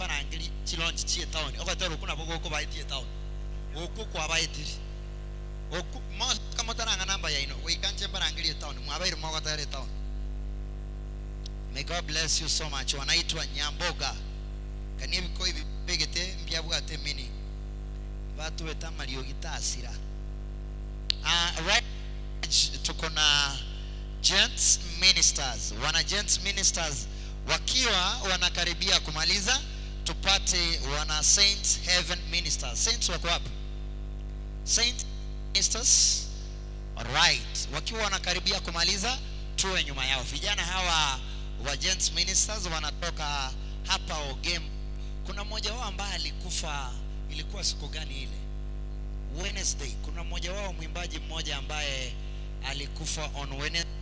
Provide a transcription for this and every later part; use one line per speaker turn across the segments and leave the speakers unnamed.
mbarangerie chilaunch chi'etaoni, ogotera okwo nabo gokobaetia etaoni. Okwo kwabaetiri. Okwo, mosoka motarang'a namba yaino, goika nche mbarangerie etaoni, mwabeire mogotera etaoni. May God bless you so much. Wanaitwa Nyamboga. Kani ebiko ebi mbegete mbiabwate meaning. Batwete amariogi tasira. Ah, right tuko na gents ministers. Wana gents ministers wakiwa wanakaribia kumaliza, tupate wana Saints Heaven ministers. Saints wako wapi? Saints ministers. Alright, wakiwa wanakaribia kumaliza, tuwe nyuma yao. Vijana hawa wa gents ministers wanatoka hapa Ogem. Kuna mmoja wao ambaye alikufa, ilikuwa siku gani ile? Wednesday. Kuna mmoja wao mwimbaji mmoja ambaye alikufa on Wednesday.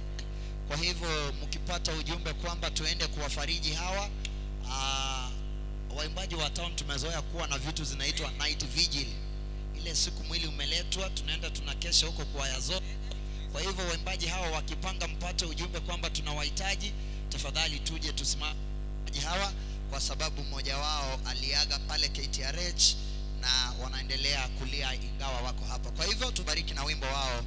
Kwa hivyo mkipata ujumbe kwamba tuende kuwafariji hawa waimbaji wa town tumezoea kuwa na vitu zinaitwa night vigil. Ile siku mwili umeletwa, tunaenda tunakesha huko kwaya zote. Kwa hivyo waimbaji hawa wakipanga, mpate ujumbe kwamba tunawahitaji, tafadhali tuje tusimame hawa, kwa sababu mmoja wao aliaga pale KTRH na wanaendelea kulia ingawa wako hapa. Kwa hivyo tubariki na wimbo wao.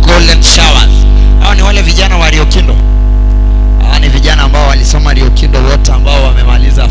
Golden Showers. Hao ni wale vijana wa Riokindo. Hawa ni vijana ambao walisoma Riokindo wote ambao wamemaliza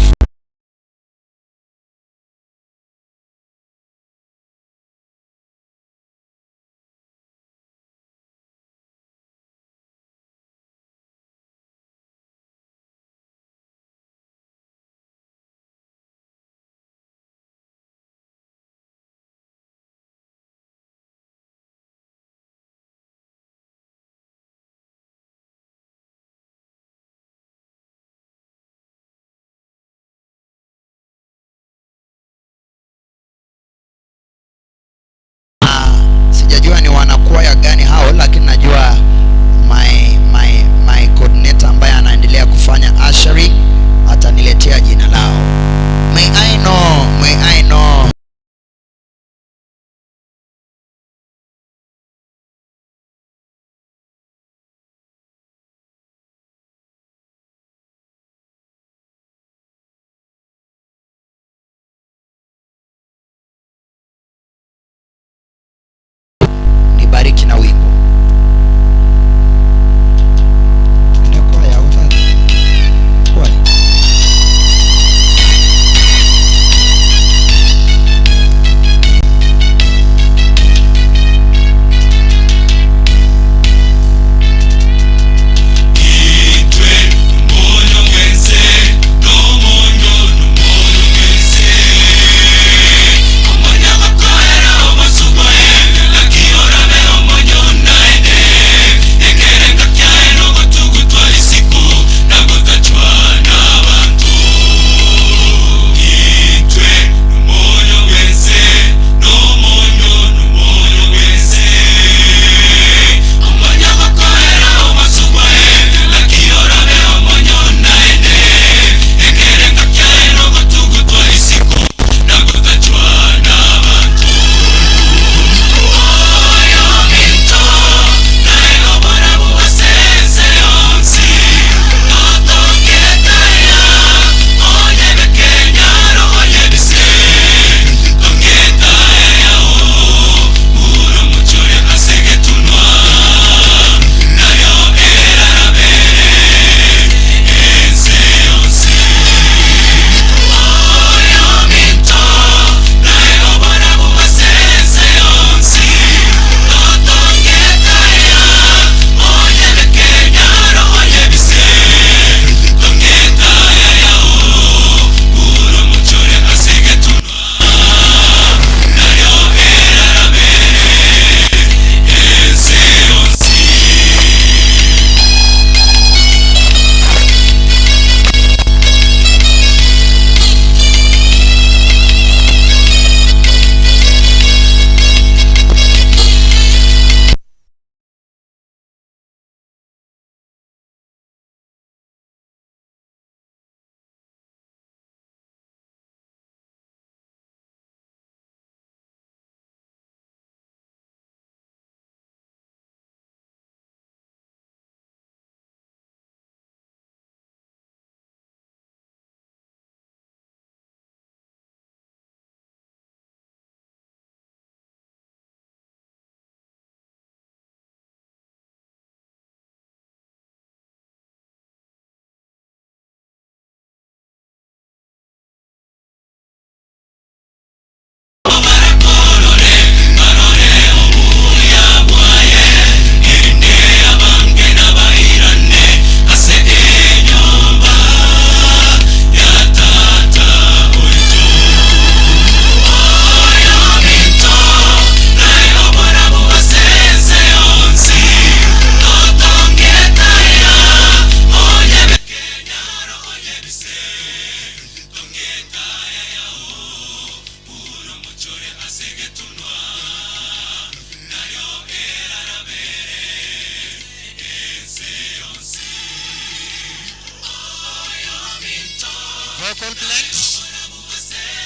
Vocal blend.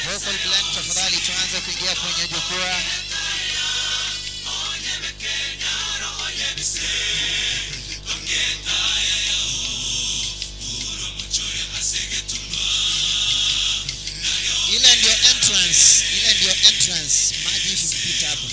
Vocal blend, tafadhali tuanze kuingia kwenye jukwaa. Ile ndio entrance, ile ndio entrance. Maji ikipita hapo.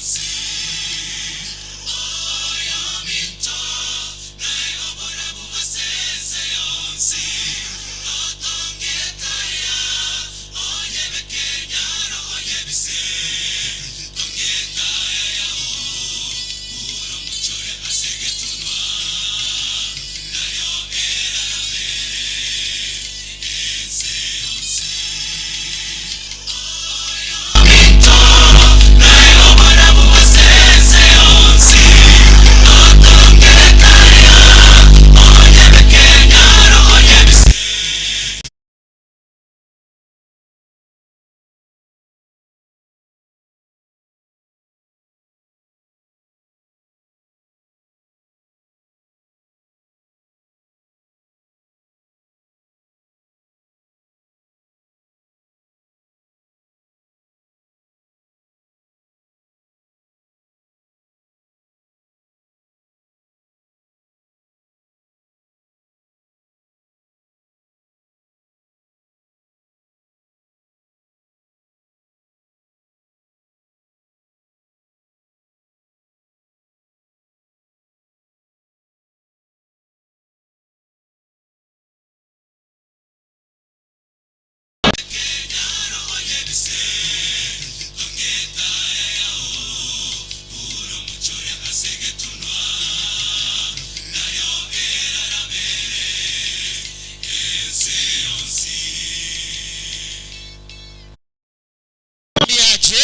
Ndiache.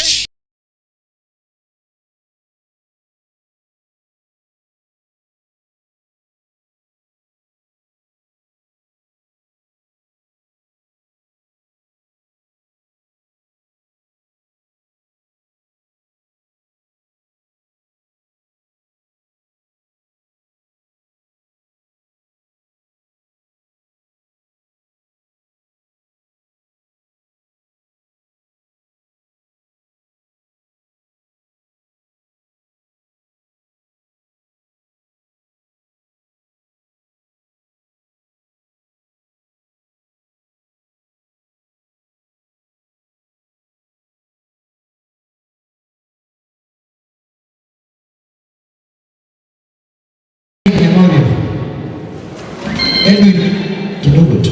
Edwin kidogo tu.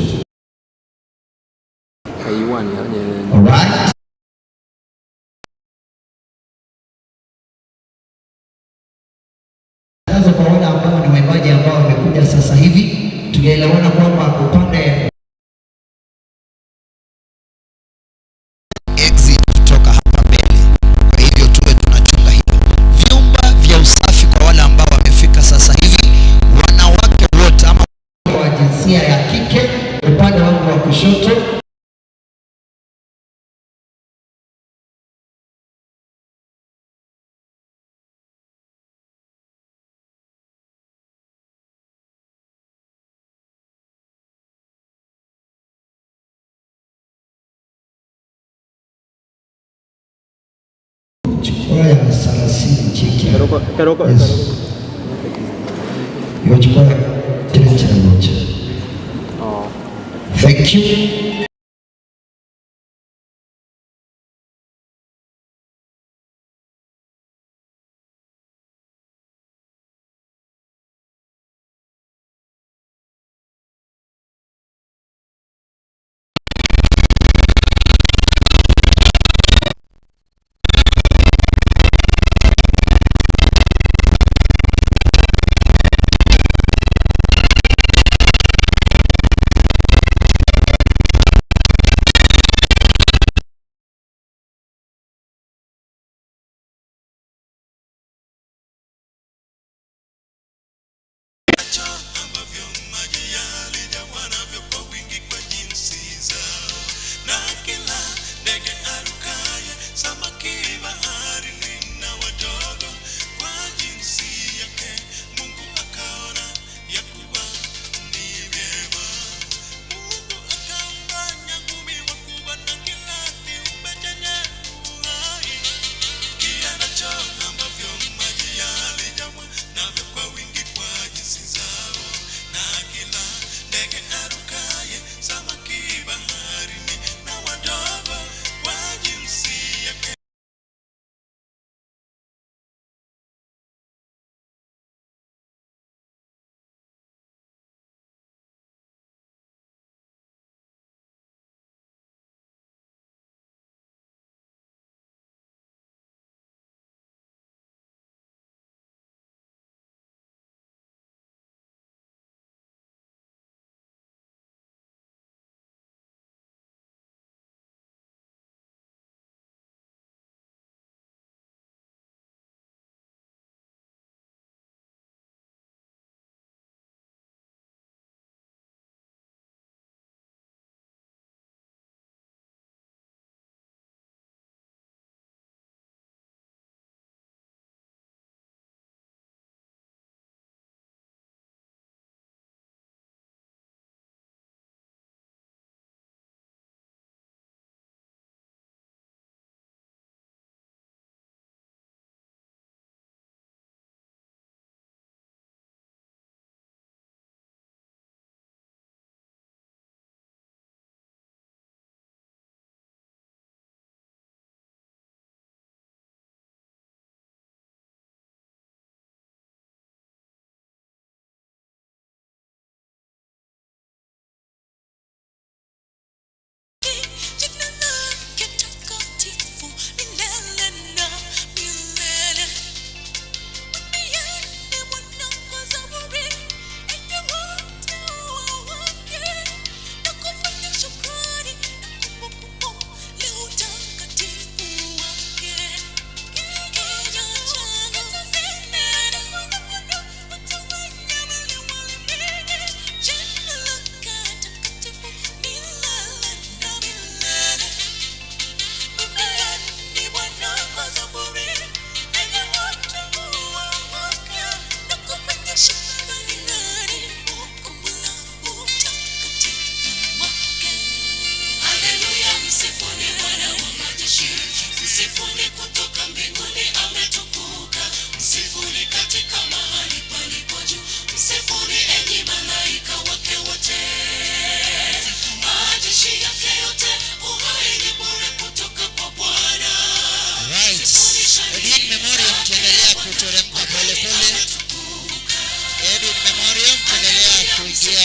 Alright. Sasa kwa wale ambao ni waimbaji ambao wamekuja sasa hivi, tulielewana kwamba upande
exit kutoka hapa mbele. Kwa hivyo tuwe tunachunga hilo. Vyumba vya usafi kwa wale ambao wamefika sasa hivi, wanawake wote ama
wa jinsia ya kike upande wangu wa kushoto jukwaa ya 30 cheki. Yes. Hiyo jukwaa 31. Thank you.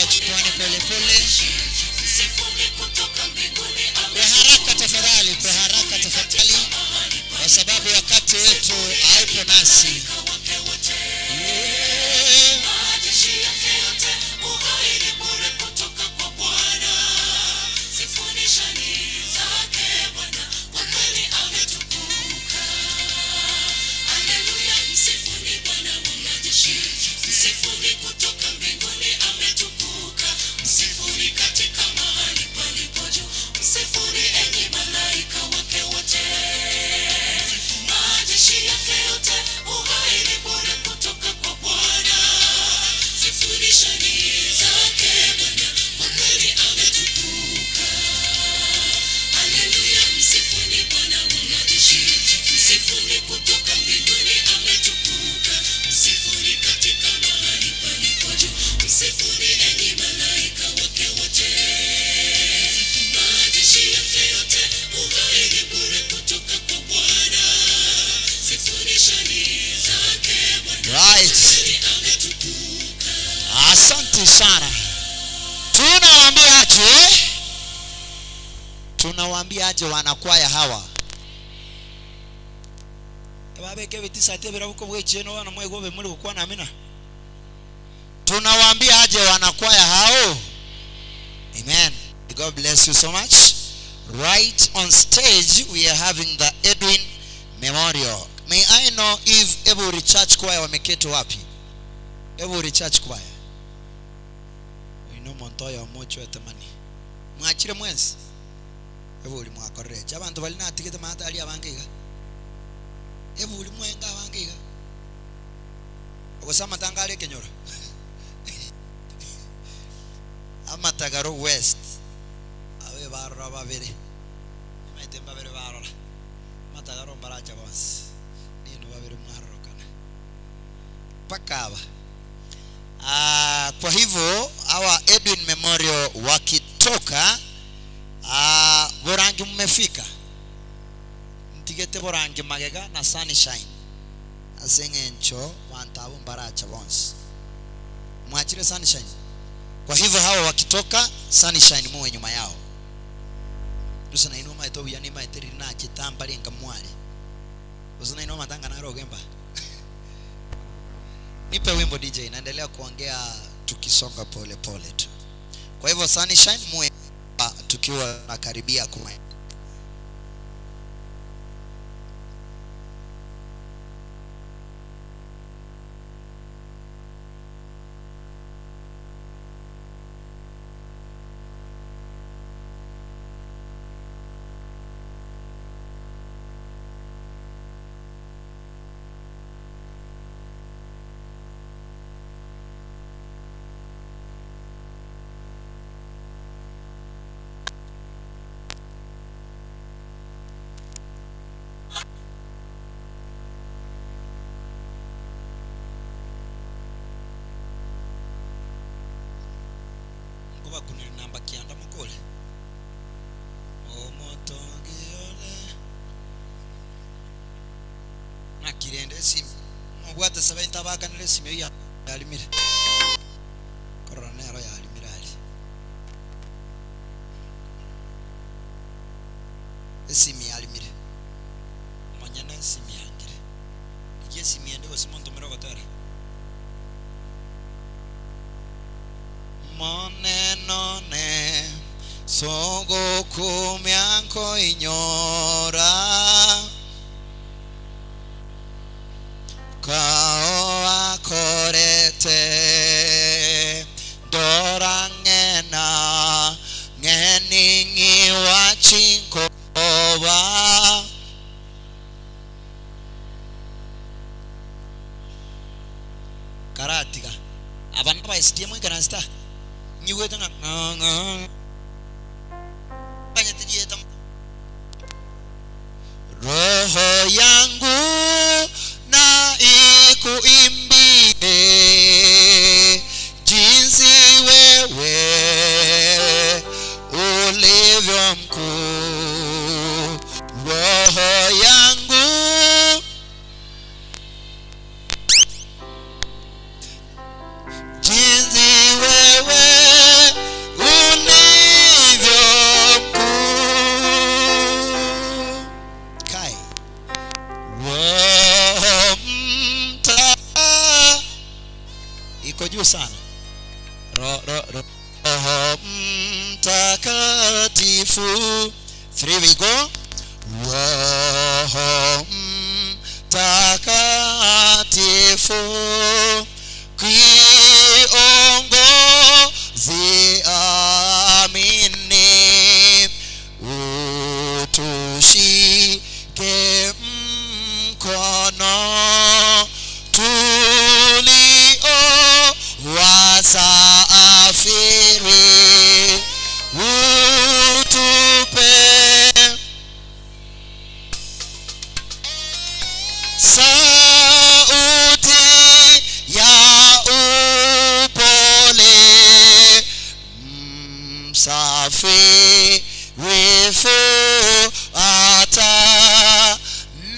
jukwaani polepole kwa haraka tafadhali, kwa haraka tafadhali, kwa sababu wakati wetu haupo nasi. Yeah. Right. Asante sana. Tunawaambia aje? Tunawaambia aje wanakwaya hawa? Babeke ebitisati ebirabuko bw'echieno bono mwaigwa obe muri gokwana amina. Tunawaambia aje wanakwaya hao? Amen. God bless you so much. Right on stage we are having the Edwin Memorial. May I know if Eburi Church Choir wameketi wapi? Eburi Church Choir. Oino omonto oyomo ochoete mani. Mwachire mwensi? Eburi mwakorire echi. Abanto baria natigete maate aria abange iga. Eburi mwenga abange iga. Gose amatanga are ekenyoro. Amatagaro West. Abe barora babere. Nimaete mbabere barora. Amatagaro mbarache bonsi. Ninwe babere mwarorokana. Mpaka aba. Ah, kwa hivyo hawa Edwin Memorial wakitoka ah, Borangi mmefika ntigete Borangi magega na Sunshine ase eng'encho banto abwo mbaracha bonsi mwachire Sunshine kwa hivyo hawa wakitoka Sunshine muwe nyuma yao gose nainwe omaete obuya nimaete riria nachete mbarenga mware gose nainwe amatanga naro ogemba Nipe wimbo DJ, naendelea kuongea tukisonga pole pole tu. Kwa hivyo Sunshine muwe tukiwa nakaribia kuma Nkobakunera namba kianda mokore omotongi one. Naki rende esimi mobwate saba intabakanere esimi eyio yarimire korora nero yarimire aria esimi yarimire omonyene esimi yangire rigia esimi ende gose montomere ogotera Monene one sogokumia nkoinyora Kao akorete ndora ng'ena ng'ening'iwa chinkoba. Karatiga aba nabaesitie moikaranse ta, nyigwete ng'a ng'a ng'a. Manyete rieta Roho yangu na ikuimbie jinsi wewe ulivyo mkuu. Roho yangu jinsi wewe Karibu sana. Ro, ro, ro. Roho Mtakatifu. Three we go. Roho Mtakatifu kiongozi amini, utushike mkono tulio wasafiri, utupe sauti ya upole, msafiri fuata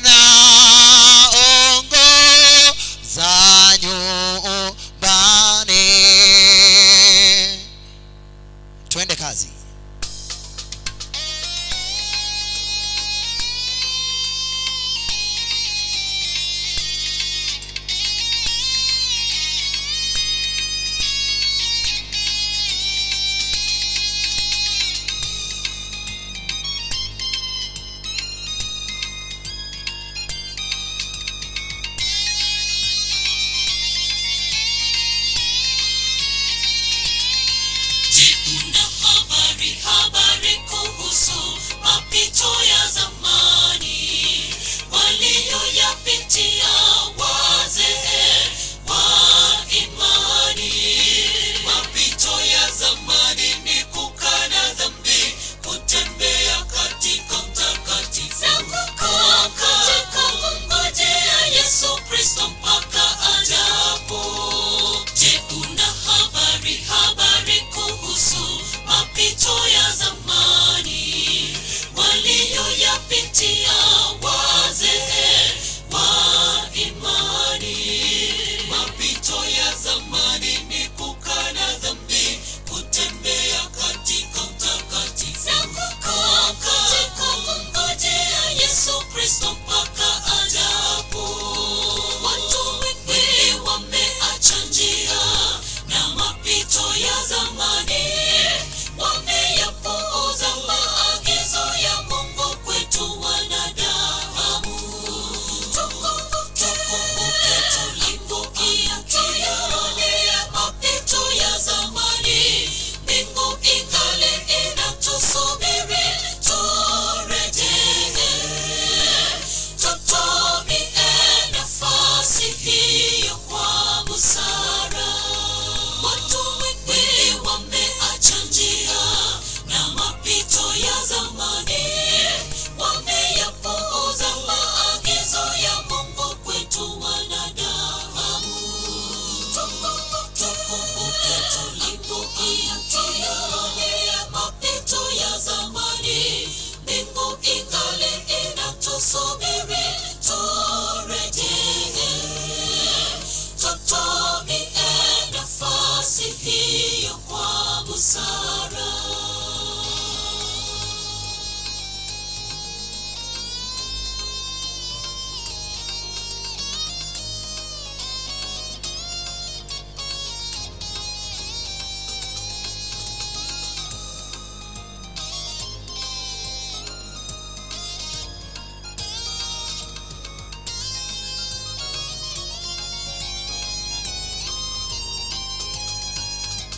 naongoza nyumbani. Twende kazi.
Je, una habari, habari kuhusu mapito ya zamani waliyoyapitia wazee wa imani? Mapito ya zamani ni kukana dhambi, kutembea katika utakatifu na kukaa katika kungojea Yesu Kristo mpaka ajapo. Je, una habari, habari kuhusu mapito ya zamani waliyoyapitia wazee wa imani? Mapito ya zamani ni kukana dhambi, kutembea katika utakatifu na kukaa katika kungojea Yesu Kristo mpaka ajapo. Watu wengi wameacha njia na mapito ya zamani, wameyapuuza maagizo ya Mungu kwetu wanadamu. Tukumbuke tulipopitia mapito ya zamani, mbingu ingali inatusubiri turejee. Tutumie nafasi hiyo kwa busara. Watu wengi wameacha njia na mapito ya zamani, wameyapuuza maagizo ya Mungu kwetu wanadamu. Tukumbuke tulipopitia mapito ya zamani, mbingu ingali inatusubiri turejee. Tutumie nafasi hiyo kwa busara.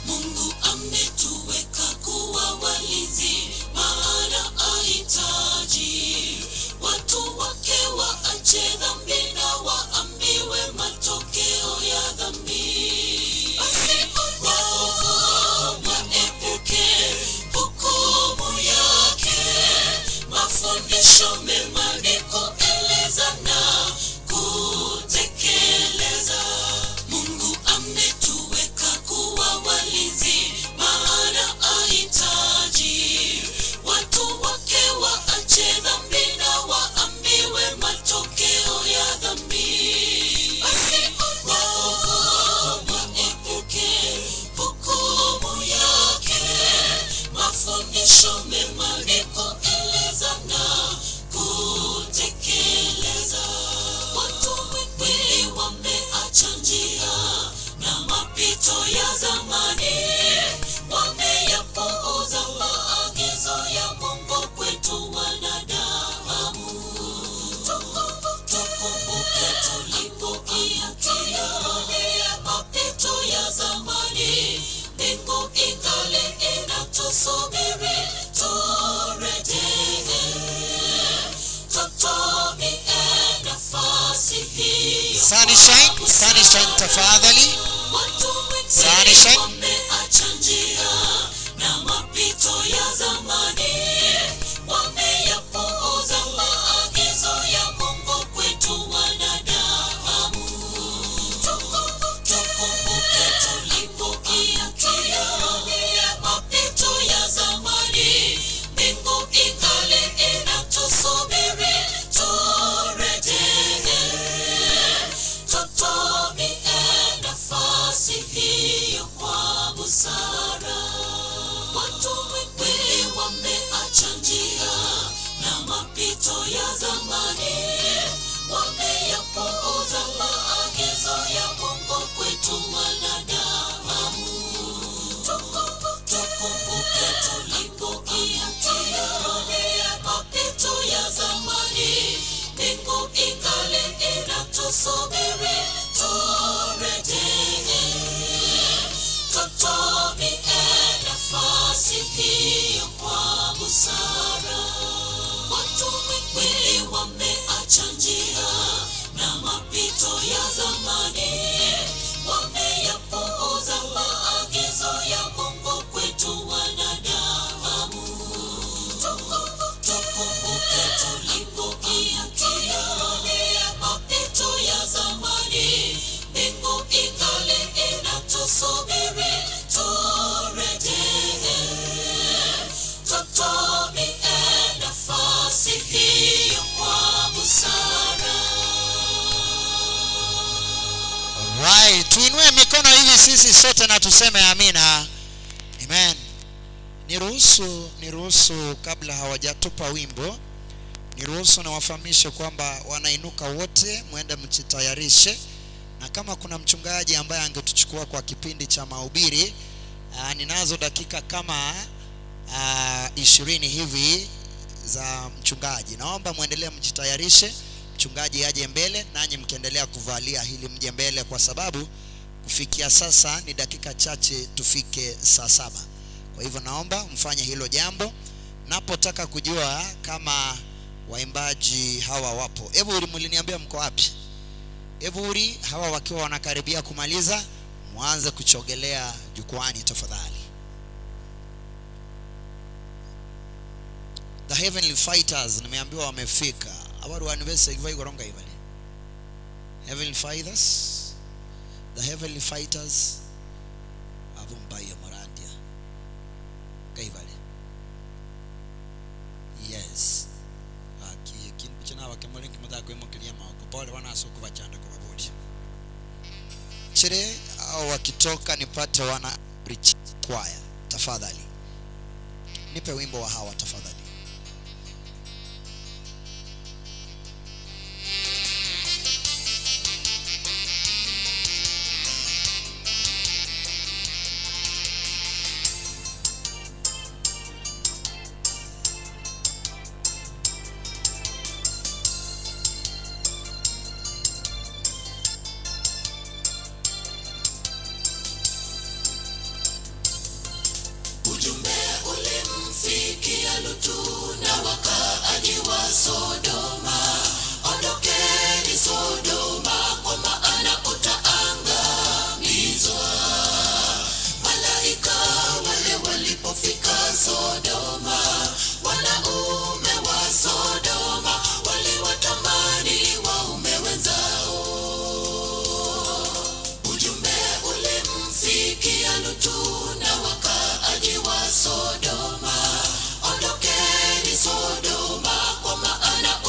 Mungu ametuweka kuwa walinzi, maana ahitaji watu wake waache dhambi na waambiwe matokeo ya dhambi. Basi waepuke hukumu yake. Mafundisho mema ni kueleza na kutekeleza. Mungu ametuweka kuwa walinzi, maana ahitaji watu wake waache dhambi na waambiwe matokeo ya dhambi. Basi waepuke hukumu yake. Mafundisho mema ni kueleza na kutekeleza. Watu wengi wameacha njia na mapito ya zamani, wameyapuuza maagizo ya Mungu kwetu wanadamu. Tukumbuke tulipopitia mapito ya zamani, mbingu ingali inatusubiri turejee. Tutumie nafasi hiyo
Sunshine,
kwa
sunshine
busara.
tafadhali.
Watu wengi
Sunshine.
wameacha njia na mapito ya zamani, wameyapuuza maagizo ya Mungu kwetu wanadamu. Tukumbuke tulipopitia mapito ya zamani, mbingu ingali inatusubiri turejee. Tutumie nafasi hiyo kwa busara. Watu wengi wameacha njia na mapito ya zamani, wameyapuuza maagizo ya Mungu kwetu wanadamu. Tukumbuke tulipopitia mapito ya zamani, mbingu ingali inatusubiri turejee. Tutumie nafasi hiyo kwa busara. Watu wengi wameacha njia na mapito ya zamani, wameyapuuza maagizo ya Mungu kwetu wanadamu. Tukumbuke tulipopitia mapito ya zamani, mbingu ingali inatusubiri turejee. Tutumie nafasi hiyo kwa busara.
Right, tuinue mikono hivi sisi sote na tuseme amina. Amen. Niruhusu, niruhusu kabla hawajatupa wimbo, niruhusu na wafahamishe kwamba wanainuka wote, mwende mjitayarishe, na kama kuna mchungaji ambaye angetuchukua kwa kipindi cha mahubiri, ninazo dakika kama 20 hivi za mchungaji. Naomba mwendelee mjitayarishe, mchungaji aje mbele, nanyi mkiendelea kuvalia hili mje mbele, kwa sababu kufikia sasa ni dakika chache tufike saa 7. Kwa hivyo naomba mfanye hilo jambo. Napotaka kujua kama waimbaji hawa wapo. Eburi, mliniambia mko wapi? Eburi, hawa wakiwa wanakaribia kumaliza, mwanze kuchogelea jukwani tafadhali. The Heavenly Fighters nimeambiwa wamefika. Abaru wanivese igoronga ibale. Heavenly Fighters, The Heavenly Fighters abo mbaye morandia. Kaibale. Yes. Aki kintu china bakemore kimutako imukiria mako. Pole wana soko bachanda kwa babuli. Chere au wakitoka nipate wana rich choir tafadhali. Nipe wimbo wa hawa tafadhali.
Ujumbe ulimfikia Lutu na wakaaji wa Sodoma, ondokeni Sodoma, kwa maana utaangamizwa. Malaika wale walipofika Sodoma, wanaume wa Sodoma waliwatamani waume wenzao. Ujumbe ulimfikia Lutu na wakaaji wa Sodoma, ondokeni Sodoma, kwa maana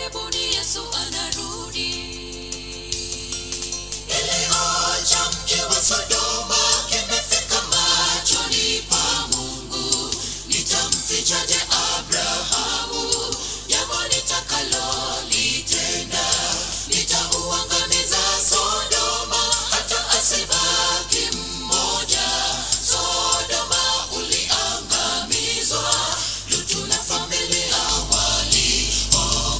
Karibuni Yesu anarudi. Kilio cha mji wa Sodoma kimefika machoni pa Mungu. Nitamfichaje Abrahamu jambo nitakalolitenda? Nitauangamiza Sodoma hata asibaki mmoja. Sodoma uliangamizwa, Lutu na familia waliokolewa.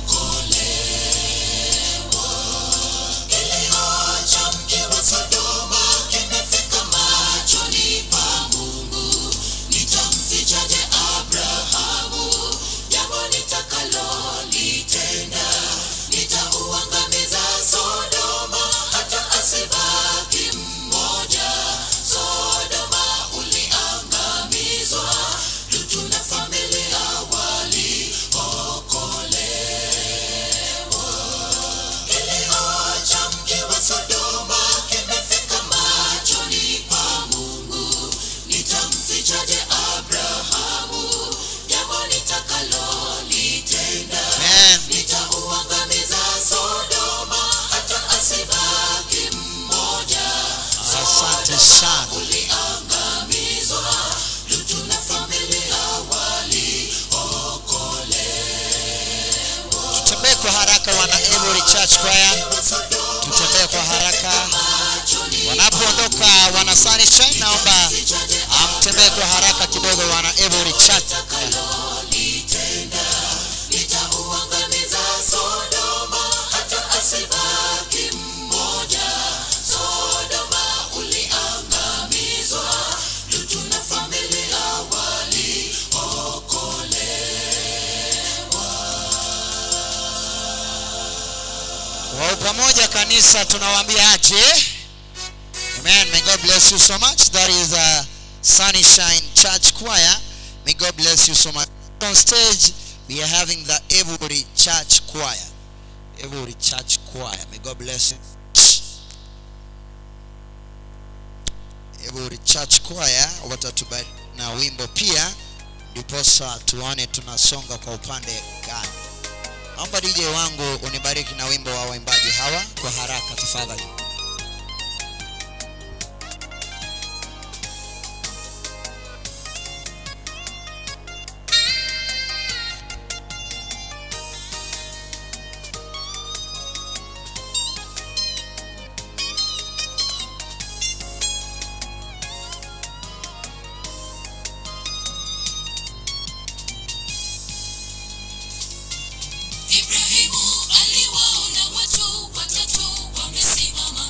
Kilio cha mji wa Sodoma kimefika machoni pa Mungu. Nitamfichaje Abrahamu jambo nitakalolitenda? Nitauangamiza Sodoma hata asibaki mmoja. Sodoma uliangamizwa, Lutu na familia waliokolewa. Kilio cha mji wa Sodoma kimefika machoni pa Mungu. Nitamfichaje Abrahamu jambo nitakalolitenda?
Amen.
Nitauangamiza Sodoma hata asibaki mmoja.
Asante sana.
Uliangamizwa, Lutu na familia waliokolewa.
Tutembee kwa haraka wana Every Church Choir, tutembee kwa haraka. Wanapoondoka wana Sunshine, naomba amtembee kwa haraka kidogo, wana Every Church.
Nitakalolitenda, nitauangamiza Sodoma hata asibaki mmoja. Sodoma uliangamizwa, Lutu na familia waliokolewa.
Kwa pamoja kanisa tunawaambia aje. Amen. May God bless you so much. That is a Sunshine Church Choir. May God bless you so much. On stage, we are having the Every Church Choir. Every Church Choir. May God bless you. Every Church Choir watatubariki na wimbo pia, ndiposa tuone tunasonga kwa upande gani. Naomba DJ wangu unibariki na wimbo wa waimbaji hawa kwa haraka tafadhali.
Ibrahimu aliwaona watu watatu wamesimama.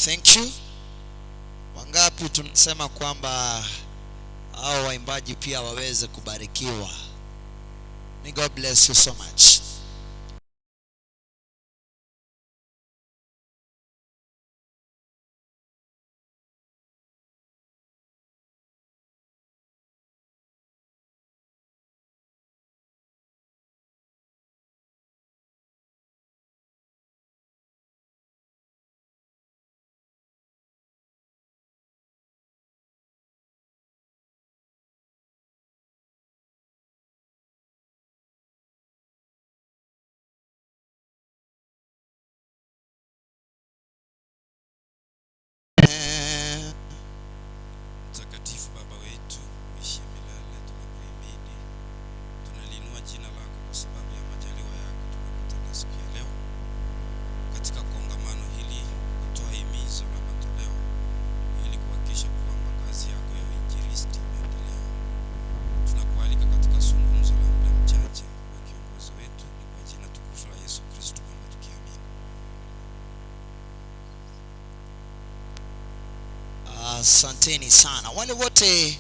thank you. Wangapi tunasema kwamba hao waimbaji pia waweze kubarikiwa? May God bless you so much.
Mtakatifu Baba wetu uishie milele, tunakuhimidi, tunaliinua jina lako kwa sababu ya majaliwa yako. Tumekutana siku ya leo katika kongamano hili kutoa himizo la matoleo ili kuhakikisha kwamba kazi yako ya uinjilisti imeendelea. Tunakualika katika zungumzo la muda mchache wa kiongozi wetu, ni kwa jina tukufu la Yesu Kristo kwamba tukiamini.
Asanteni sana wale wote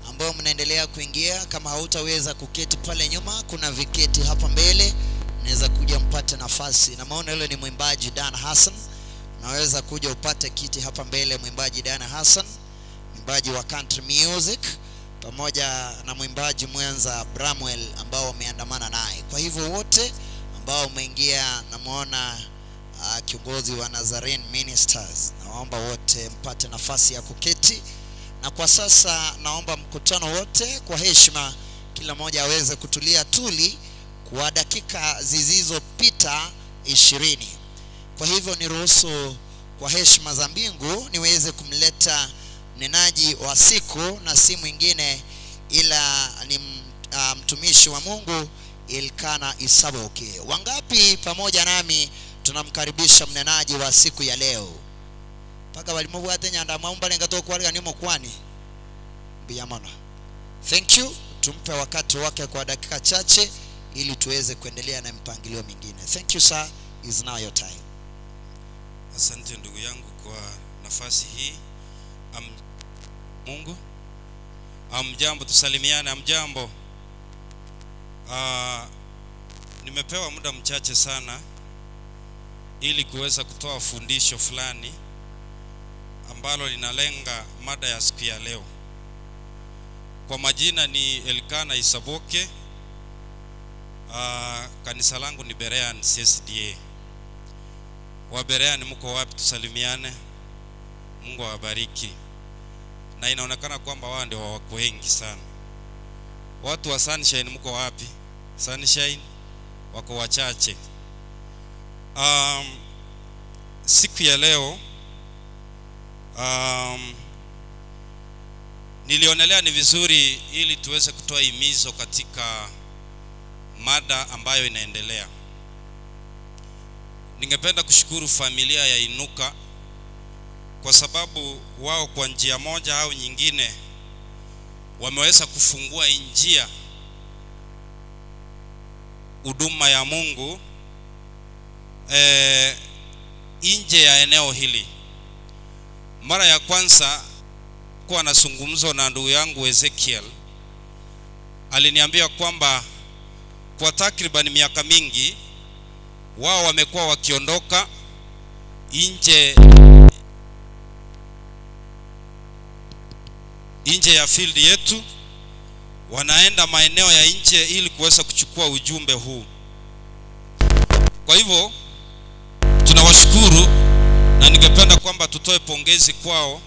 ambao mnaendelea kuingia. Kama hautaweza kuketi pale nyuma, kuna viketi hapa mbele, unaweza kuja mpate nafasi. Na maona yule ni mwimbaji Dan Hassan, unaweza kuja upate kiti hapa mbele, mwimbaji Dan Hassan, mwimbaji wa country music, pamoja na mwimbaji mwenza Bramwell ambao wameandamana naye. Kwa hivyo wote ambao umeingia, namuona kiongozi wa Nazarene Ministers, naomba wote mpate nafasi ya kuketi. Na kwa sasa naomba mkutano wote kwa heshima, kila mmoja aweze kutulia tuli kwa dakika zilizopita 20. Kwa hivyo niruhusu kwa heshima za mbingu niweze kumleta mnenaji wa siku, na si mwingine ila ni mtumishi wa Mungu Elkana Isaboke. Wangapi pamoja nami tunamkaribisha mnenaji wa siku ya leo? Paka walimobwate nyanda mwambalenga tokwalika nimo kwani biyamana. Thank you. Tumpe wakati wake kwa dakika chache ili tuweze kuendelea na mpangilio mingine. Thank you sir, is now your time.
Asante ndugu yangu kwa nafasi hii. Mungu. Amjambo, tusalimiane. Amjambo. Nimepewa muda mchache sana ili kuweza kutoa fundisho fulani ambalo linalenga mada ya siku ya leo. Kwa majina ni Elkana Isaboke. Kanisa langu ni Berean CSDA. Wa Berean mko wapi? Tusalimiane. Mungu awabariki. Na inaonekana kwamba wao ndio wako wengi sana. Watu wa Sunshine mko wapi? Sunshine wako wachache. Siku ya leo nilionelea ni vizuri ili tuweze kutoa himizo katika mada ambayo inaendelea. Ningependa kushukuru familia ya Inuka kwa sababu wao kwa njia moja au nyingine wameweza kufungua njia huduma ya Mungu nje ya eneo hili. Mara ya kwanza kuwa nazungumzo na ndugu yangu Ezekiel, aliniambia kwamba kwa takriban miaka mingi wao wamekuwa wakiondoka nje ya field yetu, wanaenda maeneo ya nje ili kuweza kuchukua ujumbe huu. Kwa hivyo tunawashukuru na ningependa kwamba tutoe pongezi kwao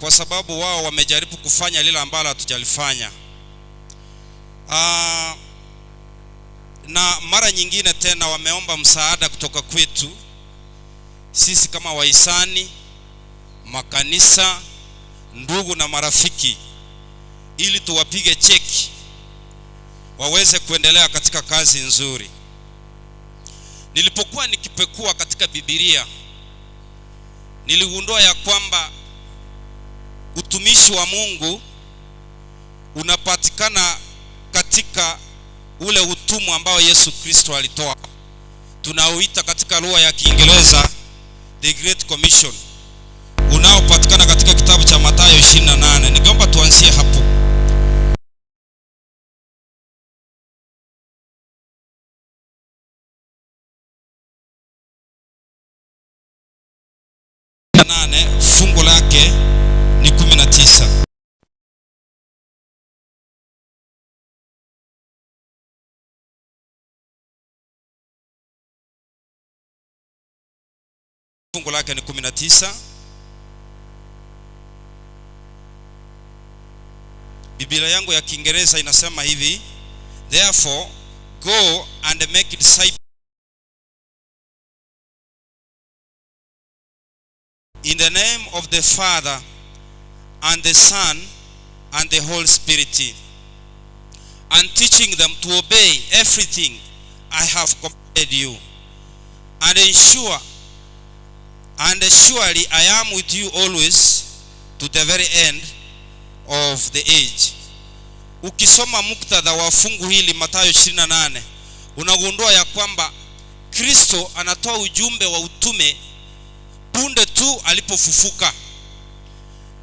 kwa sababu wao wamejaribu kufanya lile ambalo hatujalifanya. Na mara nyingine tena wameomba msaada kutoka kwetu sisi kama wahisani, makanisa, ndugu na marafiki, ili tuwapige cheki waweze kuendelea katika kazi nzuri. Nilipokuwa nikipekua katika Biblia, niligundua ya kwamba utumishi wa Mungu unapatikana katika ule utumwa ambao Yesu Kristo alitoa. Tunauita katika lugha ya Kiingereza the Great Commission unaopatikana katika kitabu cha Mathayo 28. Ningeomba tuanzie hapo. Nane, fungu lake ni 19. Fungu lake ni 19. Biblia yangu ya Kiingereza inasema hivi, therefore go and make disciples in the name of the Father and the Son and the Holy Spirit, and teaching them to obey everything I have commanded you, and ensure and surely I am with you always to the very end of the age. Ukisoma muktadha wa fungu hili Mathayo 28 unagundua ya kwamba Kristo anatoa ujumbe wa utume punde tu alipofufuka,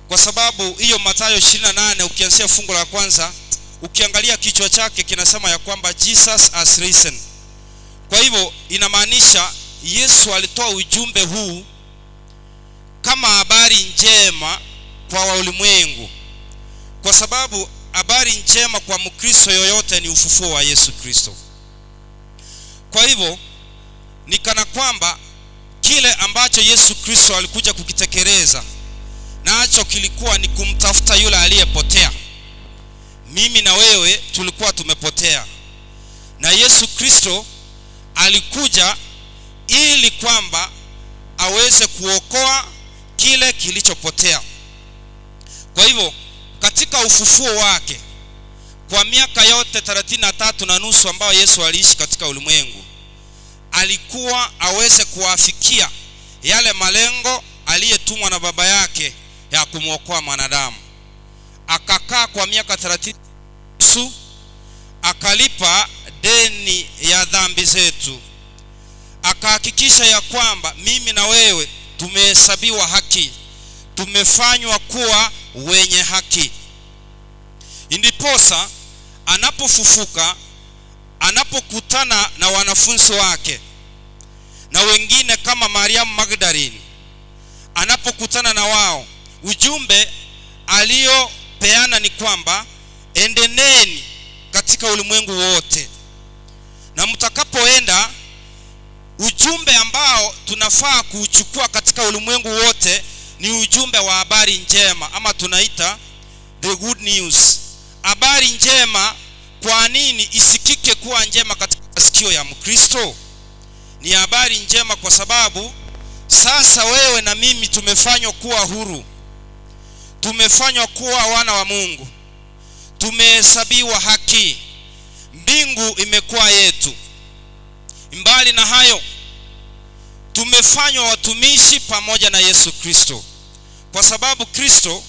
kwa sababu hiyo Mathayo 28 ukianzia fungu la kwanza, ukiangalia kichwa chake kinasema ya kwamba Jesus has risen. Kwa hivyo inamaanisha Yesu alitoa ujumbe huu kama habari njema kwa walimwengu, kwa sababu habari njema kwa Mkristo yoyote ni ufufuo wa Yesu Kristo. Kwa hivyo ni kana kwamba kile ambacho Yesu Kristo alikuja kukitekeleza nacho kilikuwa ni kumtafuta yule aliyepotea. Mimi na wewe tulikuwa tumepotea, na Yesu Kristo alikuja ili kwamba aweze kuokoa kile kilichopotea. Kwa hivyo katika ufufuo wake kwa miaka yote 33 na nusu ambayo Yesu aliishi katika ulimwengu, alikuwa aweze kuwafikia yale malengo aliyetumwa na Baba yake ya kumwokoa mwanadamu. Akakaa kwa miaka 30 nusu, akalipa deni ya dhambi zetu, akahakikisha ya kwamba mimi na wewe tumehesabiwa haki, tumefanywa kuwa wenye haki. Ndiposa anapofufuka, anapokutana na wanafunzi wake na wengine kama Mariamu Magdalene, anapokutana na wao, ujumbe aliyopeana ni kwamba endeneni katika ulimwengu wote, na mtakapoenda, ujumbe ambao tunafaa kuuchukua katika ulimwengu wote ni ujumbe wa habari njema, ama tunaita the good news. Habari njema, kwa nini isikike kuwa njema katika masikio ya Mkristo? Ni habari njema kwa sababu sasa wewe na mimi tumefanywa kuwa huru, tumefanywa kuwa wana wa Mungu, tumehesabiwa haki, mbingu imekuwa yetu. Mbali na hayo, tumefanywa watumishi pamoja na Yesu Kristo, kwa sababu Kristo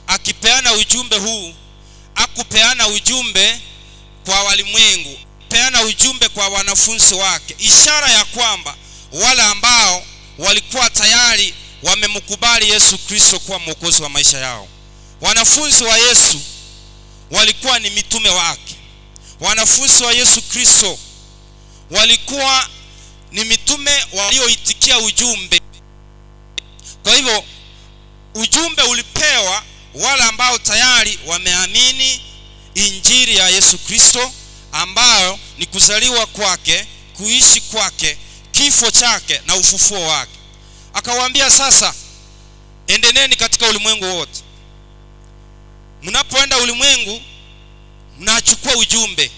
akipeana ujumbe huu akupeana ujumbe kwa walimwengu, peana ujumbe kwa wanafunzi wake, ishara ya kwamba wale ambao walikuwa tayari wamemkubali Yesu Kristo kuwa mwokozi wa maisha yao. Wanafunzi wa Yesu walikuwa ni mitume wake. Wanafunzi wa Yesu Kristo walikuwa ni mitume walioitikia ujumbe. Kwa hivyo ujumbe ulipewa wale ambao tayari wameamini injili ya Yesu Kristo, ambayo ni kuzaliwa kwake, kuishi kwake, kifo chake na ufufuo wake. Akawaambia sasa, endeneni katika ulimwengu wote. Mnapoenda ulimwengu, mnachukua ujumbe,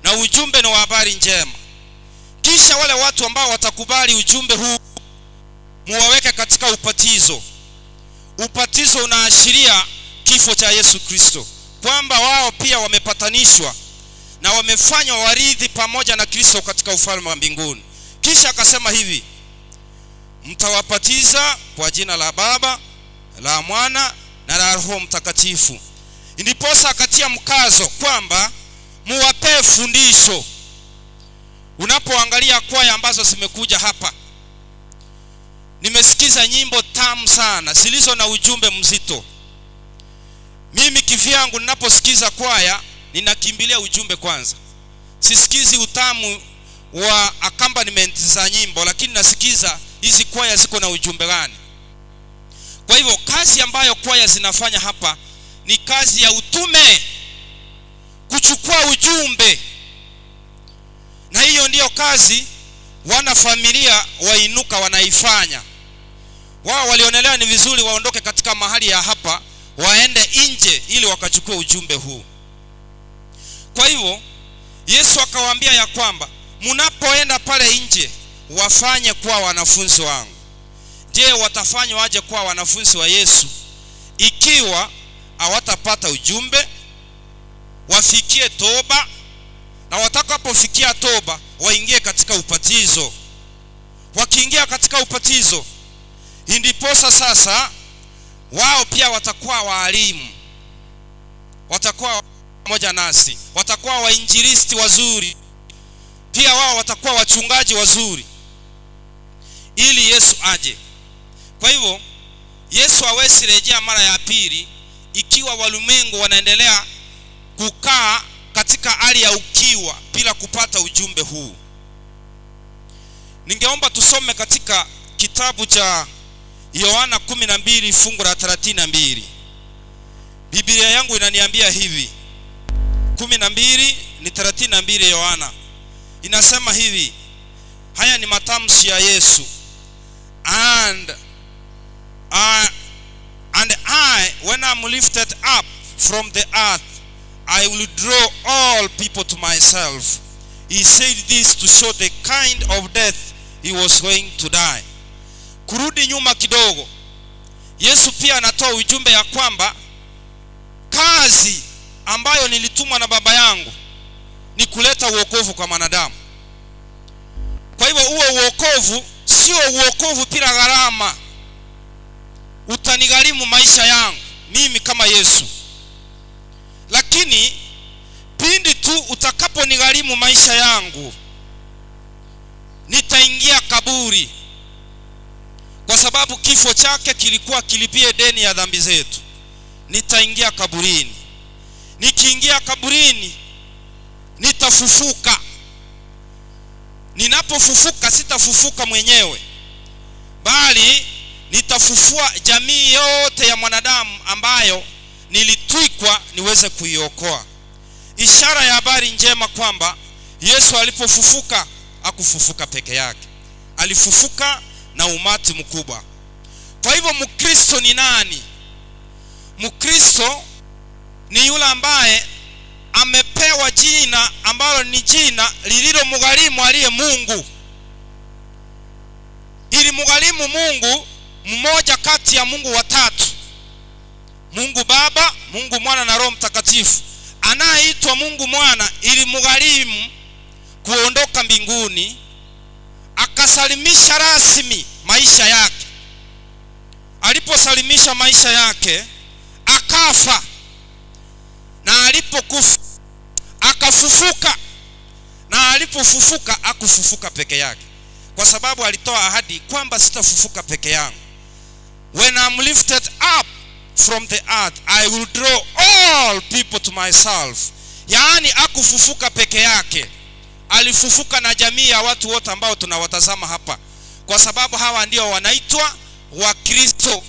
na ujumbe ni wa habari njema. Kisha wale watu ambao watakubali ujumbe huu muwaweke katika ubatizo. Ubatizo unaashiria kifo cha Yesu Kristo, kwamba wao pia wamepatanishwa na wamefanywa warithi pamoja na Kristo katika ufalme wa mbinguni. Kisha akasema hivi, mtawabatiza kwa jina la Baba, la Mwana na la Roho Mtakatifu. Ndiposa akatia mkazo kwamba muwapee fundisho. Unapoangalia kwaya ambazo zimekuja hapa, Nimesikiza nyimbo tamu sana zilizo na ujumbe mzito. Mimi kivyangu ninaposikiza kwaya ninakimbilia ujumbe kwanza. Sisikizi utamu wa accompaniment za nyimbo, lakini nasikiza hizi kwaya ziko na ujumbe gani. Kwa hivyo kazi ambayo kwaya zinafanya hapa ni kazi ya utume, kuchukua ujumbe, na hiyo ndiyo kazi wanafamilia wainuka wanaifanya. Wao walionelea ni vizuri waondoke katika mahali ya hapa waende nje ili wakachukue ujumbe huu. Kwa hivyo Yesu akawaambia ya kwamba mnapoenda pale nje wafanye kuwa wanafunzi wangu. Je, watafanywa aje kuwa wanafunzi wa Yesu ikiwa hawatapata ujumbe? Wafikie toba, na watakapofikia toba waingie katika ubatizo. Wakiingia katika ubatizo, ndiposa sasa wao pia watakuwa waalimu, watakuwa pamoja nasi, watakuwa wainjilisti wazuri, pia wao watakuwa wachungaji wazuri, ili Yesu aje. Kwa hivyo Yesu hawezi rejea mara ya pili ikiwa walimwengu wanaendelea kukaa katika hali ya ukiwa bila kupata ujumbe huu. Ningeomba tusome katika kitabu cha Yohana 12 fungu la 32. Biblia yangu inaniambia hivi, 12 ni 32 Yohana inasema hivi, haya ni matamshi ya Yesu, and I, when I'm lifted up from the earth, I will draw all people to myself. He said this to show the kind of death he was going to die. Kurudi nyuma kidogo, Yesu pia anatoa ujumbe ya kwamba kazi ambayo nilitumwa na Baba yangu ni kuleta uokovu kwa mwanadamu. Kwa hivyo huo uokovu sio uokovu bila gharama, utanigharimu maisha yangu mimi kama Yesu, lakini pindi tu utakaponigharimu maisha yangu nitaingia kaburi, kwa sababu kifo chake kilikuwa kilipie deni ya dhambi zetu. Nitaingia kaburini, nikiingia kaburini nitafufuka. Ninapofufuka sitafufuka mwenyewe, bali nitafufua jamii yote ya mwanadamu ambayo nilitwikwa niweze kuiokoa. Ishara ya habari njema kwamba Yesu alipofufuka hakufufuka peke yake, alifufuka na umati mkubwa. Kwa hivyo Mkristo ni nani? Mkristo ni yule ambaye amepewa jina ambalo ni jina lililomgharimu aliye Mungu. Ilimgharimu Mungu mmoja kati ya Mungu watatu, Mungu Baba, Mungu Mwana na Roho Mtakatifu. Anayeitwa Mungu Mwana ilimgharimu kuondoka mbinguni, akasalimisha rasmi maisha yake. Aliposalimisha maisha yake akafa, na alipokufa akafufuka, na alipofufuka hakufufuka peke yake, kwa sababu alitoa ahadi kwamba sitafufuka peke yangu. When I'm lifted up from the earth, I will draw all people to myself. Yaani hakufufuka peke yake, alifufuka na jamii ya watu wote ambao tunawatazama hapa, kwa sababu hawa ndio wanaitwa Wakristo,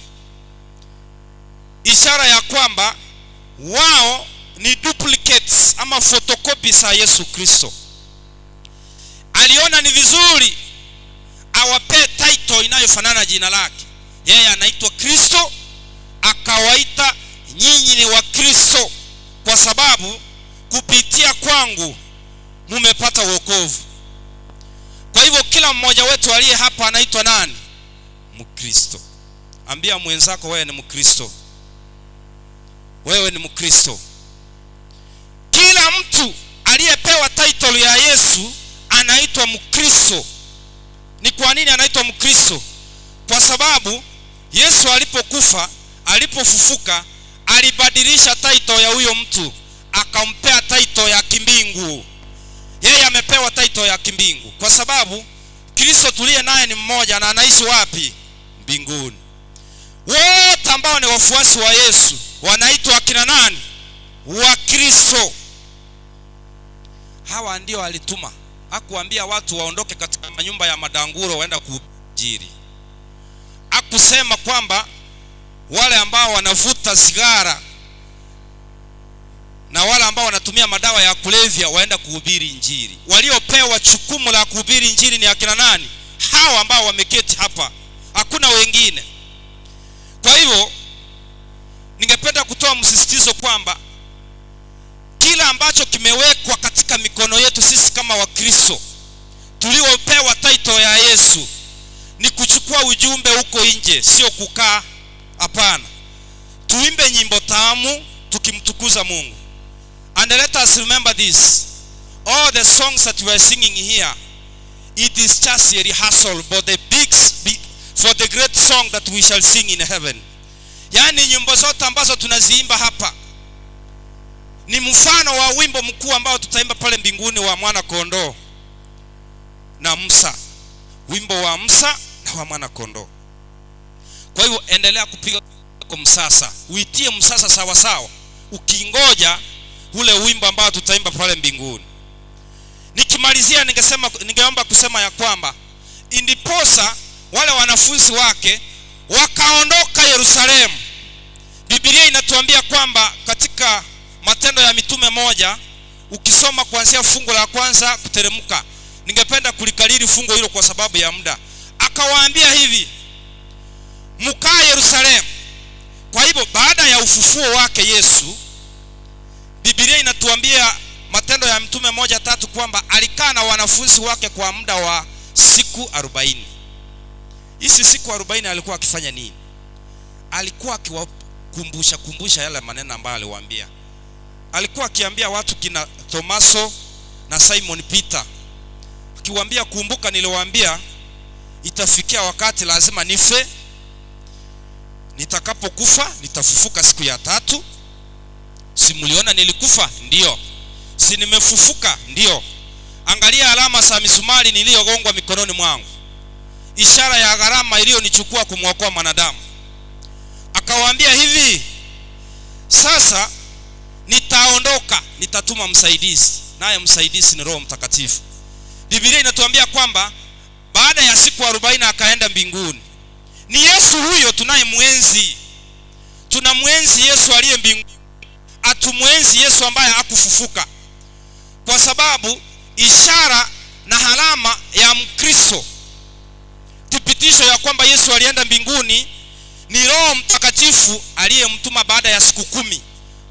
ishara ya kwamba wao ni duplicates ama photocopy za Yesu Kristo. Aliona ni vizuri awapee title inayofanana jina lake. Yeye anaitwa Kristo, akawaita nyinyi ni Wakristo kwa sababu kupitia kwangu mumepata wokovu. Kwa hivyo kila mmoja wetu aliye hapa anaitwa nani? Mkristo. Ambia mwenzako wewe ni Mkristo, wewe ni Mkristo. Kila mtu aliyepewa title ya Yesu anaitwa Mkristo. Ni kwa nini anaitwa Mkristo? Kwa sababu Yesu alipokufa, alipofufuka, alibadilisha title ya huyo mtu, akampea title ya kimbingu. Yeye amepewa title ya kimbingu kwa sababu Kristo tuliye naye ni mmoja na anaishi wapi? Mbinguni. Wote ambao ni wafuasi wa Yesu wanaitwa akina nani? Wakristo. Hawa ndio alituma. Hakuambia watu waondoke katika manyumba ya madanguro waenda kuhubiri. Hakusema kwamba wale ambao wanavuta sigara na wale ambao wanatumia madawa ya kulevya waenda kuhubiri Injili. Waliopewa jukumu la kuhubiri Injili ni akina nani? Hawa ambao wameketi hapa, hakuna wengine. Kwa hivyo ningependa kutoa msisitizo kwamba kila ambacho kimewekwa katika mikono yetu sisi kama Wakristo tuliopewa title ya Yesu ni kuchukua ujumbe huko nje, sio kukaa. Hapana, tuimbe nyimbo tamu tukimtukuza Mungu. And let us remember this, all the songs that we are singing here, it is just a rehearsal for the big, for the great song that we shall sing in heaven. Yaani nyimbo zote ambazo tunaziimba hapa ni mfano wa wimbo mkuu ambao tutaimba pale mbinguni wa mwana kondoo na Musa, wimbo wa Musa na wa mwana kondoo. Kwa hivyo endelea kupiga kwa msasa, uitie msasa sawa sawa, ukingoja ule wimbo ambao tutaimba pale mbinguni. Nikimalizia ningeomba kusema ya kwamba indiposa wale wanafunzi wake wakaondoka Yerusalemu. Biblia inatuambia kwamba katika Matendo ya Mitume 1, ukisoma kuanzia fungu la kwanza kuteremka, ningependa kulikariri fungu hilo kwa sababu ya muda. Akawaambia hivi, mkaa Yerusalemu. Kwa hivyo baada ya ufufuo wake Yesu, Biblia inatuambia Matendo ya Mitume 1:3 kwamba alikaa na wanafunzi wake kwa muda wa siku 40. Hizi siku 40 alikuwa akifanya nini? Alikuwa akiwakumbusha kumbusha yale maneno ambayo aliwaambia. Alikuwa akiambia watu kina Tomaso na Simon Peter, akiwaambia kumbuka, niliwaambia itafikia wakati lazima nife, nitakapokufa nitafufuka siku ya 3. Si mliona nilikufa? Ndio. Si nimefufuka? Ndio. Angalia alama za misumari niliyogongwa mikononi mwangu, ishara ya gharama iliyonichukua kumwokoa mwanadamu. Akawaambia hivi, sasa nitaondoka, nitatuma msaidizi, naye msaidizi ni Roho Mtakatifu. Biblia inatuambia kwamba baada ya siku 40 akaenda mbinguni. Ni Yesu huyo tunayemwenzi. Tunamwenzi Yesu aliye mbinguni, hatumwenzi Yesu ambaye hakufufuka. Kwa sababu ishara na alama ya Mkristo, thibitisho ya kwamba Yesu alienda mbinguni ni Roho Mtakatifu aliyemtuma baada ya siku 10.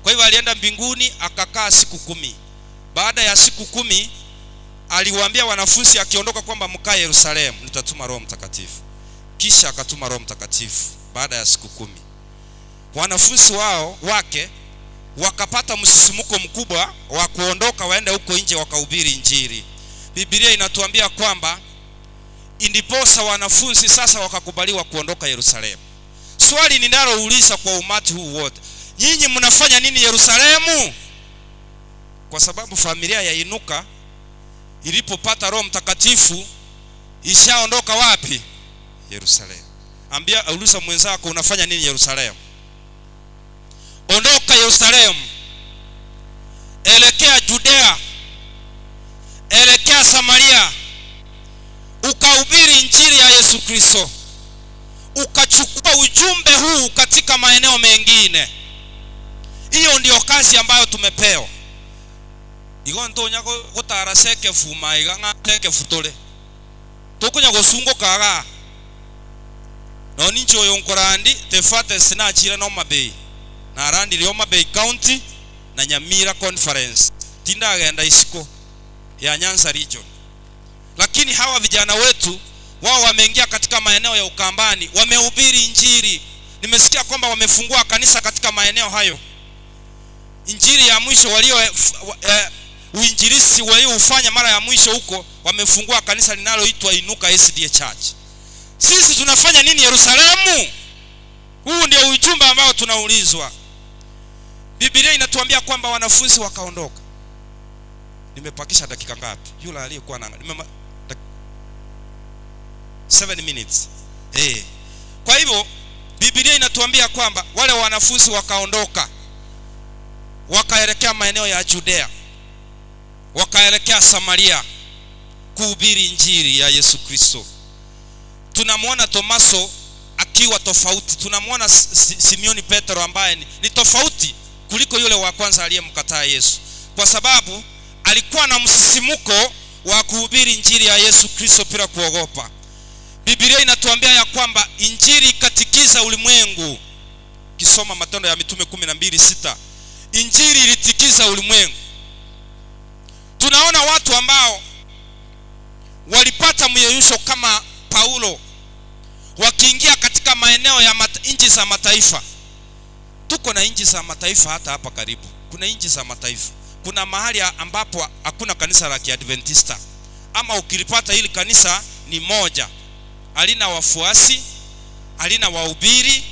Kwa hivyo alienda mbinguni akakaa siku 10. Baada ya siku 10 aliwaambia wanafunzi akiondoka kwamba mkae Yerusalemu, nitatuma Roho Mtakatifu. Kisha akatuma Roho Mtakatifu baada ya siku 10. Wanafunzi wake wakapata msisimuko mkubwa wa kuondoka waende huko nje wakahubiri Injili. Biblia inatuambia kwamba ndiposa wanafunzi sasa wakakubaliwa kuondoka Yerusalemu. Swali ninalouliza kwa umati huu wote, nyinyi mnafanya nini Yerusalemu? Kwa sababu familia ya Inuka ilipopata Roho Mtakatifu ishaondoka wapi? Yerusalemu. Ambia, uliza mwenzako unafanya nini Yerusalemu? Ondoka Yerusalemu, elekea Judea, elekea Samaria, ukahubiri Injili ya Yesu Kristo, ukachukua ujumbe huu katika maeneo mengine. Hiyo ndio kazi ambayo tumepewa. Igo ntonya gotara sekefu maiga ng'a sekefu tore tokonya gosungoka aga no ninche oyo nkorandi tefate sinachira no mabei narandire Homa Bay County na Nyamira Conference, tindagenda isiko ya Nyanza region. Lakini hawa vijana wetu wao wameingia katika maeneo ya Ukambani, wamehubiri Injili. Nimesikia kwamba wamefungua kanisa katika maeneo hayo. Injili ya mwisho walio uinjilisti walioufanya mara ya mwisho huko, wamefungua kanisa linaloitwa Inuka SDA Church. Sisi tunafanya nini Yerusalemu? Huu ndio ujumbe ambao tunaulizwa. Biblia inatuambia kwamba wanafunzi wakaondoka. Nimepakisha dakika ngapi? Yule aliyekuwa na 7 minutes. Kwa hivyo Biblia inatuambia kwamba wale wanafunzi wakaondoka wakaelekea maeneo ya Judea, wakaelekea Samaria kuhubiri injili ya Yesu Kristo. Tunamwona Tomaso akiwa tofauti, tunamwona Simioni Petro ambaye ni tofauti kuliko yule wa kwanza aliyemkataa Yesu, kwa sababu alikuwa na msisimuko wa kuhubiri injili ya Yesu Kristo bila kuogopa. Biblia inatuambia ya kwamba injili ikatikiza ulimwengu. Kisoma Matendo ya Mitume 12:6, injili ilitikiza ulimwengu. Tunaona watu ambao walipata myeyusho kama Paulo wakiingia katika maeneo ya nchi za mataifa. Tuko na nchi za mataifa hata hapa karibu, kuna nchi za mataifa. Kuna mahali ambapo hakuna kanisa la Kiadventista, ama ukilipata hili kanisa ni moja, halina wafuasi, halina wahubiri.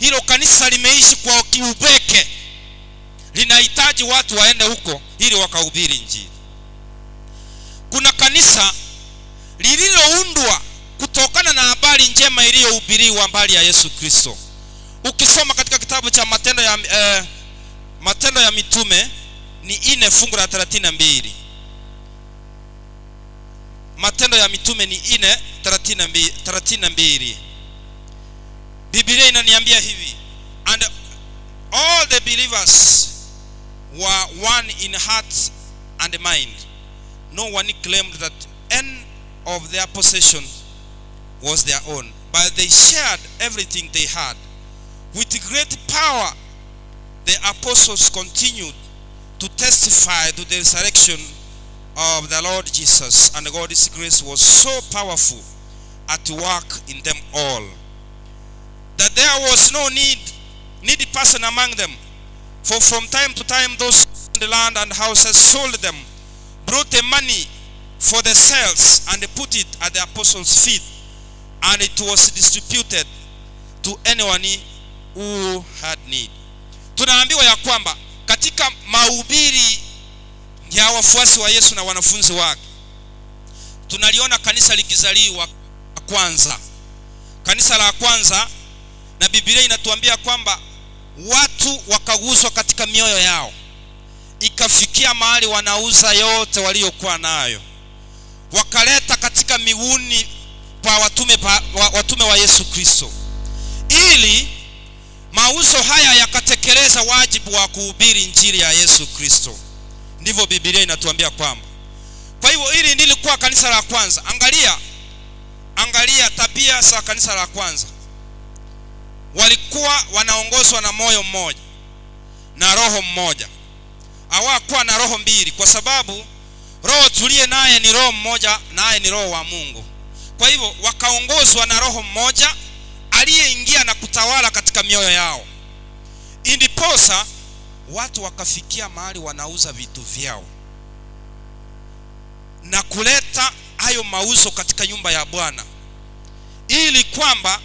Hilo kanisa limeishi kwa kiupeke, linahitaji watu waende huko ili wakahubiri injili. Kuna kanisa lililoundwa kutokana na habari njema iliyohubiriwa mbali ya Yesu Kristo. Ukisoma katika kitabu cha Matendo ya Mitume ni 4 fungu la 32. Matendo ya Mitume ni nne thelathini na mbili. Biblia inaniambia hivi, and all the believers were one in heart and mind. No one claimed that any of their possession was their own, but they shared everything they had. With great power, the apostles continued to testify to the resurrection of the Lord Jesus, and God's grace was so powerful at work in them all that there was no needy person among them. For from time to time those in the land and houses sold them, brought the money for the sales and put it at the apostles' feet, and it was distributed to anyone who had need. Tunaambiwa ya kwamba katika mahubiri ya wafuasi wa Yesu na wanafunzi wake, tunaliona kanisa likizaliwa kwanza, kanisa la kwanza, na Biblia inatuambia kwamba watu wakaguswa katika mioyo yao, ikafikia mahali wanauza yote waliokuwa nayo, wakaleta katika miguuni pa watume wa Yesu Kristo, ili mauzo haya yakatekeleza wajibu wa kuhubiri injili ya Yesu Kristo. Ndivyo Biblia inatuambia kwamba. Kwa hivyo hili ndilo lilikuwa kanisa la kwanza. Angalia tabia za kanisa la kwanza. Walikuwa wanaongozwa na moyo mmoja na roho mmoja. Hawakuwa na roho mbili, kwa sababu roho tuliye naye ni roho mmoja, naye ni roho wa Mungu. Kwa hivyo wakaongozwa na roho mmoja aliyeingia na kutawala katika mioyo yao. Indiposa watu wakafikia mahali wanauza vitu vyao na kuleta hayo mauzo katika nyumba ya Bwana, ili kwamba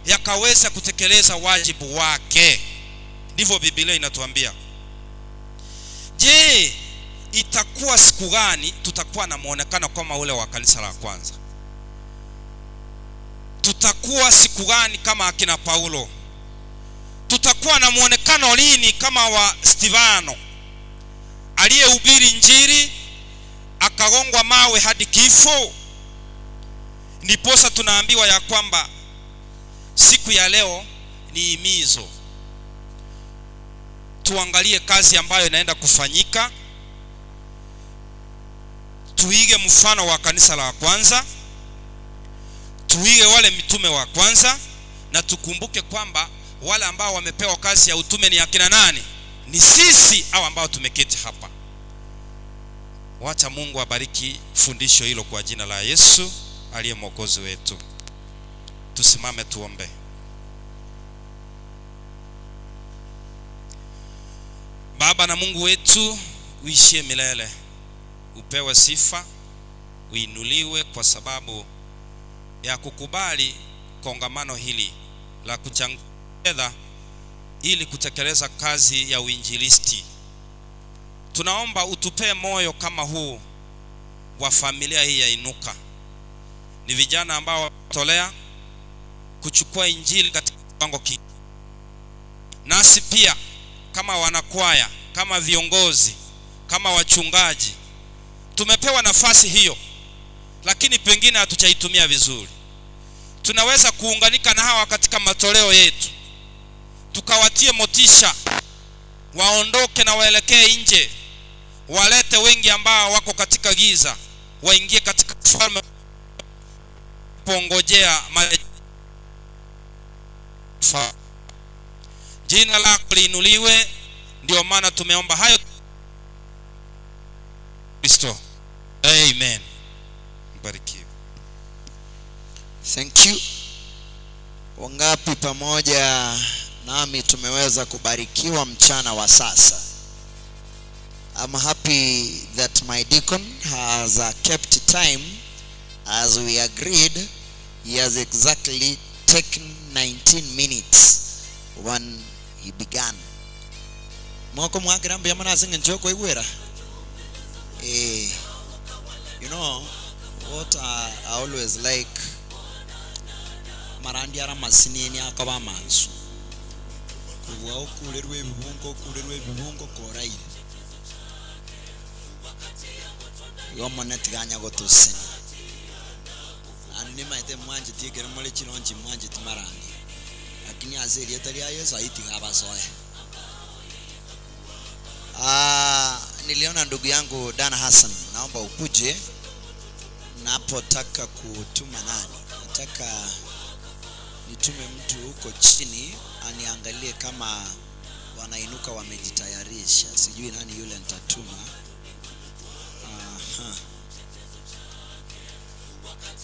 yakaweza kutekeleza wajibu wake. Ndivyo Biblia inatuambia. Je, itakuwa siku gani tutakuwa na muonekano kama ule wa kanisa la kwanza? Tutakuwa siku gani kama akina Paulo? Tutakuwa na muonekano lini kama wa Stefano aliyehubiri injili akagongwa mawe hadi kifo? Ndiposa tunaambiwa ya kwamba siku ya leo ni himizo. Tuangalie kazi ambayo inaenda kufanyika, tuige mfano wa kanisa la kwanza, tuige wale mitume wa kwanza, na tukumbuke kwamba wale ambao wamepewa kazi ya utume ni akina nani? Ni sisi au ambao tumeketi hapa. Wacha Mungu abariki fundisho hilo kwa jina la Yesu aliye Mwokozi wetu. Tusimame tuombe. Baba na Mungu wetu uishie milele, upewe sifa, uinuliwe kwa sababu ya kukubali kongamano hili la kuchangia fedha ili kutekeleza kazi ya uinjilisti. Tunaomba utupee moyo kama huu wa familia hii ya Inuka. Ni vijana ambao wametolea kuchukua injili katika Kiwango ki Nasi pia kama wanakwaya, kama viongozi, kama wachungaji tumepewa nafasi hiyo, lakini pengine hatujaitumia vizuri. Tunaweza kuunganika na hawa katika matoleo yetu, tukawatie motisha waondoke na waelekee nje, walete wengi ambao wako katika giza waingie katika ufalme pongojea marejeo. Jina lako liinuliwe. Ndio maana tumeomba hayo Kristo. Amen. Mbarikiwe.
Thank you. Wangapi pamoja nami tumeweza kubarikiwa mchana wa sasa? I'm happy that my deacon has kept time as we agreed. He has exactly taken 19 minutes when he began. Moko mwakera mbuya mono ase eng'encho yokoigwera. Eh, you know what I always like amarandia are amasinini akoba amansu kobua okurerwe ebibungo okurerwe ebibungo koraire. Igo Omonene tiga anya gotosesenia. Naende nimaete mwancheti ekero more chironchi mwancheti marandia, lakini ase erieta ria Yeso ayio tiga abasoe. Ah, niliona ndugu yangu Dan Hassan, naomba ukuje napotaka kutuma nani, nataka nitume mtu huko chini aniangalie kama wanainuka wamejitayarisha. Sijui nani yule nitatuma. Aha.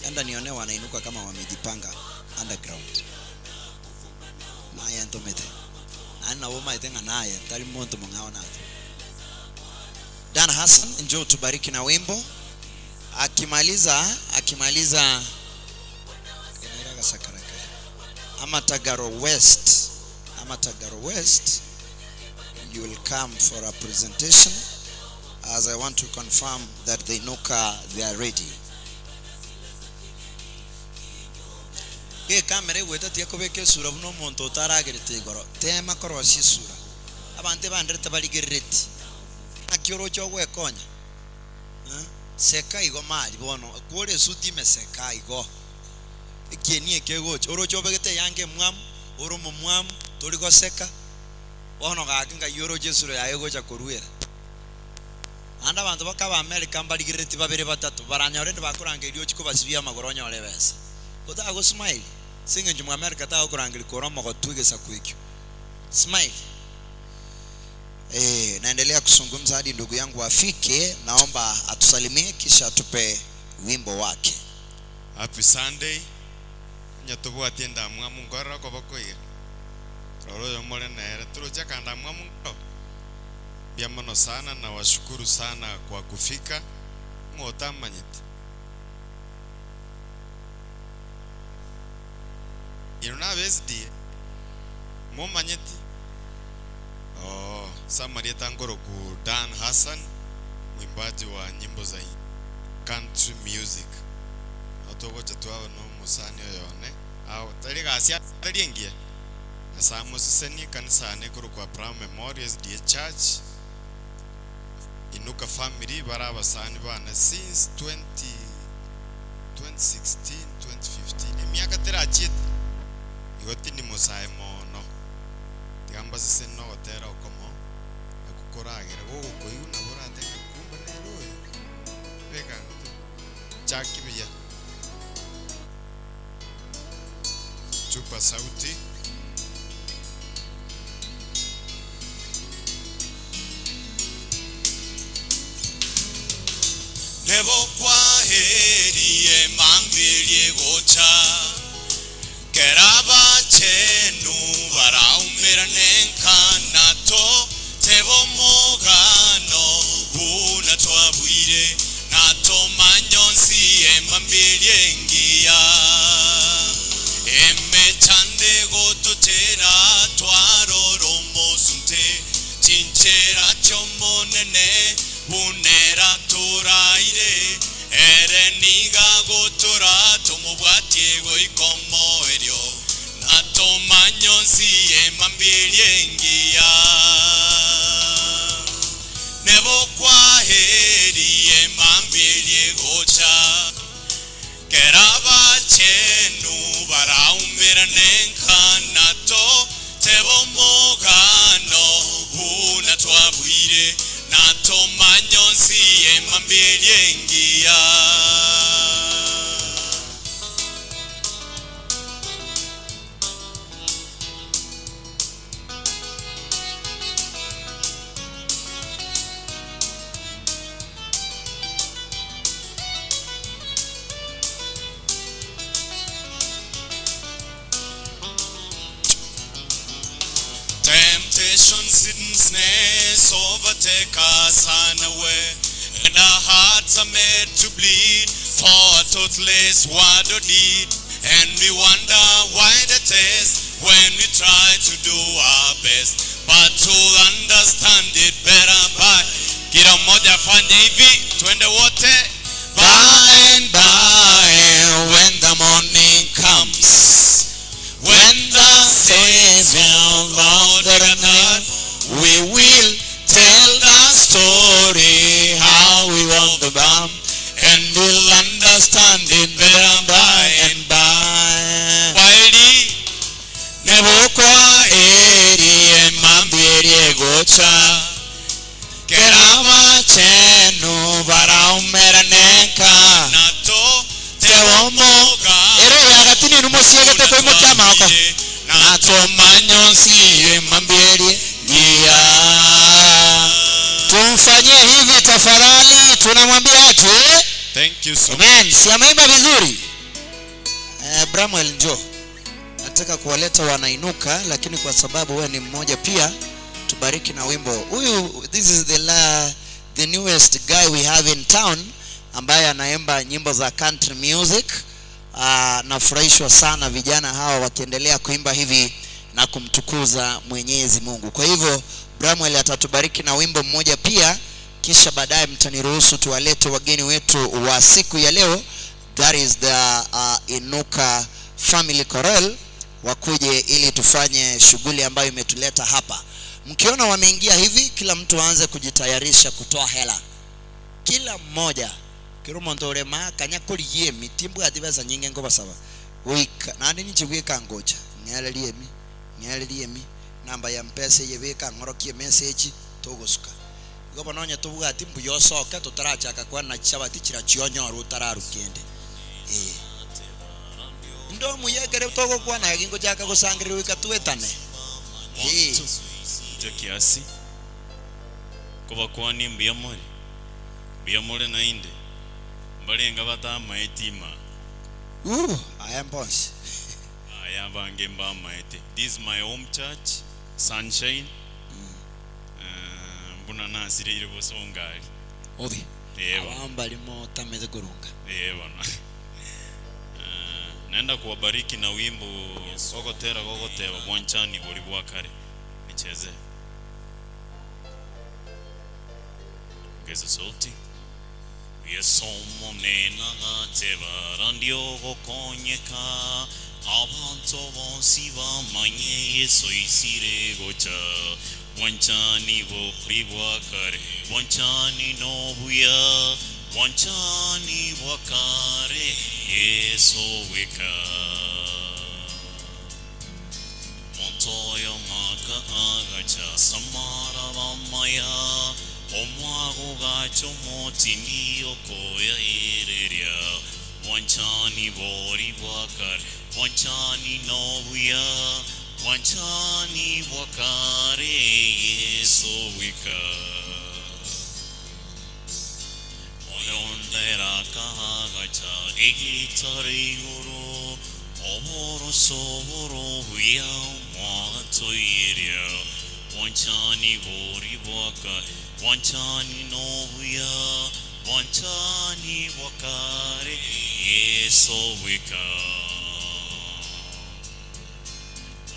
Enda nione wanainuka kama wamejipanga underground. Naye ntomete. Naende nabo omaete ng'a naye tari monto mong'ao nato. Dan Hassan, njoo tubariki na wimbo. Akimaliza, akimaliza Kenera gasakarakara. Amatagaro West, Amatagaro West, you will come for a presentation as I want to confirm that the Inuka they are ready. Gekamera egwetatia kobeka esura buna omonto otaragerete igoro. Teema korosia esura. Abanto ebanderete barigerereti. Naki oroche ogwekonya? Eh? Seka igo mari bono, kwore esuti ime seka igo. Ekieni eke egocha, oroche obegete eyanga emwamu, ore omomwamu, tori goseka, bono gaki ngai oroche esura yaye egocha koruera. Naende abanto bakaba America mbarigerereti babere batato, baranyore rende bakorangeria ochie kobasibia amagoro onyore ebesa. Otago smile, ase eng'encho mwa America tagokorangeria kore omogotu egesaku ekio. Smile. Eh, naendelea kusungumza hadi ndugu yangu afike, naomba atusalimie kisha atupe wimbo wake.
Happy Sunday. Onye tobwati endamwamu nkorora okoboko iga. Rora oyo more nere toroche akandamwamu nkoro. Mbuya mono sana na washukuru sana kwa kufika ng'o otamanyeti. Inwe nabe SDA momanyeti? Oo, ase amarieta nkoroku Dan Hassan, mwimbaji wa nyimbo za country music. Nabo togocha twaba na omosani oyo one, ao tari egasi tari engiya. Nyasae amosesenie ekanisa yane ekorokwa Abraham Memorial SDA Church, Inuka family bare abasani bane since 20 2016, 2015 emiaka terachiete igo tindi mosae mono. Tiga mbasesenie nogotera okomo nakwo koragere gogokoigwa nabo oratebe ng'a kumbe nere oyo. Beka chaki buya. Chupa sauti.
Nebo kwaherie mambia egocha, kera abachenu baraumerane nkana totebe omogano buna twabuire, na tomanye onsi emambia engiya. Emechando egocha. Tomanyonsi emambia engiya. Nebo kwaheri emambia egocha. Kera abachenu baraumerane nka nato tebe omogano buna twabuire, na tomanye onsi emambia eria engiya. Temptations and snares overtake us unaware, and our hearts are made to bleed for a thoughtless word or deed. And we wonder why the test when we try to do our best, but to understand it better by. Kila mmoja afanye hivi, twende wote. By and by when the morning comes, when the Savior Lord return, we will tell the story how we won the bomb, and we'll understand it better by and by. Kwaheri, nebo kwaheri, emambia eria egocha. Kera abachenu baraumerane nka nato tebomoga
Ere oyagati ninwe mosiegete koimokia amaoko.
Na tomanye onsi emambia eria engiya.
Tumfanyie hivi tafadhali, tunamwambia aje?
Thank you so much.
Amen. Si ameimba vizuri? Eh, Bramwell njoo. Nataka kuwaleta wanainuka, lakini kwa sababu wewe ni mmoja pia, tubariki na wimbo huyu. This is the la, the newest guy we have in town ambaye anaimba nyimbo za country music. Nafurahishwa sana vijana hawa wakiendelea kuimba hivi na kumtukuza Mwenyezi Mungu. Kwa hivyo Bramwell atatubariki na wimbo mmoja pia, kisha baadaye mtaniruhusu tuwalete wageni wetu wa siku ya leo, that is the Inuka Family Chorale, wakuje ili tufanye shughuli ambayo imetuleta hapa. Mkiona wameingia hivi, kila mtu aanze kujitayarisha kutoa hela, kila mmoja kero omonto orema kanya korigia emi timbwati besa nyinge nkobasaba goika naende ninche bweka ngocha ng'ererie emi ng'ererie emi namba ya mpesa eye beka ng'orokie emessage togosuka igo bono onye tobwati mbuya osoke totarachaka kwana chabati chira chionyore otararu kende eh inde omuya ekere togokwana iga ngochaka gosangereria goika twetane eh.
Inche kiasi nkobakwanie mbuya more, mbuya more naende, mbarenge batamaeti imaa.
Ooh, aya mbonsi.
Aya abange mbamaete. This is my home church, Sunshine. Eh, mbuna nasireire bosonga aria.
Obe.
Ee bono.
Aba mbari motamete korunga.
Ee bono. Eh, naenda kuwabariki na wimbo ogotera gogoteba bwanchani bori bwa kare. Nicheze. Ongeza sauti. Yeso Omonene agateba, Randia ogokonyeka, abanto bonsi bamanye Yeso oisire gocha. Bwanchani bori bwa kare, bwanchani nobuya, bwanchani bwa kare, Yeso bweka. Omonto oyomo akaagacha ase amaraba amaya, omwaga ogacha omotindi okoyaereria. Bwanchani bori bwa kare, bwanchani nobuya, bwanchani bwa kare, Yeso bweka. Oyonde akaagacha egetare igoro, oboroso bore obuya omwatoiria. Bwanchani bori bwa kare, bwanchani nobuya, bwanchani bwa kare, Yeso bweka.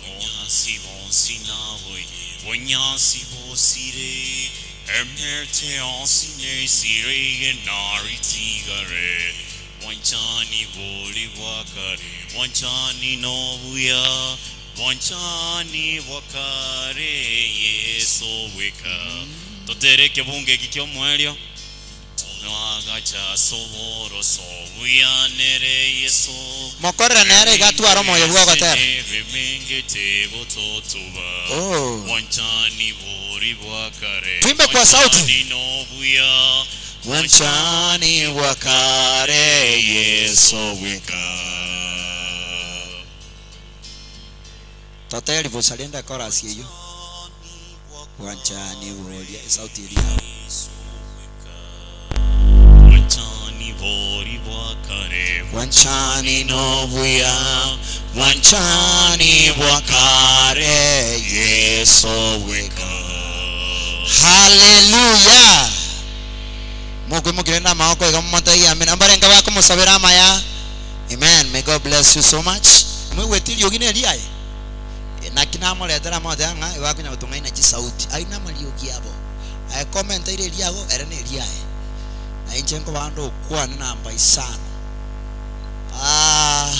Bonyansi bonsi naboe, bonyansi bosire, emerte onsi nesire enari tigare. Bwanchani bori bwa kare, bwanchani nobuya,
Bwanchani bwa kare Yeso bweka. Totere ekebungo eki ki'omoerio. Toagacha ase oboroso buya nere Yeso.
Mokorere nere iga atware omoyo bw'ogotera.
Emenge tegototuba.
Oh.
Bwanchani bori bwa kare.
Tuimbe kwa sauti.
Bwanchani nobuya.
Bwanchani bwa kare Yeso bweka. Toteri bosa rende ekorasi eyio. Bwanchani boria esauti eria yao.
Bwanchani bori bwa kare.
Bwanchani nobuya, bwanchani bwa kare Yeso bweka. Haleluya! Mokoimokia rende amagoko iga momotebie amina. Mbarenge bakomosabera amaya. Amen. May God bless you so much. Moigwete eriogi neriaye? Naki namoretera amotebia ng'a igo akonya gotong'aina chisauti. Ayio namariogi abo. Aye komenta ire eriago, ere neriaye. Na inche nkobanda okwane namba isano. Ah,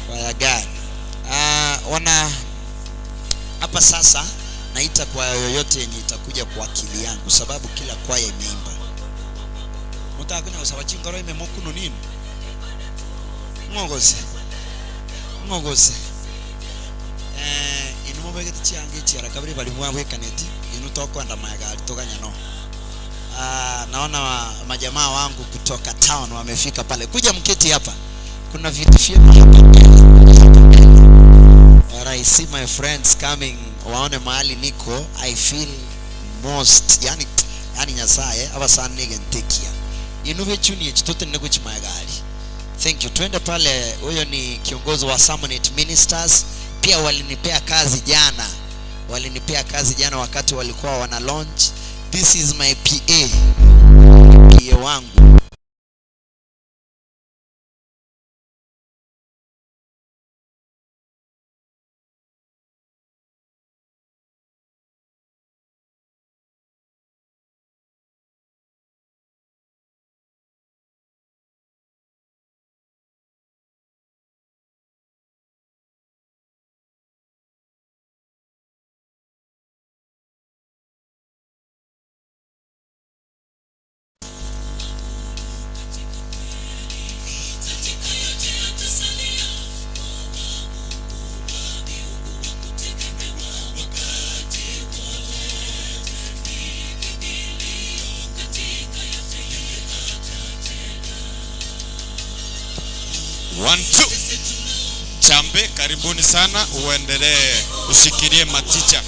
kwaya gani? Ah, wana hapa sasa naita kwaya yoyote yenye itakuja kwa akili yangu, sababu kila kwaya imeimba. Mutakonya gosaba chinkoro ime mokuno nini? Ng'ogose. Ng'ogose. Eh, inwe mobegete chianga echi ara kabere bari mwabwekaneti, inwe tokoenda magega aria toganya no. Ah, naona wa, majamaa wangu kutoka town wamefika pale. Kuja mketi hapa. Kuna viti vyenu hapa mbele. When I see my friends coming, waone mahali niko, I feel most, yani, yani Nyasaye abasani nigentekia. Inwe bechuni echi totenene gochi magega aria. Thank you. Twende pale, huyo ni kiongozi wa Sermonate Ministers. Pia walinipea kazi jana, walinipea kazi jana wakati walikuwa wana launch. This is my PA, PA wangu.
One, two. Chambe, karibuni sana, uendelee ushikilie maticha.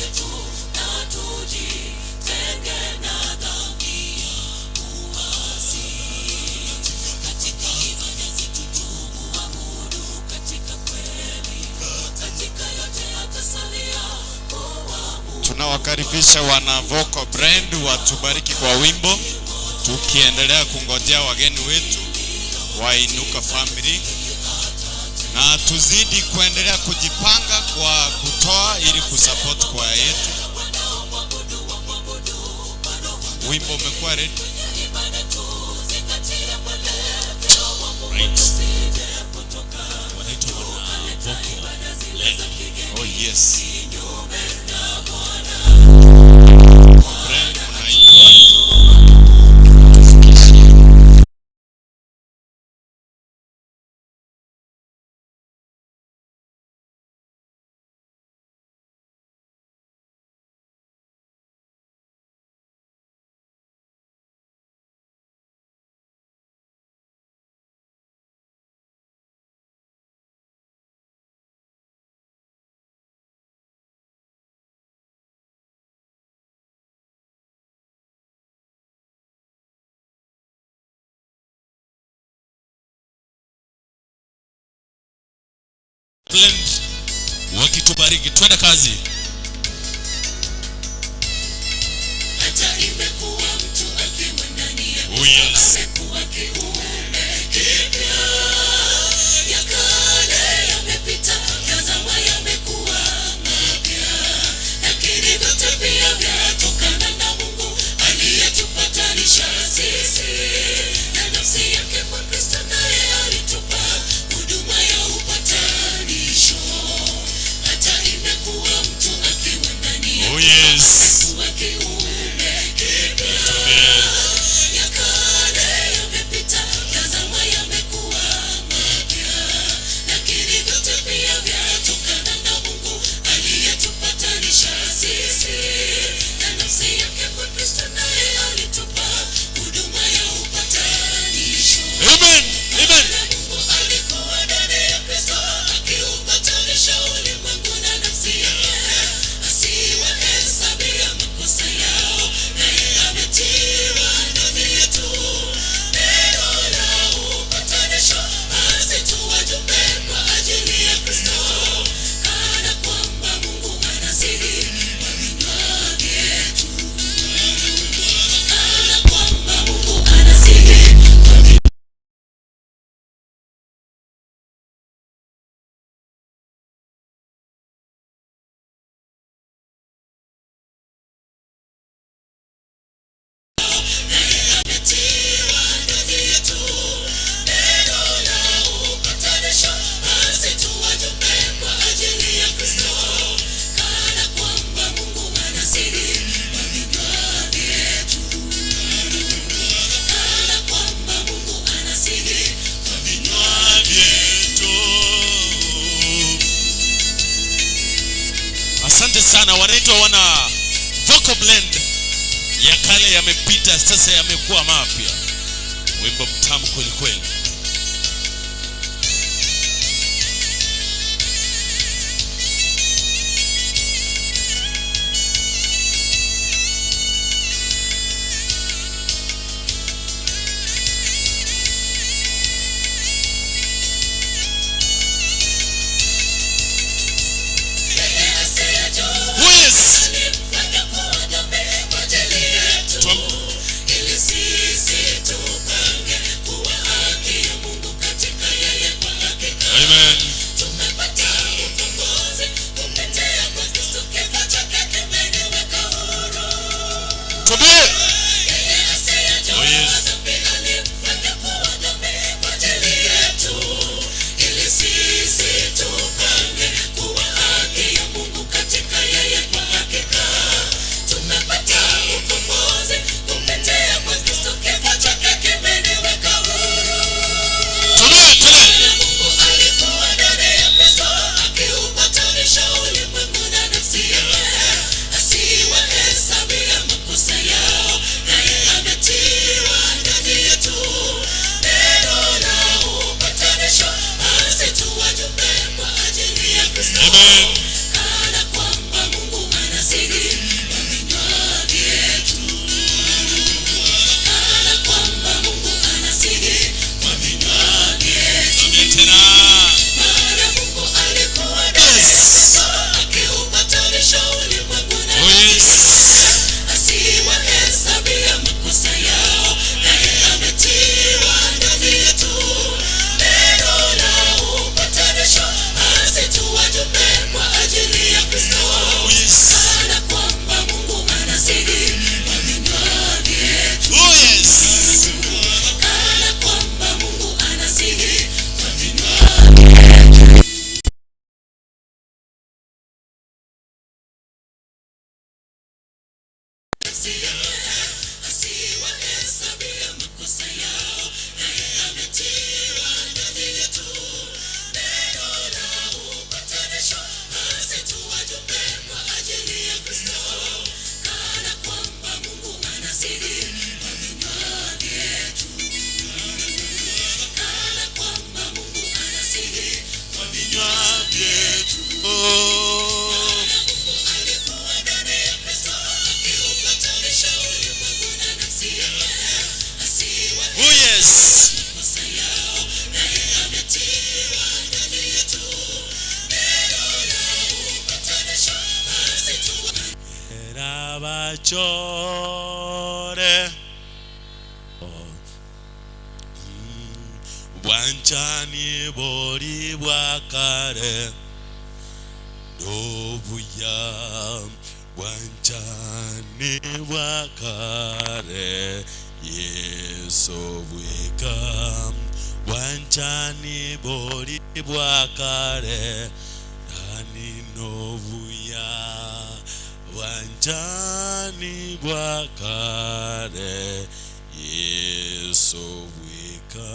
Tunawakaribisha wana Vocal Brand watubariki kwa wimbo, tukiendelea kungojea wageni wetu wa Inuka Family, na tuzidi kuendelea kujipanga kwa kutoa ili kusupport kwaya yetu. Wimbo umekuwa ready.
Right. Wanaitwa wana Vocal Blend.
Oh yes. Brand mnaitwa
Blend wakitubariki, twende kazi.
Hata imekuwa mtu akiwa ndani ya
Oh yes.
amekuwa kiumbe kipya, ya kale yamepita, tazama yamekuwa mapya. Lakini vyote pia vyatokana na Mungu aliyetupatanisha sisi na nafsi yake kwa Kristo, naye alitupa huduma ya upatanisho.
sana, wanaitwa wana Vocal Blend. Ya kale yamepita, sasa yamekuwa mapya. Wimbo mtamu kweli kweli. Who is? Amen. Tuambie. Oh, yes. Tuambie, tuambie. Amen. Tuambie tena. Yes. Oh, yes. Oh, yes. Oh, yes. Oh. Oh, yes. Rabachore bwanchani bori bwakare nobuya bwanchani bwakare Yesu bweka bwanchani bori bwakare nani nobuya bwanchani bwakare Yesu bweka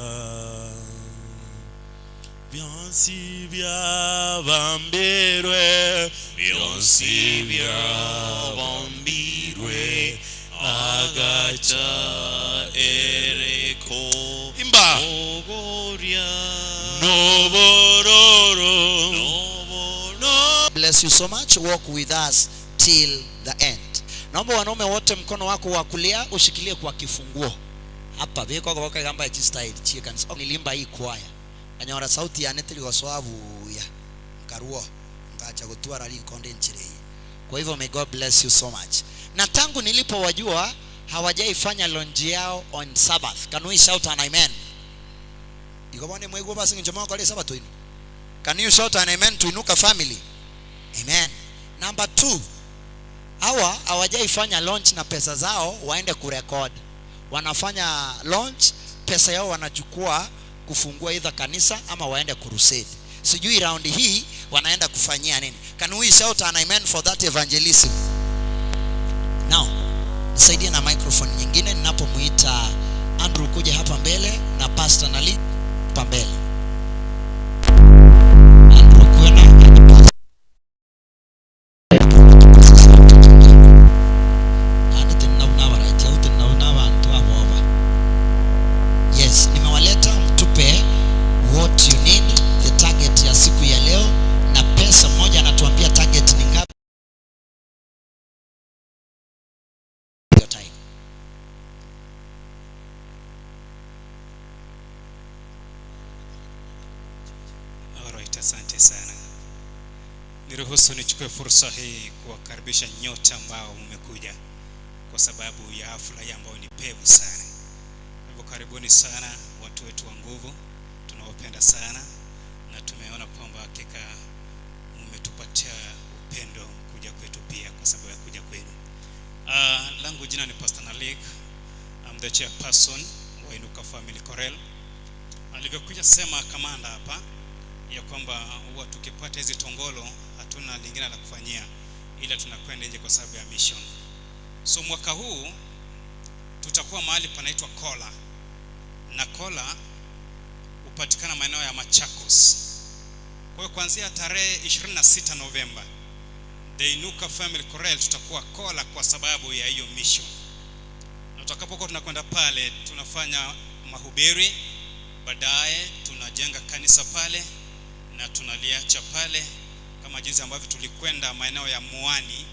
byonsi byabambirwe byonsi byabambirwe agacha ereko imba nobororo no
Bless you so much. Walk with us till the end. Naomba wanaume wote mkono wako wa kulia ushikilie kwa kifunguo. Hapa biko kwa kagamba ya style chie kanisa. Nilimba hii kwaya. Anyora sauti ya netri goswabu ya. Nkaruo ngacha gutwara likonde nchirei. Kwa hivyo may God bless you so much. Na tangu nilipowajua hawajaifanya launch yao on Sabbath. Can we shout an amen? Ikobone mwegwo basi njomo kwa Sabato ino. Can you shout an amen to Inuka family? Amen. Number 2, hawa hawajaifanya launch na pesa zao waende kurekod. Wanafanya launch, pesa yao wanachukua kufungua either kanisa ama waende crusade. Sijui round hii wanaenda kufanyia nini. Can we shout an amen for that evangelism? Now, nisaidie na microphone nyingine ninapomuita Andrew kuja hapa mbele na Pastor Nali hapa mbele. Andrew Kwena.
Asante, asante sana. Niruhusu nichukue fursa hii kuwakaribisha nyote ambao mmekuja kwa sababu ya hafla hii ambayo ni pevu sana. Kwa hivyo karibuni sana watu wetu wa nguvu, tunawapenda sana na tumeona kwamba hakika mmetupatia upendo kuja kwetu pia kwa sababu ya kuja kwenu. Langu jina ni Pastor Nalik. I'm the chairperson wa Inuka Family Chorale. Alivyokuja sema kamanda hapa ya kwamba huwa tukipata hizi tongolo hatuna lingine la kufanyia ila tunakwenda nje kwa sababu ya mission. So mwaka huu tutakuwa mahali panaitwa Kola, na Kola hupatikana maeneo ya Machakos. Kwa hiyo kuanzia tarehe 26 Novemba, the Inuka Family Chorale tutakuwa Kola kwa sababu ya hiyo mission. Na tutakapokuwa tunakwenda pale tunafanya mahubiri, baadaye tunajenga kanisa pale na tunaliacha pale kama jinsi ambavyo tulikwenda maeneo ya Muani,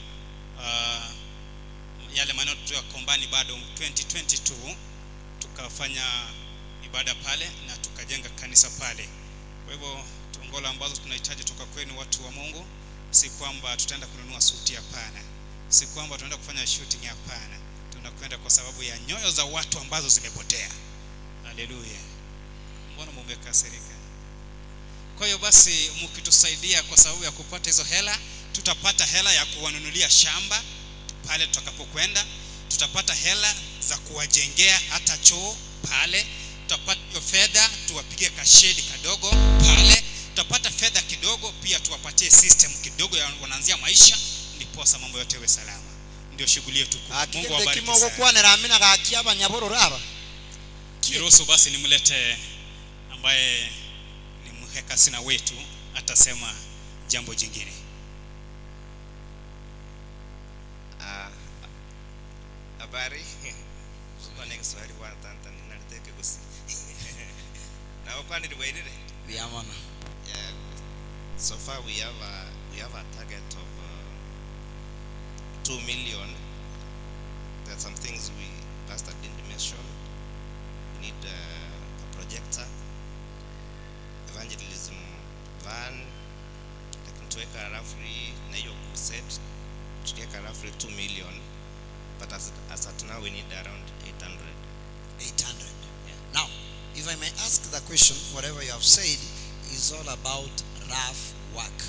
yale maeneo tu ya Kombani bado 2022 tukafanya ibada pale na tukajenga kanisa pale. Kwa hivyo tongola ambazo tunahitaji toka kwenu watu wa Mungu, si kwamba tutaenda kununua suti, hapana. Si kwamba tunaenda kufanya shooting, hapana. Tunakwenda kwa sababu ya nyoyo za watu ambazo zimepotea. Haleluya. Mbona mumekasirika? Kwa hiyo basi mkitusaidia kwa sababu ya kupata hizo hela, tutapata hela ya kuwanunulia shamba pale tutakapokwenda, tutapata hela za kuwajengea hata choo pale, tutapata hiyo fedha tuwapigie kashedi kadogo pale, tutapata fedha kidogo pia tuwapatie system kidogo ya wanaanzia maisha, ndiposa mambo yote yawe salama. Ndio shughuli yetu kuu. Mungu awabariki
kimo
sana.
gokwanera amina gaki abanyabororo aba.
Niruhusu basi nimlete ambaye ni mhekasina wetu, atasema jambo jingine.
Habari. Kwa Kiswahili kwa tanta ninaliteke gusi. Na kwa niliwairire.
Biamana.
Yeah. So far we have a target of 2 million. There are some things we pastor didn't mention. We need a projector, evangelism van, lakini tuweka roughly na hiyo crusade tukiweka roughly 2 million, but as at now we need around 800.
800. Yeah. Now, if I may ask the question, whatever you have said is all about rough work.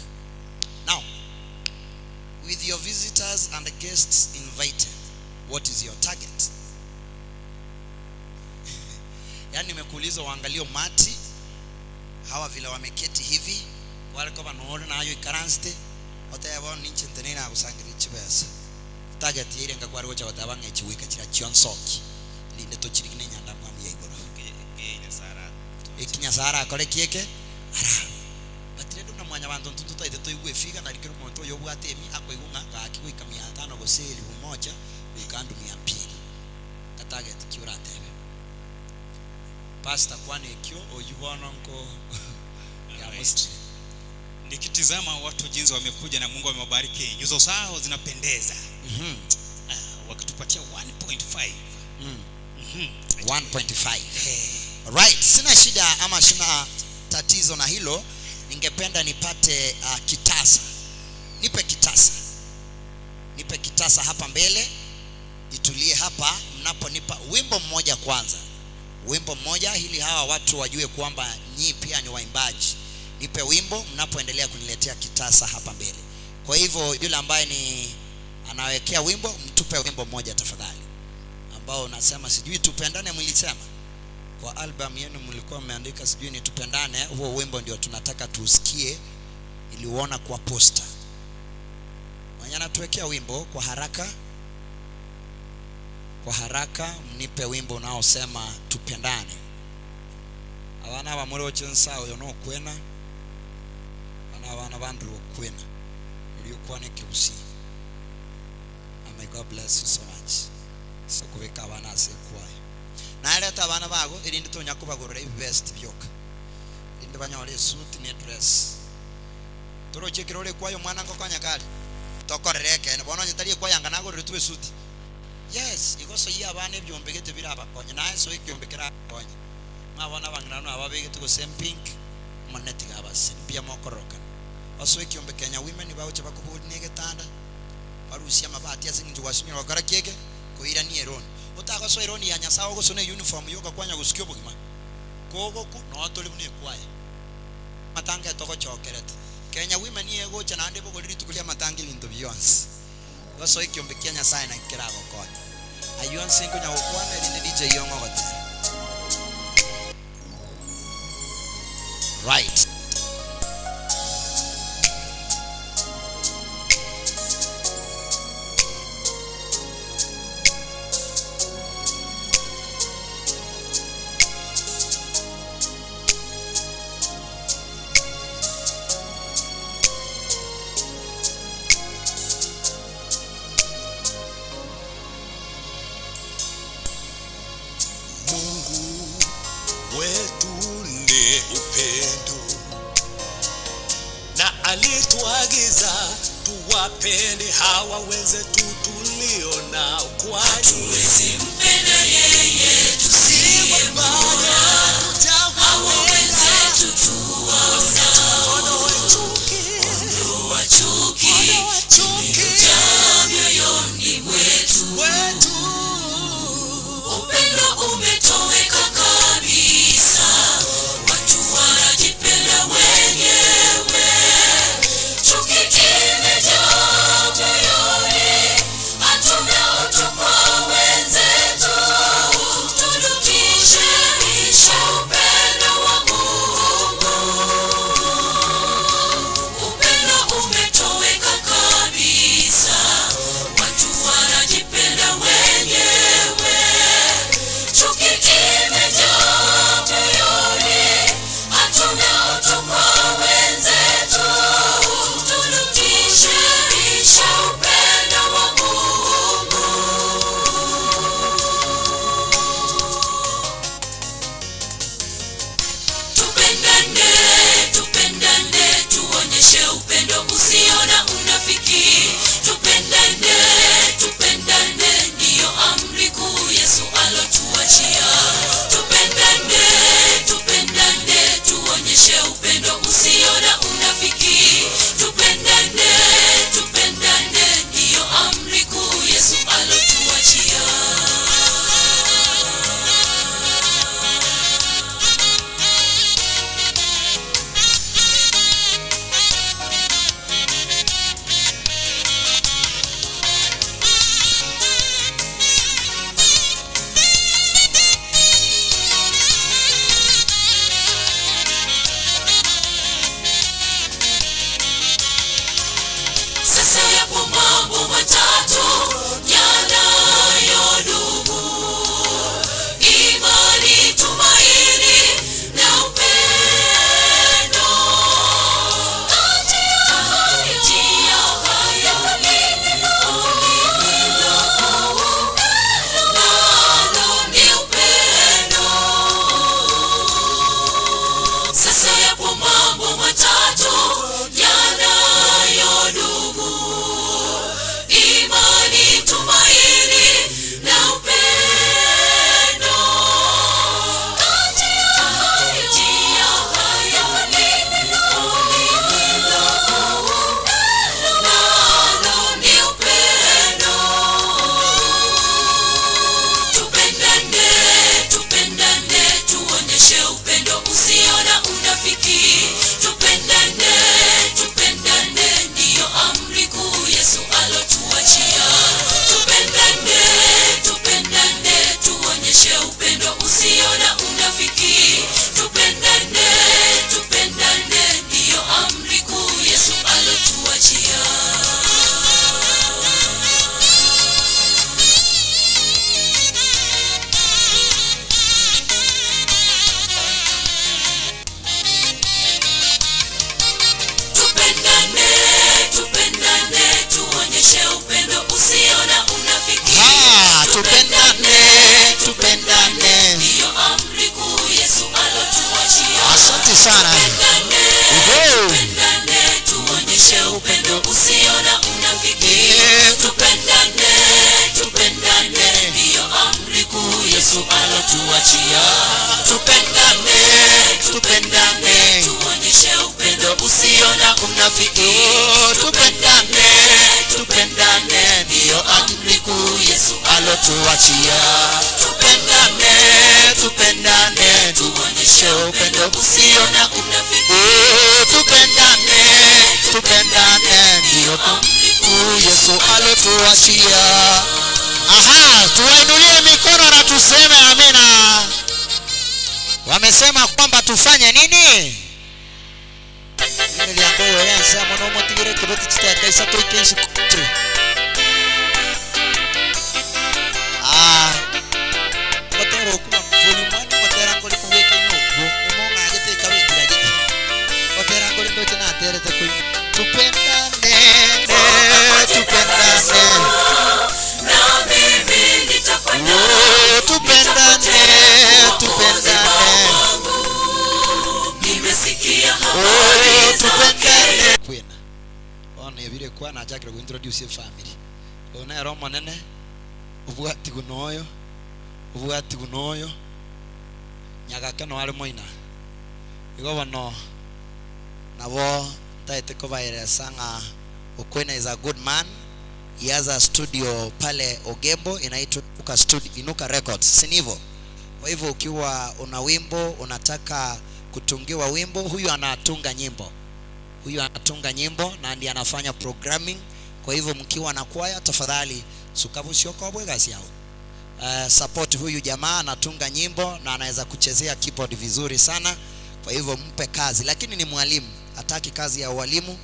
Now, with your visitors and guests invited, what is your target? Yaani nimekuuliza uangalie umati hawa vile wameketi hivi wale kwa noona nayo ikaranste oteba ninche ntenena gusangira chibesa target yire ngakwari gocha bataba ngechiwika chira chionsoki linde tochirigine nyanda mwamu ya igoro ekinyasara akore kieke ara batire nduna mwanya bantu ntuntu taite toigwe figa na rikiro omonto oyo obwate emi akoigwa ng'a gaki goika mia tano gose elifu moja goika andu mia mbili katarget ki oratebe pastor kwana ekio oywo bono nko ya
Right. Nikitizama watu jinsi wamekuja na Mungu amewabariki, nyuso zao zinapendeza. Wakitupatia 1.5.
1.5. Right, sina shida ama sina tatizo na hilo. Ningependa nipate kitasa. Nipe kitasa. Nipe kitasa hapa mbele. Itulie hapa mnaponipa wimbo mmoja kwanza. Wimbo mmoja ili hawa watu wajue kwamba nyi pia ni waimbaji. Nipe wimbo mnapoendelea kuniletea kitasa hapa mbele. Kwa hivyo yule ambaye ni anawekea wimbo, mtupe wimbo mmoja tafadhali. Ambao unasema sijui tupendane, mlisema kwa album yenu mlikuwa mmeandika sijui ni tupendane, huo wimbo ndio tunataka tusikie ili uona kwa poster. Mwenye anatuwekea wimbo kwa haraka, kwa haraka mnipe wimbo unaosema tupendane. Abana ba muri ochensa oyo no kwena. Abana abana bandru okwena. Uliokuwa ne kiusi. And may God bless you so much. So kubeka abana ase kwayo. Naleta abana bago erinde tonya kubagorera ibest byoka. Erinde banyore suit ne dress. Toroche kirore kwayo mwana ngokonya kali. Tokorere kene bono nyetari kwayanga nagorere twe suit. Yes, igoso yi abana ebyombegete birabakonya. Naye so ekyombekera konya. Mabona bangirano ababegete go same pink. Omonene tiga abasesenie. Mbuya mokororokana. Osoe ekiombe Kenya Women bagocha bakobogoria na egetanda, barusie amabati ase eng'encho gwasinyire gokora ki eke? Koirania eroni. Otagosoa eroni ya Nyasae ogosona eyuniform yoka kwanya gosukia obogima. Kogoku noo tore buna ekwaya. Amatanga etogochokerete. Kenya Women egocha naende ebogori rituko ri'amatanga ebinto bionsi. Gosoa ekiombe kia Nyasae naki keragokonye. Ayio onsi nkonya gokwana erinde DJ ong'e ogotera. Right.
Mungu wetu ni upendo na alituagiza tuwapende hawa wenzetu tulio nao, kwani
Hatuwezi mpenda yeye tusiyemuona, hawa wenzetu tuwaonao. Ondoa chuki iliyojaa mioyoni mwetu. Upendo umetoweka kabisa, watu wanajipenda wenyewe. Chuki imejaa moyoni, hatuna utu kwa wenzetu. Turudishe upendo wa Mungu. Upendo umetoweka kabisa, watu wanajipenda wenyewe. Chuki imejaa moyoni, hatuna utu kwa wenzetu. Turudishe upendo wa Mungu. Tupendane, tupendane, tuonyeshe upendo usio na unafiki. Tupendane, tupendane, ndiyo amri kuu Yesu alotuachia. Tupendane, tupendane, tuonyeshe upendo usio na unafiki. Tupendane, tupendane, ndiyo amri kuu Yesu alotuachia. Sasa yapo mambo matatu yanayodumu: imani, tumaini na upendo. Kati ya hayo lililo kuu nalo ni upendo. Sasa yapo mambo matatu yanayodumu: imani, tumaini na upendo. Kati ya hayo lililo kuu nalo ni upendo. Tupendane, tupendane, tuonyeshe upendo usio na unafiki. Tupendane, tupendane, ndiyo amri kuu Yesu alotuachia. Tupendane, tupendane, tuonyeshe upendo usio na unafiki. Tupendane, tupendane, ndiyo amri kuu Yesu alotuachia. Tupendane, tupendane, tuonyeshe upendo usio na unafiki.
Tupendane, tupendane.
Ndiyo amri kuu Yesu alotuachia.
Asante sana.
Tupendane,
Uho.
tupendane, tuonyeshe upendo usio na unafiki. Tupendane, tupendane, ndiyo amri kuu Yesu alotuachia. Tupendane, tupendane, tuonyeshe
alotuachia. Tupendane, tupendane, tuonyeshe upendo usio na unafiki. Oh, tupendane, tupendane, ndiyo amri kuu Yesu alotuachia. Aha, tuwainulie mikono na tuseme amina. Wamesema kwamba tufanye nini? Emeriango oyo y'ensemo nomotigere ekebeti chiteka isato ike isiko che. Ah, ogotera okwo volume one ogotera nkore kobwekaine okwo omong'agete ekabe enchera gete ogotera nkore ndoche naterete koigwa tupendane tupendane Oh, tupendane tupendane Oh, tupendane kwena bono ebire kwa nachakire go introduce efamily oyo nere omonene obwati buna oyo obwati buna oyo nyagake no are moina igo bono nabo ntaete kobaeresa ng'a Okwena is a good man he has a studio pale Ogembo inaitwa Inuka studio, Inuka Records si ni hivyo? Kwa hivyo ukiwa una wimbo unataka kutungiwa wimbo, huyu anatunga nyimbo, huyu anatunga nyimbo na ndiye anafanya programming. Kwa hivyo mkiwa na kwaya, tafadhali sukabusiokobwe gasi yao support huyu jamaa anatunga nyimbo na anaweza kuchezea keyboard vizuri sana. Kwa hivyo mpe kazi, lakini ni mwalimu, hataki kazi ya ualimu,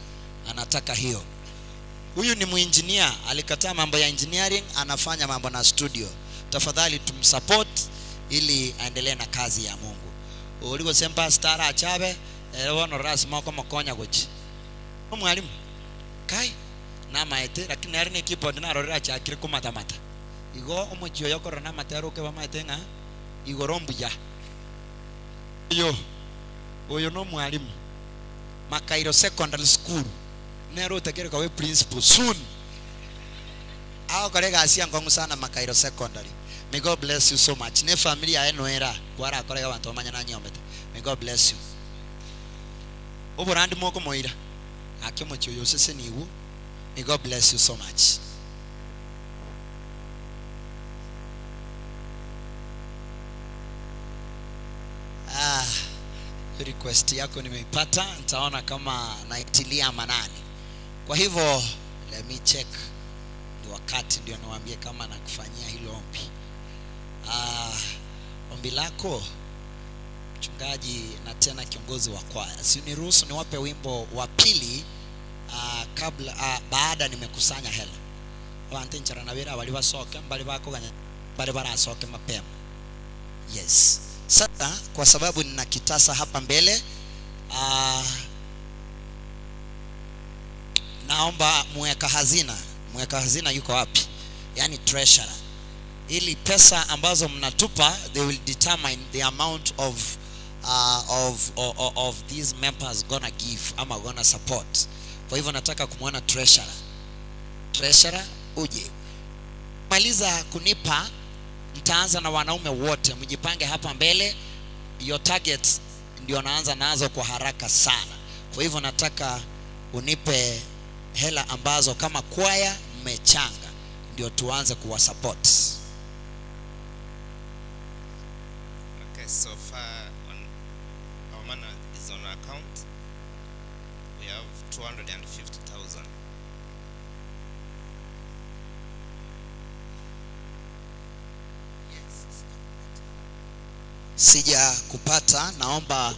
anataka hiyo. Huyu ni muinjinia, alikataa mambo ya engineering, anafanya mambo na studio. Tafadhali tumsupport ili aendelee na kazi ya Mungu. Ori gose pastor arachabe ere bono rasima okomokonya gochi omwalimu kai namaete lakini nere ne keyboard narorire achakire komatamata igo omochie oyo okorora namatera oke bamaete ng'a igoro mbuya oyo oyo nomwalimu Makairo Secondary School nere otakire koba eprinciple soon. Agokora egasi enkong'u sana Makairo Secondary. May God bless you so much. Ne efamiri yaye noera kwarakore iga abanto bamanye nanyomete. May God bless you. Oborandi mokomoira gaki omochie oyo osesenigwe. May God bless you so much. Ah, request yako nimeipata, nitaona kama naitilia manani. Kwa hivyo let me check, ni wakati ndio niwaambie kama nakufanyia hilo ombi. Ah, ombi lako mchungaji na tena kiongozi wa kwaya, si niruhusu niwape wimbo wa pili ah, kabla ah, baada nimekusanya hela abanto enchara nabo erabari basoke mbare bakoganya mbare barasoke mapema yes sasa kwa sababu nina kitasa hapa mbele ah, naomba mweka hazina mweka hazina yuko wapi yaani treasurer ili pesa ambazo mnatupa they will determine the amount of uh, of, of, of these members gonna give ama gonna support kwa hivyo nataka kumwona treasurer treasurer uje maliza kunipa nitaanza na wanaume wote mjipange hapa mbele your targets ndio naanza nazo kwa haraka sana kwa hivyo nataka unipe hela ambazo kama kwaya mmechanga ndio tuanze kuwasupport
Okay, so far on our money is on account. We have 250,000.
Sija kupata, naomba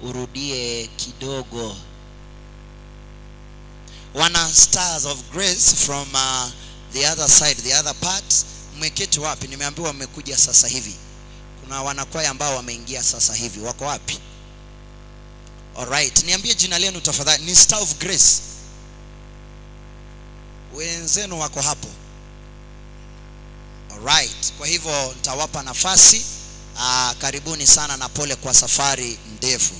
urudie kidogo. Wana Stars of Grace from uh, the other side, the other part, mmeketi wapi? Nimeambiwa mmekuja sasa hivi. Kuna wanakwaya ambao wameingia sasa hivi, wako wapi? Alright, niambie jina lenu tafadhali. Ni Star of Grace, wenzenu wako hapo? Alright, kwa hivyo nitawapa nafasi. Uh, karibuni sana na pole kwa safari ndefu.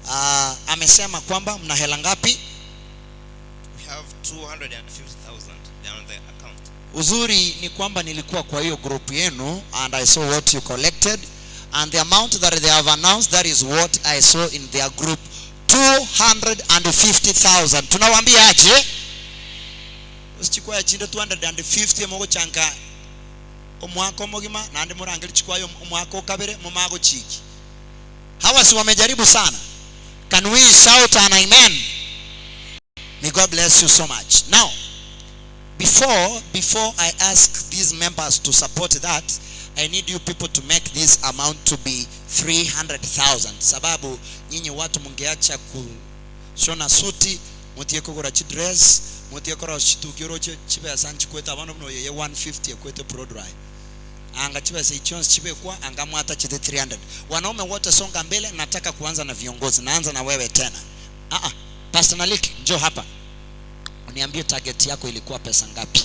Uh, amesema kwamba mna hela ngapi?
We have 250,000 down the account.
Uzuri ni kwamba nilikuwa kwa hiyo group yenu and I saw what you collected and the amount that they have announced that is what I saw in their group 250,000. Tunawaambia aje? Usichukue chinde 250 mogochanga Omwaka omogima naende morangerie chikwaya omwaka o kabere momanye gochiikia. Hawa si wamejaribu sana? Can we shout an amen? May God bless you so much. Now, before before I ask these members to support that, I need you people to make this amount to be 300,000. Sababu nyinyi watu mungeacha kushona suti, mutie kogora chidress, mutie korosia chituki oroche chibesa nchikwete abana buna oyo eye 150 ekwete pro dry. Anga chibesa echi chionsi chibekwa anga mwatachete 300. Wanaume wote songa mbele, nataka kuanza na viongozi. Naanza na wewe tena. Ah ah, Pastor Nalik, njoo hapa. Uniambie target yako ilikuwa pesa ngapi?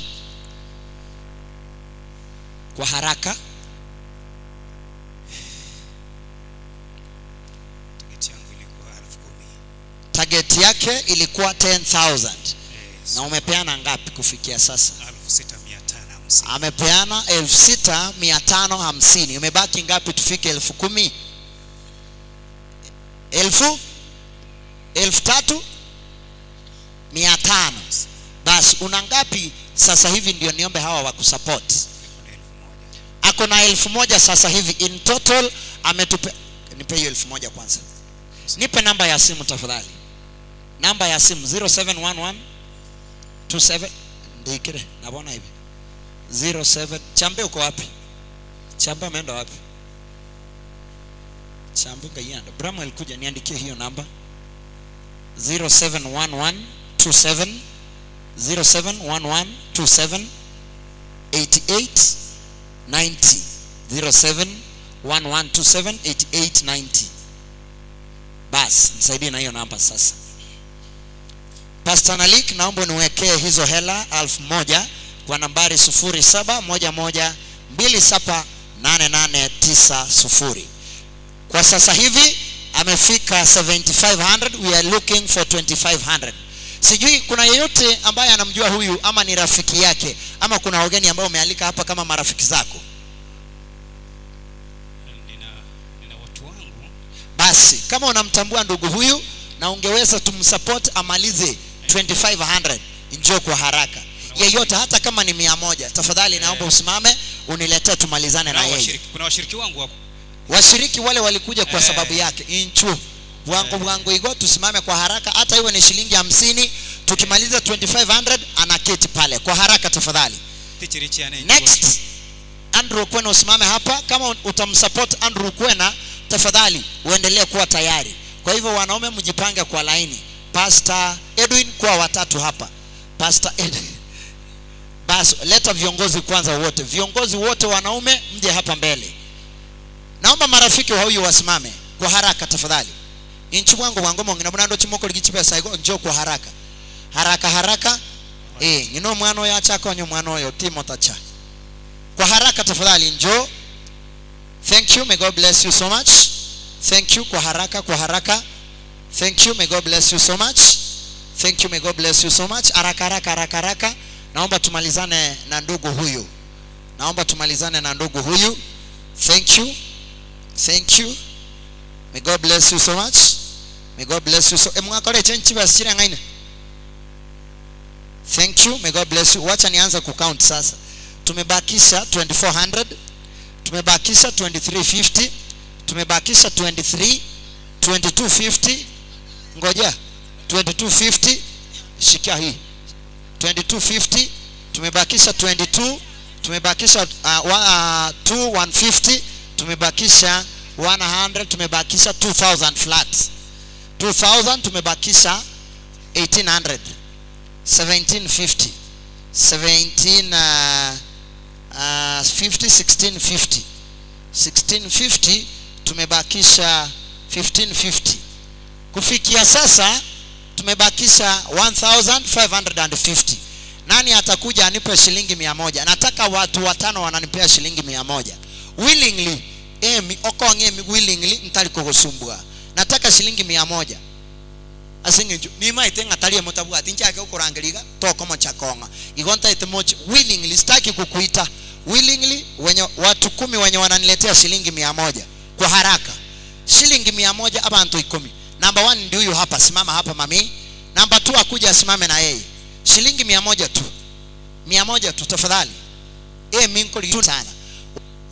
Kwa haraka.
Target yangu ilikuwa 10,000.
Target yake ilikuwa 10,000. Na umepeana ngapi kufikia sasa?
6,550.
Amepeana 6,550. Imebaki ngapi tufike 10,000? Elfu? 3,500. Basi una ngapi sasa hivi? Ndio niombe hawa wakusupport. Ako na 1,000 sasa hivi in total ametupe. Nipe hiyo 1,000 kwanza. Nipe namba ya simu tafadhali. Namba ya simu 0711 27 ndikire nabona hivi 07. Chambe uko wapi? Chambe ameenda wapi? Chambe ngaianda. Bramwell alikuja niandikie hiyo namba 0711 27 0711 27 88 90 0711 27 88 90. Bas, nisaidie na hiyo namba sasa. Pastor Nalik, naomba niwekee hizo hela 1,000 kwa nambari sufuri saba moja moja mbili saba nane nane tisa sufuri. Kwa sasa hivi amefika 7,500, we are looking for 2,500. Sijui kuna yeyote ambaye anamjua huyu ama ni rafiki yake ama kuna wageni ambao umealika hapa kama marafiki zako?
Nina watu wangu.
Basi kama unamtambua ndugu huyu na ungeweza tumsupport amalize 2,500, njoo kwa haraka. Yeyote hata kama ni 100, tafadhali naomba usimame uniletee tumalizane na yeye.
Kuna washiriki wangu hapo.
Washiriki wale walikuja kwa sababu yake. Inchu bwangu bwangu igo, tusimame kwa haraka, hata iwe ni shilingi 50. Tukimaliza 2,500 anaketi pale kwa haraka tafadhali. Next, Andrew Kwena usimame hapa. Kama utamsupport Andrew Kwena tafadhali uendelee kuwa tayari. Kwa hivyo wanaume mjipange kwa laini. Pastor Edwin kwa watatu hapa. Pastor Edwin. Bas, leta viongozi kwanza wote. Viongozi wote wanaume mje hapa mbele. Naomba marafiki wa huyu wasimame kwa haraka tafadhali. Inchi bwangu bwangu mongina bunando chimoko ligichipesa iko njoo kwa haraka. Haraka haraka. Ngino mwana oyo achakonyo mwana oyo Timo tacha. Kwa haraka tafadhali njoo. Thank you, may God bless you so much. Thank you kwa haraka, kwa haraka. Thank you, may God bless you so much. Thank you, may God bless you so much. Haraka haraka haraka haraka. Naomba tumalizane na ndugu huyu. Naomba tumalizane na ndugu huyu. Thank you. Thank you. May God bless you so much. May God bless you so. Mwakore chenchi basira ngaine. Thank you. May God bless you. Wacha nianze kucount sasa. Tumebakisha 2400, tumebakisha 2350, tumebakisha 23, 2250. Ngoja. 2250, shikia hii. 2250, tumebakisha 22, tumebakisha two one fifty, tumebakisha 100, tumebakisha 2000 flat. 2000 tumebakisha 1800. 1750. 17, 50, 1650. 1650 tumebakisha 1550. Kufikia sasa tumebakisha 1550. Nani atakuja anipe shilingi mia moja? Nataka watu watano wananipea shilingi mia moja. Willingly, emi, okong emi, willingly, ntali kukusumbua. Nataka shilingi mia moja. Asinge ni maite ngatalie mutabu ati nchake ukurangiriga toko mochakonga. Igonta ite moch willingly, sitaki kukuita. Willingly, wenye watu 10 wenye wananiletea shilingi mia moja kwa haraka. Shilingi mia moja abantu 10. Number 1 ndio huyu hapa, simama hapa mami. Number 2 akuja asimame na yeye. Shilingi mia moja tu. Mia moja tu tafadhali. Mimi niko sana.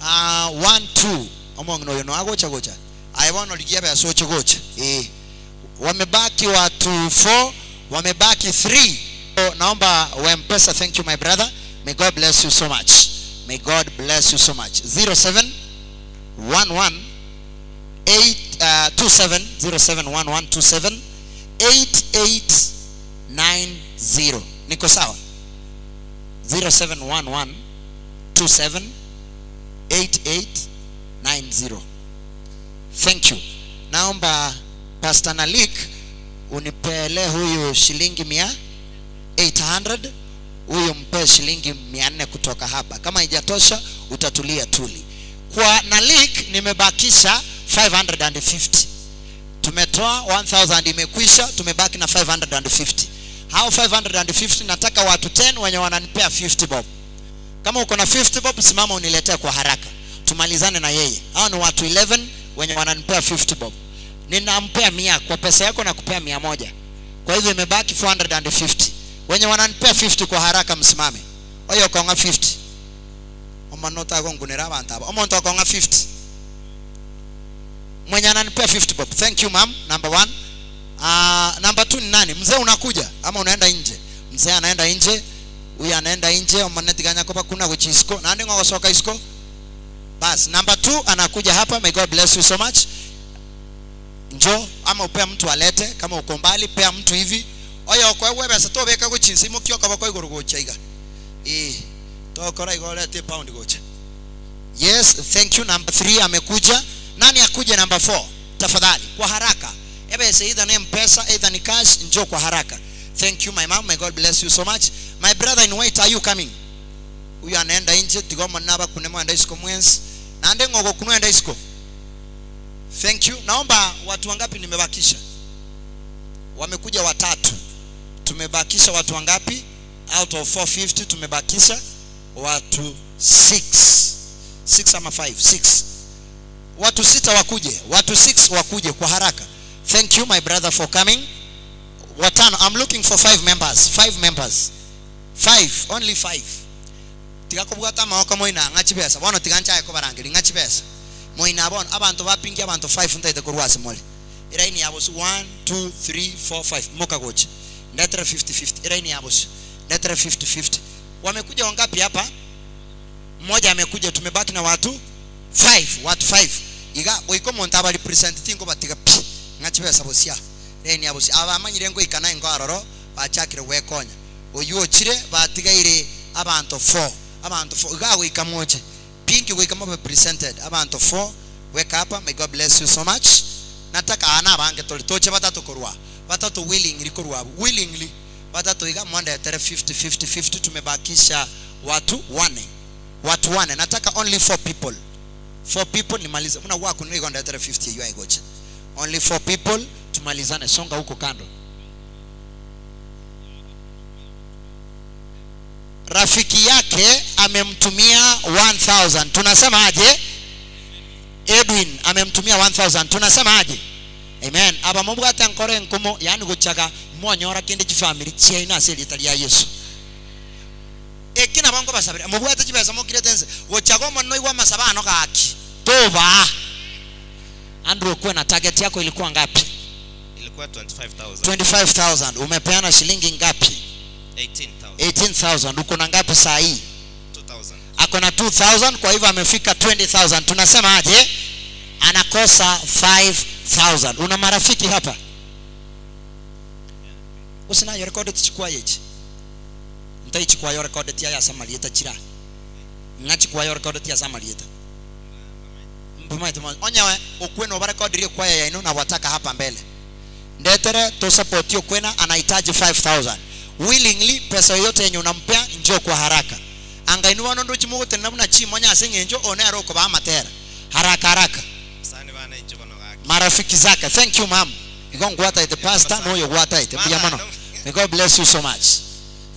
Ah, one, two. Omong'ina oyo noa agocha gocha. Aye bono rigia ebesa oche gocha. Eh. Wamebaki watu four, wamebaki three. Oh, naomba wa M-Pesa, thank you my brother. May God bless you so much. May God bless you so much. 07 11 8 uh, 27 0711 27 8890. Niko sawa? 0711 27 8890. Thank you. Naomba Pastor Nalik unipele huyu shilingi mia 800 huyu mpe shilingi 400 kutoka hapa. Kama haijatosha utatulia tuli. Kwa Nalik nimebakisha 550. Tumetoa 1000 imekwisha, tumebaki na 550. Hao 550 nataka watu 10 wenye wananipea 50 bob. Kama uko na 50 bob simama uniletee kwa haraka. Tumalizane na yeye. Hao ni watu 11 wenye wananipea 50 bob. Ninampea 100 kwa pesa yako na kupea 100. Kwa hivyo imebaki 450. Wenye wananipea 50 kwa haraka msimame. Oyo konga 50. Omano tagongunera abantu aba. Omonto okonga 50. Mwenye ananipea 50 bob. Thank you ma'am. Number 1. Number 2 ni nani? Mzee unakuja ama unaenda nje? Mzee anaenda nje. Huyu anaenda nje, omonetiganya koba kuna guchisiko. Nandi ngogosoka isiko. Bas, number 2 anakuja hapa. May God bless you so much. Njo ama upea mtu alete, kama uko mbali pea mtu hivi. Oyo kwa wewe besa tobeka guchinsi mukio kaba kwa iguru gocha iga. Tokora igore te pound gocha. Yes, thank you. Number 3 amekuja. Nani akuje number 4? Tafadhali kwa haraka. Ebe se either ni M-Pesa, either ni cash, njoo kwa haraka. Thank you my mom, may God bless you so much. My brother in white, are you coming? Huyu anaenda nje, tigoma naba kune mwenda isiko mwenzi. Nande ngogo kunwenda isiko. Thank you. Naomba watu wangapi nimebakisha? Wamekuja watatu. Tumebakisha watu wangapi? Out of 450 tumebakisha watu 6. 6 ama 5? 6. Watu 6 wakuje. Watu 6 wakuje kwa haraka. Thank you my brother for coming. Watano, I'm looking for 5 members. 5 members. 5, only 5. Tiga kubwata amaboko moina ng'a chibesa. Bono tiga nchaye kobarangeri ng'a chibesa. Moina bono abanto bapingi abanto 5 ntaete korwa ase more. Eraini ya bosu 1 2 3 4 5 moka gocha. Ndetere 50 50. Eraini ya bosu. Ndetere 50 50. Wamekuja wangapi hapa? Mmoja amekuja, tumebaki na watu 5, watu 5. Iga goika omonto aba represent tingo batiga pi ng'a chibesa bosia. Eraini ya bosia. Aba amanyire ngoika naye ngo aroro bachakire gwekonya. Oyio ochire batigaire abanto 4. Abanto 4. Iga goika moche. Pinki goika mobe presented. Abanto 4. Weka hapa. May God bless you so much. Nataka ana abange tori toche batatu korwa. Batatu willingly korwa. Willingly. Batatu iga mwandetere 50 50 50. Tumebakisha watu 4. Watu 4. Nataka only 4 people. 4 people nimalize. Mna wako ni ndetere 50 hiyo aigocha. Only 4 people tumalizane. Songa huko kando. Rafiki yake amemtumia 1000. Tunasema aje? Edwin amemtumia 1000. Tunasema aje? Amen. Aba mubwate nkore nkumo, yani guchaga mwonyora kindi chifamily chiaina ase erita ria Yesu. Eki nabo nkobasabera, mubwate chibesa mokirete nse, gochaga omonene oigwe amasabano gaki. Toba. Andrew, kuwe na target yako ilikuwa ngapi?
Ilikuwa 25,000.
25,000. Umepeana shilingi ngapi?
18,000.
18,000. Uko na ngapi saa hii?
2,000.
Ako na 2,000, kwa hivyo amefika 20,000. Tunasema aje? Anakosa 5,000. Una marafiki hapa? Usinayo record tichukua yechi. Nitaichukua yo record tia ya Samarieta chira. Ngachukua yo record tia Samarieta. Mpuma ituma. Onyawe ukwena oba record rio kwaya yaino na wataka hapa mbele. Ndetere to support yo kwena anahitaji 5,000. Willingly pesa yoyote yenye unampea njoo kwa haraka. Angainua nondo chimugote namna chimonya asenge njo onero ko ba matera. Haraka haraka.
Sani bana injo bono gaki.
Marafiki zake. Thank you ma'am. Igo ngwata ite pastor no yo ngwata ite. Mbuya mono. May God bless you so much.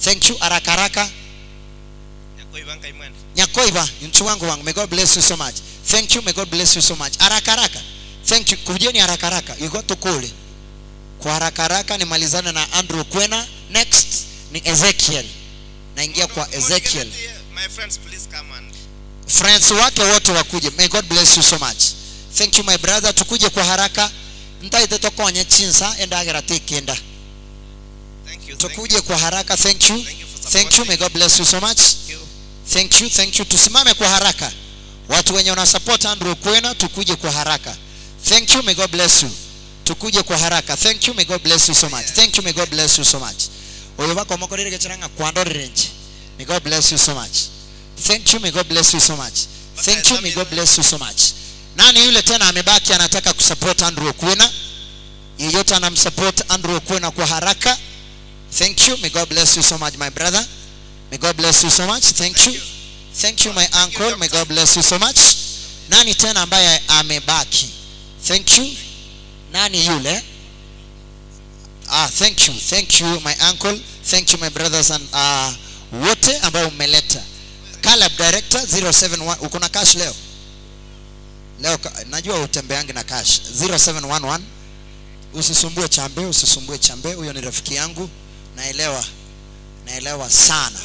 Thank you haraka haraka.
Nyakoiba ngai mwende.
Nyakoiba mtu wangu wangu. May God bless you so much. Thank you. May God bless you so much. Haraka haraka. Thank you. Kujeni haraka haraka. Igo tukule. Kwa haraka haraka nimalizane na Andrew Kwena. Next ni Ezekiel. Naingia kwa Ezekiel.
My friends, please come and
Friends wake wote wakuje. May God bless you so much. Thank you my brother. Tukuje kwa haraka. Ntaete tokonye chinsa endagera tekenda.
Thank you. Thank
Tukuje kwa haraka. Thank you.
Thank you for
Thank you. May God bless you so much.
you.
Thank you, thank you. Tusimame kwa haraka. Watu wenye wana support Andrew Kwena tukuje kwa haraka. Thank you, may God bless you. Tukuje kwa haraka. Thank you, may God bless you so much. Thank you, may God bless you so much. Oyo bako mokorere gechiranga kwandorere nche. May God bless you so much. Thank you, may God bless you so much. Thank you, may God bless you so much. Nani yule tena amebaki anataka kusupport Andrew Kwena? Yeyote anamsupport Andrew Kwena kwa haraka. Thank you. May God bless you so much, my brother. May God bless you so much. Thank you. Thank you, my uncle. May God bless you so much. Nani tena ambaye amebaki? Thank you. Nani yule? Ah, thank you. Thank you, my uncle. Thank you, my brothers and uh, wote ambao mmeleta. Caleb Director 071 uko na cash leo? Leo ka- najua utembeange na cash. 0711 Usisumbue chambe, usisumbue chambe. Huyo ni rafiki yangu. Naelewa. Naelewa sana.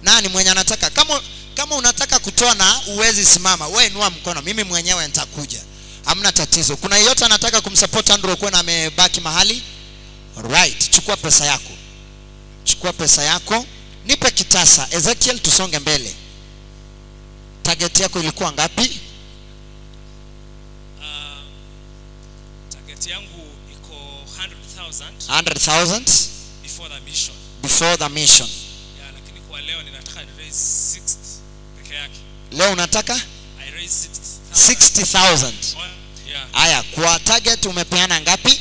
Nani mwenye anataka? Kama kama unataka kutoa na uwezi simama, wewe inua mkono, mimi mwenyewe nitakuja. Hamna tatizo. Kuna yeyote anataka kumsupport Andrew Okwena amebaki mahali? Right, chukua pesa yako. Chukua pesa yako. Nipe kitasa. Ezekiel, tusonge mbele. Target yako ilikuwa ngapi?
Target yangu iko 100,000
100,000
before the mission.
before the mission.
Yeah, lakini kwa leo ninataka ni raise 60 peke yake.
Leo unataka
I raise 60,000.
60,000.
Yeah.
Haya, kwa target umepeana ngapi?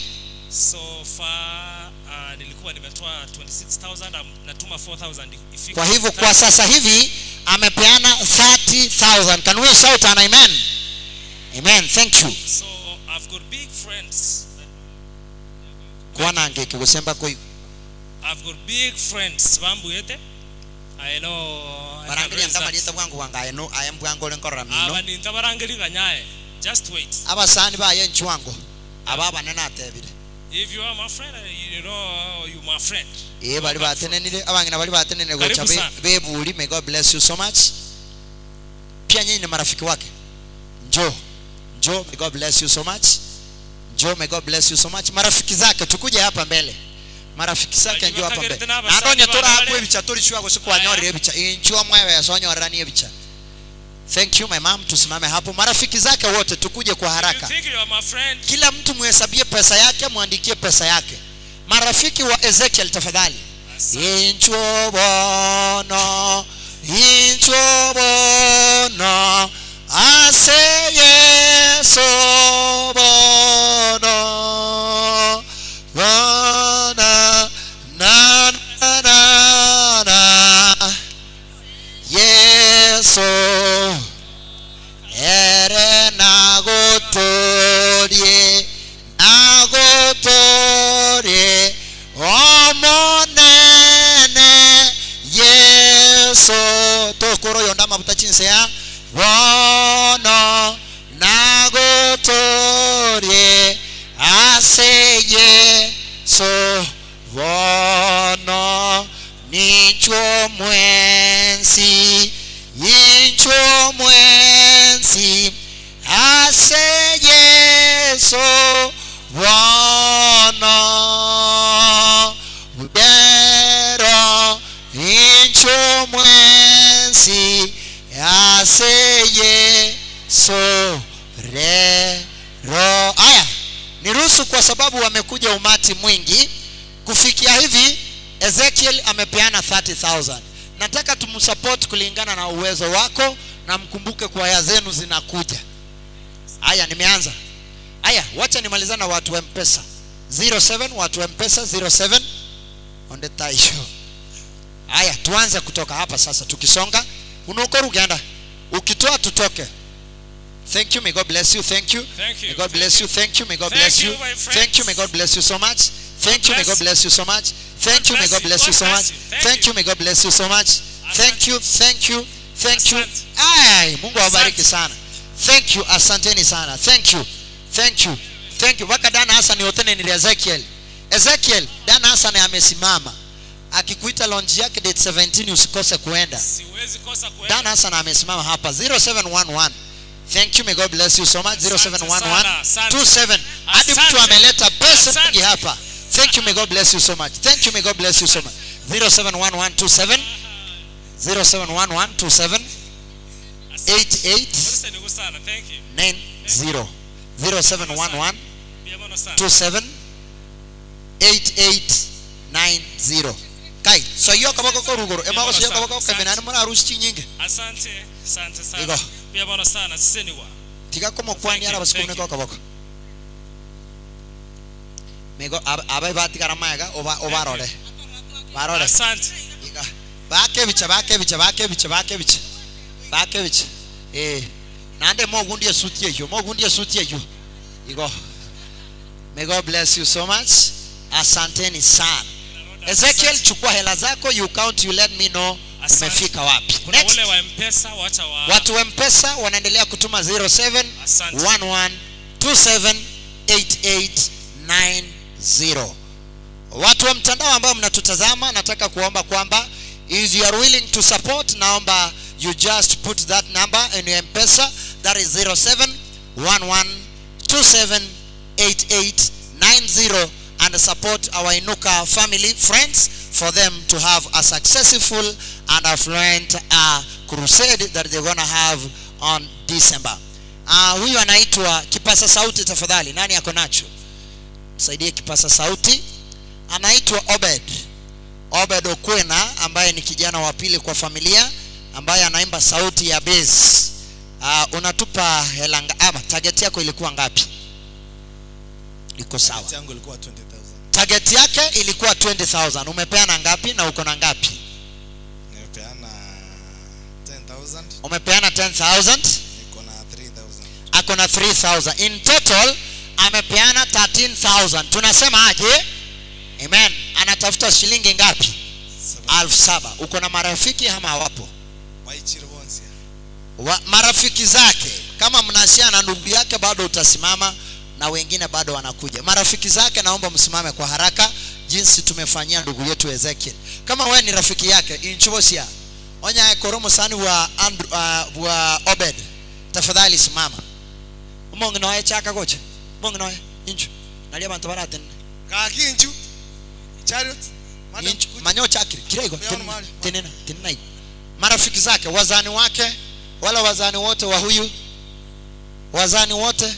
So far uh, nilikuwa nimetoa 26,000 am- natuma 4,000 ifike.
Kwa hivyo kwa sasa hivi amepeana 30,000. Can we shout an amen? Amen. Thank you.
So I've got big friends.
Kwana angeke gusemba koi
I've got big friends bambuyete. I know I can
barangeria
raise that.
ndamarieta bwangu bwangaye no aya mbwango ore nkorora mino
Abaninta barangeri ganyaye. Just wait.
abasani baye nchwango aba banene atebire
If you are my friend, uh, you know you my friend.
eh bali batenenire abangina bali batenenire gocha
Karibu
be
sana.
bebuli may God bless you so much pia nyinyi ni marafiki wake njoo njoo may God bless you so much njoo may God bless you so much marafiki zake tukuje hapa mbele marafiki zake njoo hapa mbele nandonye tora hapo ebicha torishwa gusikwanyorire ebicha inchwa mwewe yasonyorera ni ebicha thank you my mom tusimame hapo marafiki zake wote tukuje kwa
You
haraka
think you are my friend?
kila mtu muhesabie pesa yake mwandikie pesa yake marafiki wa ezekiel tafadhali inchwo bono inchwo bono ase yeso bono bona na na na na yeso ere nagotorie nagotorie omonene yeso tokoro yonda amabuta chinsea bono nagotorie ase yeso bono ninchwo mwensi inchwo mwensi ase yeso bono bero inchwo mwensi ase yeso rero aya niruhusu kwa sababu wamekuja umati mwingi kufikia hivi ezekiel amepeana 30000 nataka tumsupport kulingana na uwezo wako na mkumbuke kwaya zenu zinakuja haya nimeanza haya wacha nimalizana na watu wa mpesa 07 watu wa mpesa 07 on the taisho haya tuanze kutoka hapa sasa tukisonga unuko rugenda ukitoa tutoke thank you may god bless you thank you
Thank you.
may god bless you thank you may god
Thank
bless
you,
you
my friends.
thank you may god bless you so much thank you may god bless you so much thank you may god bless you so much thank you may god bless you so much thank you thank you thank you ay mungu awabariki sana thank you asanteni sana thank you thank you thank you mpaka dana hasan yotene ni ezekiel ezekiel dana hasan amesimama Akikuita launch yake date 17 usikose kuenda.
Siwezi kosa kuenda.
Dan Hassan amesimama hapa 0711. Thank you, may God bless you so much. 0711
Asante.
27. Hadi mtu
Asante.
ameleta pesa
Asante.
nyingi hapa. Thank you, may God bless you so much. Thank you, may God bless you so much. 071127 071127 88
Asante sana. Thank you.
90 0711
Biyabona sana.
27 8890 kai so iyo kaboko koruguru emago so kaboko kamenani muri arusi chinyinge
Asante. Asante sana.
Igo.
Biyabona sana. Siseniwa.
tiga komokwani
Thank you,
ara basikumeka
thank you.
kaboko migo abe batigara maega oba obarore barore
Asante.
iga bakebicha bakebicha bakebicha bakebicha bakebicha eh nande mogundi esuti eyo mogundi esuti eyo igo. May God bless you so much. Asanteni sana. Ezekiel, chukua hela zako, you count, you let me know
Asante.
umefika wapi.
Kuna
Next.
ule wa M-Pesa wacha wa
Watu wa M-Pesa wanaendelea kutuma 07
Asante.
11 27 8890. Watu wa mtandao ambao mnatutazama, nataka kuomba kwamba if you are willing to support, naomba you just put that number in your M-Pesa, that is 07 11 27 8890 and support our Inuka family friends for them to have a successful and affluent crusade that they're gonna have on December. Huyu anaitwa kipasa sauti, tafadhali nani ako nacho? Msaidie kipasa sauti. Anaitwa Obed. Obed Okwena ambaye ni kijana wa pili kwa familia ambaye anaimba sauti ya bass. Unatupa hela ama target yako ilikuwa ngapi? Iko sawa.
Target yangu ilikuwa 20,000.
Target yake ilikuwa 20,000. Umepeana ngapi na uko na ngapi?
Nimepeana 10,000.
Umepeana 10,000.
Niko na 3,000.
Ako na 3,000. In total amepeana 13,000. Tunasema aje? Amen. Anatafuta shilingi ngapi? 7,000. Uko na marafiki ama hawapo?
Waichiro bonsi.
Marafiki zake, kama mnashare na ndugu yake bado utasimama na wengine bado wanakuja. Marafiki zake naomba msimame kwa haraka jinsi tumefanyia ndugu yetu Ezekiel. Kama wewe ni rafiki yake, inchubosia. Onya koromo sani wa Andrew, wa Obed. Tafadhali simama. Umongi noe chaka kocha. Umongi noe inchu. Nalia bantu baraten.
Kaki inchu. Chariot. Madam,
Inchu. Manyo chakiri. Kiraigo.
Kuja
Tenena,
mahali.
tenena, tenena hiyo. Marafiki zake, wazani wake, wala wazani wote wa huyu. Wazani wote.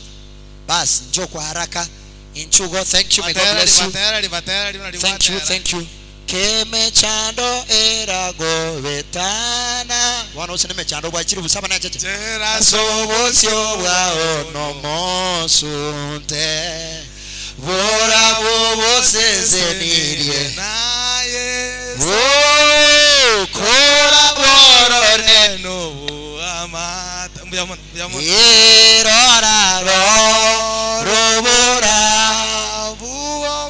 Basi njoo kwa haraka. Inchugo, thank you, may God bless you.
Batera, batera, batera,
Thank you, thank you. Kemechando erago betana. Wana usine mechando bwa chiri busaba na cheche. Asobosio bwa ono mosunte. Bora bobo sezenirie. Oh, kora borone.
no amata. Mbuyamona, mbuyamona.
Irora ro robora.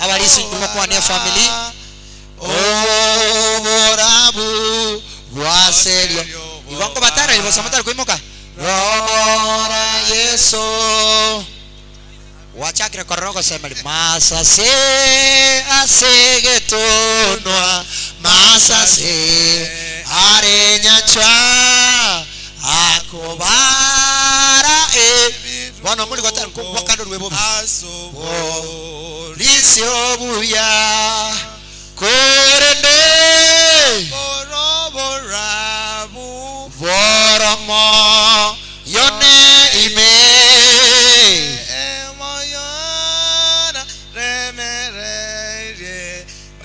Abalisi ndimo kwa family. Oborabu bwaserio. Igongo batara ibo samatara kuimoka. Rora Yesu. Wachakire koroko semeli masase asegetonwa masase arenyacha akobara e bono muri gotara wakando rwebo lisio buya korende boromo yone ime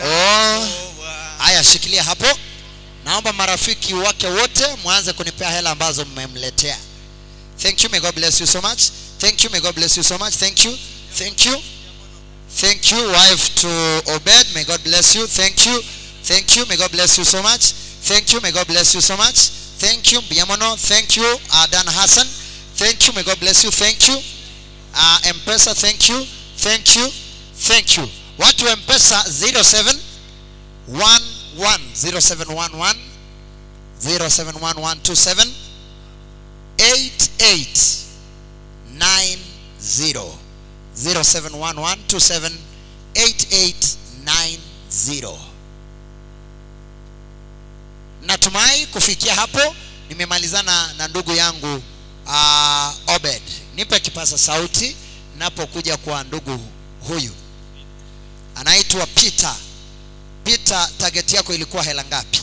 Oh. Haya, shikilia hapo. Naomba marafiki wake wote mwanze kunipea hela ambazo mmemletea. Thank you, may God bless you so much. Thank you, may God bless you so much. Thank you. Thank you. Thank you, wife to Obed. May God bless you. Thank you. Thank you. May God bless you so much. Thank you. May God bless you so much. Thank you, Biamono. Thank you, Adan Hassan. Thank you. May God bless you. Thank you. M-Pesa, thank you. Thank you. Thank you. Watu wa M-Pesa 0711 0711 071127 8890 071127 8890. Natumai kufikia hapo nimemalizana na ndugu yangu uh, Obed. Nipe kipaza sauti napokuja kwa ndugu huyu anaitwa Peter. Peter, target yako ilikuwa hela ngapi?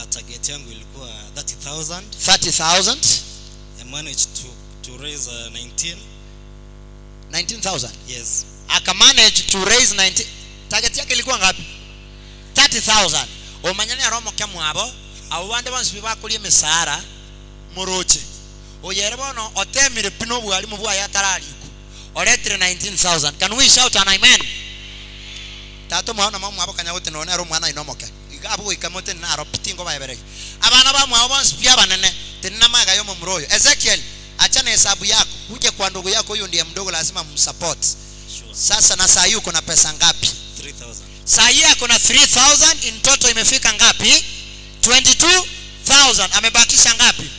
Target yangu ilikuwa 30,000.
30,000.
I managed to raise 19.
19,000.
Yes.
Aka manage to raise 19. Target yake ilikuwa ngapi? 30,000. Omanyane aromo kya mwabo abo bande bonsi bakoria emisara moroche oyere bono otemire pi nobwarimu bwaye atararikwa oretire 19,000. Can we shout an amen? Tata omwabo na mama omwabo kanya gotena one ere omwana oino omoke. Iga abwo goika motene naro pi tingobaebereria. Abana bamwabo bonsi pi abanene tenena magega y'omomura oyo. Ezekiel, acha na hesabu yako, kuje kwa ndugu yako huyu ndiye mdogo lazima msupport. Sasa na saa hii uko na pesa ngapi?
3000.
Saa hii ako na 3000 in total imefika ngapi? 22000. Amebakisha ngapi?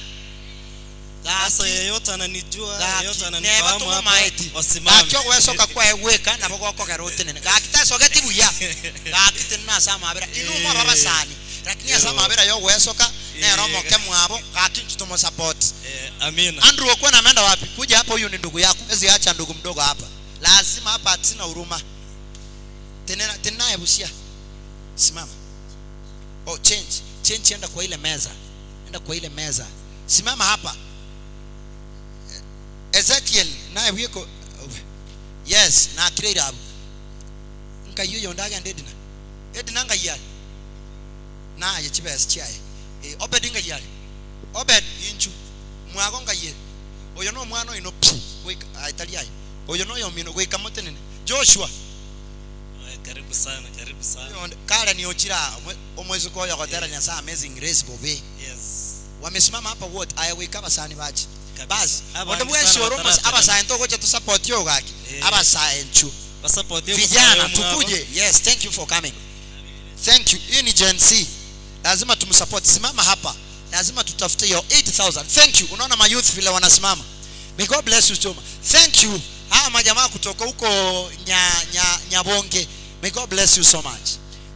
Sasa yeyote ananijua, yeyote
Neba
ananifahamu hapa,
tumomaeti.
wasimame.
Gaki ogwesoka kwaye gweka nabo gokogera otenene. Gaki tasogeti buya. Gaki tenena ase amabera. Inwe mwaba abasani. Lakini ase amabera yogwesoka nere omoke mwabo gaki inchu tomosupport.
Eh, amina.
Andrew Okwena ameenda wapi? Kuja hapa, huyu ni ndugu yako. Huwezi acha ndugu mdogo hapa. Lazima hapa atina huruma. Tenena tenaye busia. Simama. Oh, change. Change, enda kwa ile meza. Enda kwa ile meza. Simama hapa. Ezekiel naye wiko yes na akire irabu. Nkai oyo ndagenda Edna. Edna ngai are. Naye chibesa chiaye. Eh, Obed ngai are. Obed inchu. Mwago ngai ere. Oyo no omwana oino pi. Goika aye tari aye. Oyo noyo omino goika motenene. Joshua.
Eh, karibu sana, karibu sana.
Oyonde Karen ochire aa omoiseke oyo ogotera Nyasaye amazing grace bobe.
Yes.
Wamesimama hapa wote aye goika abasani bache.
Kabisa.
Bas
Abange
onde bwensi
sana
ore omosa
bataratenena.
abasae ntogocha tosupport oyo gaki.
Eh.
Abasae nchu.
Basupport omosae
Vijana
omwabo.
tukuje. Yes, thank you for coming. Thank you. Hii ni Gen Z. Lazima tumsupport. Simama hapa. Lazima tutafute hiyo 8000. Thank you. Unaona ma youth vile wanasimama. May God bless you so much. Thank you. Hawa majamaa kutoka huko nya, nya, Nyabonge. May God bless you so much.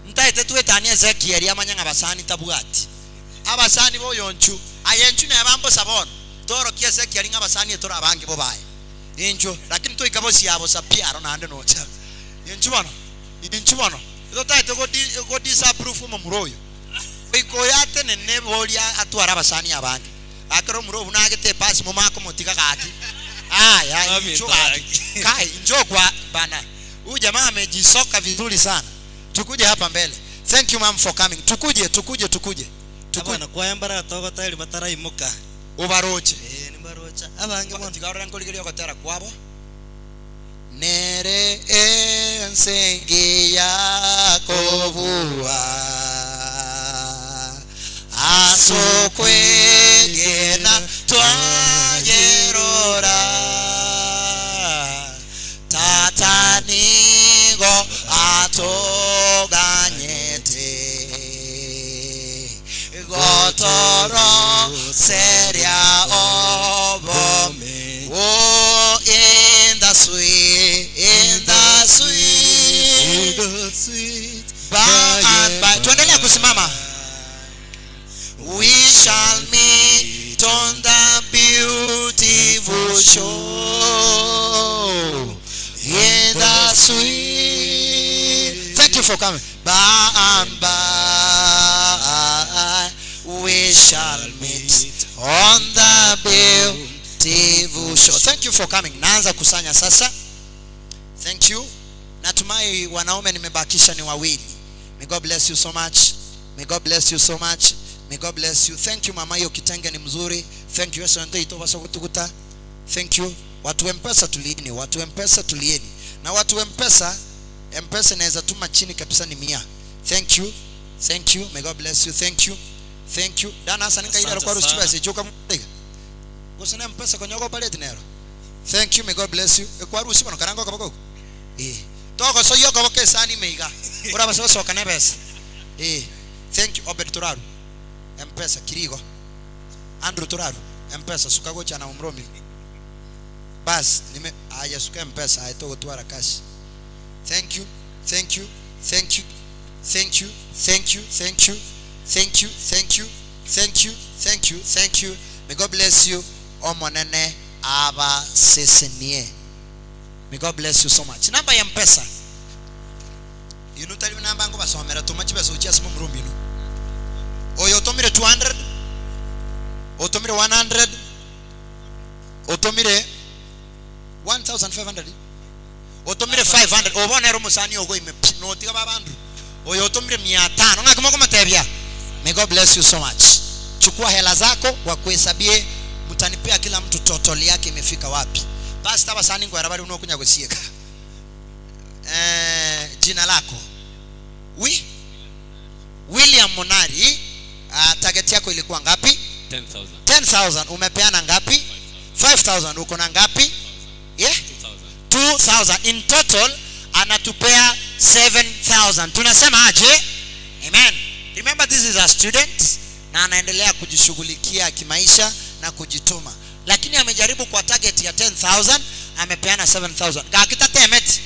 Ntaete twetanie Ezekiel amanye ng'a basani tabwati. Abasani boyonchu. Aye nchu neba mbosa bono. Torokie Ezekiel ng'a abasani etore abange bobaye. Inchuo. Lakini toika bosia bosa pi aro naende nocha. Inchu bono. Inchu bono. Totaete go disapprove omomura oyo. Goika oyo atenene boria atware abasani abange. Gaki omura obwo nagete epasi momake komotiga gaki. Aya inchuo gaki. Kai inchuo kwa bana. Huyu jamaa amejisoka vizuri sana. Tukuje hapa mbele. Thank you ma'am for coming. Tukuje, tukuje, tukuje. Tukuje.
Abana kwaya mbaratogoteria bataraimoka.
Obaroche.
Eh, nimbaroche. Abange bono.
Tiga orore nkorigereria ogotera kwabo. Nere ense engiya kobua as'okwegena twayerora Tata nigo atoganyete gotoroseria obome Oh, in the sweet, in the sweet, by and by. Tuendelea kusimama. We shall meet on the beautiful shore in the sweet. Thank you for coming. By and by we shall meet on the beautiful shore. Thank you for coming. Naanza kusanya sasa. Thank you. Natumai wanaume nimebakisha ni wawili. May God bless you so much. May God bless you so much. May God bless you. Thank you mama, hiyo kitenge ni mzuri. Thank you. Yesu ndio itoba kutukuta. Thank you. Watu wa M-Pesa tulieni, watu wa M-Pesa tulieni. Na watu wa M-Pesa, M-Pesa inaweza tuma chini kabisa ni 100. Thank you. Thank you. May God bless you. Thank you. Thank you. Dana hasa nika ile
Asante
alikuwa
sana.
rusiba sichoka mtega. Gose na M-Pesa konyogo pale tinero. Thank you. May God bless you. Ekwa rusiba no karango kabako. Eh. Toko so yoko boke sani meiga. Ora basa soka nebesa. Eh. Thank you Obed Turaru. M-Pesa Kirigo. Andrew Turaru. M-Pesa suka gocha na umromi. Bas nime aya suka M-Pesa aye togo twara cash. Thank you. Thank you. Thank you. Thank you. Thank you. Thank you. Thank you, thank you, thank you, thank you, thank you. May God bless you. Omonene abasesenie. May God bless you so much. Namba ya mpesa. Inwe tari namba ngobasomera toma chibesa gochia ase momura omino. Oyo otomire 200, otomire 100, otomire 1500, otomire 500. Obo bono nere omosani ogo ime pi, notiga baba Andrew. Oyo otomire mia tano. Ng'aki mokomotebia? May God bless you so much. Chukua hela zako wakuhesabie, mtanipea kila mtu total yake imefika wapi. Pastor abasani nkoera bare buna okonya gosieka. Eh, jina lako wi William Munari. Ah, target yako ilikuwa ngapi?
10,000.
10,000. Umepeana ngapi? 5,000. Uko na ngapi? Yeah? 2,000. In total anatupea 7,000. Tunasema aje? Amen. Remember this is a student na anaendelea kujishughulikia kimaisha na kujituma, lakini amejaribu kwa target ya 10,000 amepeana 7,000 gakitatemeti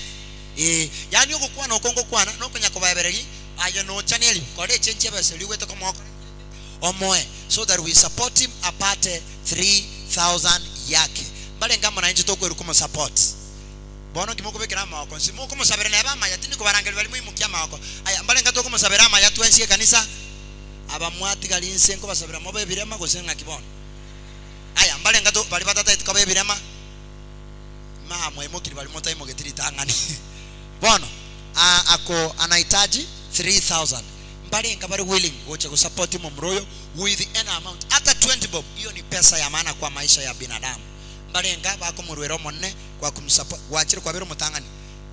eh, yani ogokwana oko ngokwana nokonya kobaebereri aye nochaneri kore echenchi ebesa eria ogwete komokora omoe so that we support him apate 3000 yake mbarenge amo nainche tokweru komosupport bono nki mokobekera amagoko nsi mokomosabera neba amaya tindi kobarangeria baria moimokie amagoko aya mbarenge tokomosabera amaya twensi ekanisa aba mwatigari inse nkobasabera mobe ebirema gose ng'aki bono aya mbarenge to baria batataeti koba ebirema maa mwaimokiri baria motaimogeti ritang'ani bono a ako anahitaji 3000 mbarenga bare willing gocha gosupport momura oyo with any amount ata 20 bob hiyo ni pesa ya maana kwa maisha ya binadamu mbarenga bakomorwera omonene kwa kumsupport gwachire kwabera omotang'ani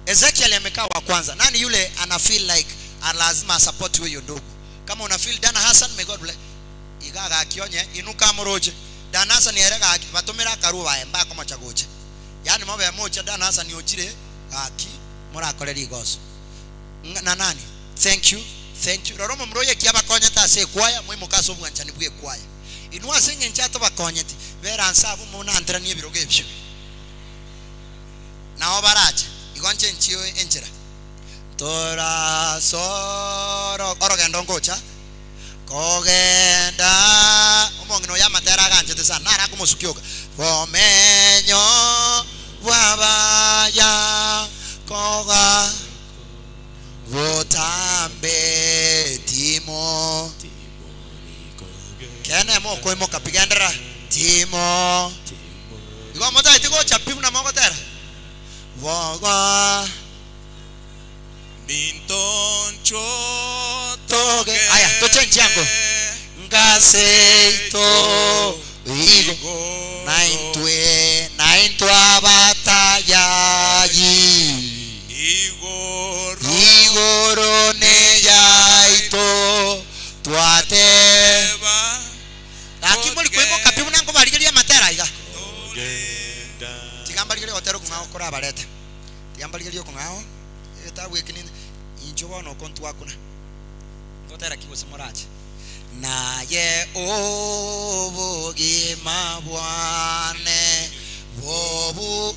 Ezekiel amekaa wa kwanza nani yule ana feel like lazima asupport huyu ndugu kama una feel Dana Hassan may God bless iga gaki onye inuka amoroche Dana Hassan ere gaki batomere akarua baye mbakomocha gocha yani mobe mocha Dana Hassan ochire gaki morakore rigoso Ng'a na nani thank you thank you rora omomura oyo eki abakonyete ase ekwaya moimoke ase obwanchani bw'ekwaya inwe ase eng'encho atobakonyeti bera nse abwo monanteranie ebirogo ebio nao barache igo nche nchio enchera Ntorasoro orogendo ngocha kogenda omong'ina oyo amatera aganchete sana naro akomosukia oka bomenyo bw'abaya koga botambe timo kene mokoimoka pi genderera timo igo motaeti gocha pi buna mogotera bogo toge aya tochenji ango ngaseito igo naintwe naintwe abatayayi igoro neyaito twateba gaki mori koimoka pi buna nkobarigeria amatera iga tiga mbarigerie gotera okong'ao korabarete tiga mbarigerie okong'ao egetabu eke ninde inchuo bono oko ntwakuna ngotera ki gose morache naye obogima bwane bobu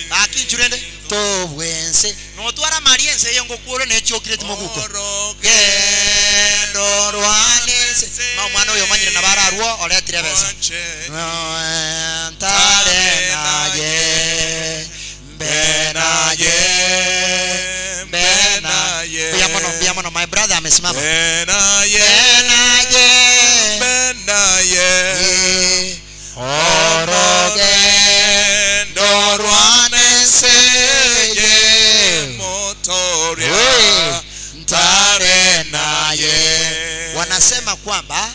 gaki inchu rende tobwense notwara amari ense eye ngokwore nechiokire timoguko gendo rwane ense ma omwana oyo omanyire nabo ararwo oretire ebesa ntare naye mbe naye mbe naye mbuya mono mbuya mono my brother amesimama mbe naye mbe naye orogendo rwane ense eye ntare naye wanasema kwamba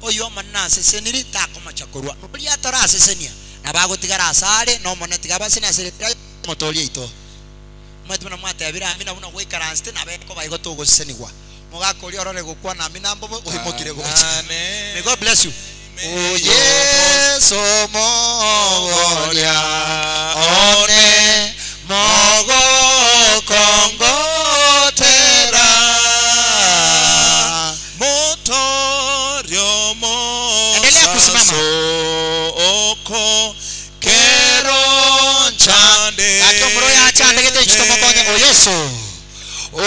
oyo Omonene aseseniri takomocha korwa noria atarasesenia nabo agotigara asare na Omonene tiga abasenie ase ritera y'omotoori oito. Omanyete buna mwatebire Amina buna gwaikaransete nabo ekoba igo togosesenigwa. Mogaka oria orore gokwana Amina mbobe oimokire gocha. May God bless you. O Yeso mogoria one mogokongotera. Endelea kusimama. Gaki omoro yachandegete inche tomokonye o Yeso. O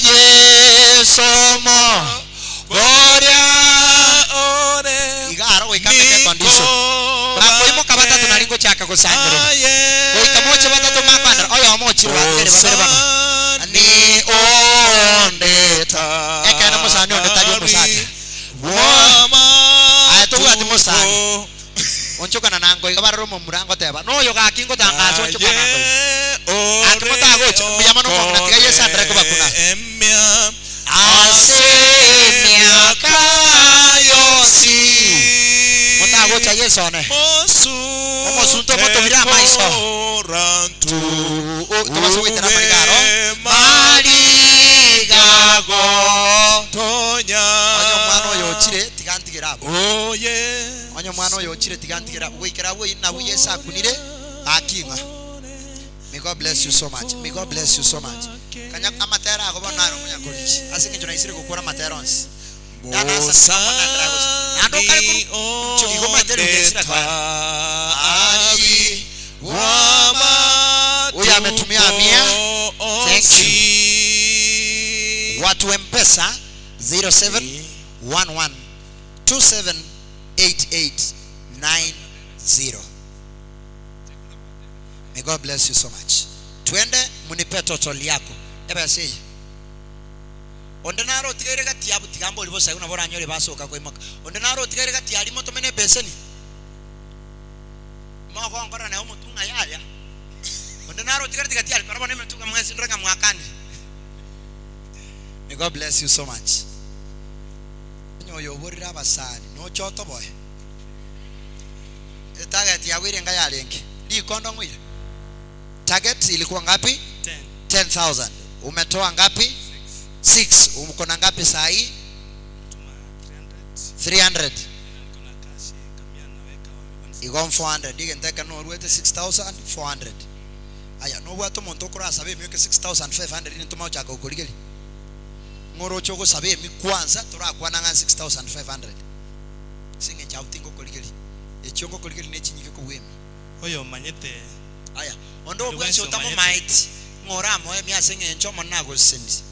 Yeso mogoria. Mogochaka gosangerera. Goika moche batato makwandera oyomo ochire batigere babere bono. Ni onde Ekeene mosani onde tari omosacha. Aye tobwati mosani. Onchokana nango iga barore omomura ngoteba, Noyo gaki ngotangasa onchokana nango iga. Gaki motagocha, mbuya mono omong'ina tiga Yeso andare kobakuna. Ase emiaka yonsi motagocha Yeso one. Omosunte omotobire amaiso. Tobase goitera amariga aro. Marigago. Onye omwana oyo ochire tiga ntigere abwo. Onye omwana oyo ochire tiga ntigere abwo. Goikera abwo nabwo Yeso akunire gaki ng'a. May God bless you so much. May God bless you so much. Kanya amatera ago bono naro omonyakoriki. Ase eng'encho naisire gokora amatera onsi. Danasa nigo ndira gocha. Naende okare koru ncho igo omanyete riuga esira kware. Ari huyu ametumia mia. Thank you. Watu wa M-Pesa 0711 278890. May God bless you so much. Twende munipe total yako. Ebesa eye. Onde naro otigaire gati yabo tiga mbori bosa igo nabo oranyore basoka koimoka. Onde naro otigaire gati aria motomene ebeseni. Mogonkora naye omotwe ng'a yaya. Onde naro otigarete gati aria kora bono emetwe ng'a mwensi ndore ng'a mwakanire. May God bless you so much. Onye oyo oborire abasani noche otoboe. Etarget yago ere enga yarenge? Rikondo ng'oire. Target ilikuwa ngapi? 10,000. Umetoa ngapi? 6. Uko na ngapi saa hii? 300. Igo 400. Egento ekero noruete 6400. Aya, nobwate omonto okorasabe emioke 6500 nintoma gochaka gokorigeria. Ng'oroche ogosaba emi kwanza torakwana ng'a 6500. Ase engencho abwo tingokorigeria, echio ngokorigeria nechinyige kobua emi.
Oyomanyete.
Aya, onde
Onde
bwensi
bwensi omanyete.
otamomaeti, ng'a oramoe emi ase engencho Omonene agosesenirie.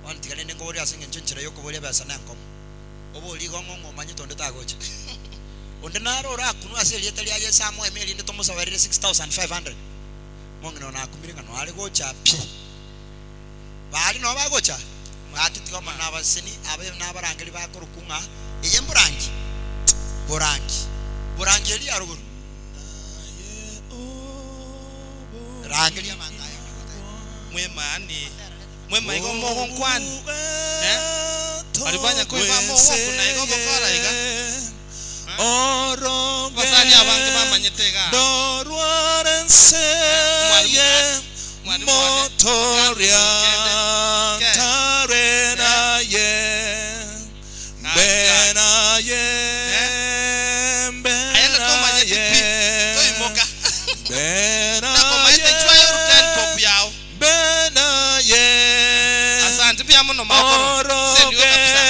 Bono tiga rende nkoborie ase engencho enchera y'okoboria ebesa nenkong'u. Oborie igo ng'a ong'omanyete onde tagocha. Onde naro orakunwe ase erieta ria Yeso amoe emi erinde tomosaberere 6500. Omong'ina one akumire ng'a noare gocha pi. Baria nao bagocha, gaki tiga Omonene abasesenie abe nabarangeri bakorokwa ng'a eye mborangi, borangi, borangi eria ya rogoro. Rangeria abanto aya onde goteba.
Mwemani, mwema igo mogonkwani, eh? Baria banya koiba mogokuna igo gokora iga. Abasani abange bamanyete iga. Omwalimu gaki, omwalimu one, kende, ke, eh, gaki gaki, eh, aye natomanyeti pi, toimoka. Nakomaete inchuo aye orute enpop yao. Asante mbuya mono makoro. Sendiwe kabisa.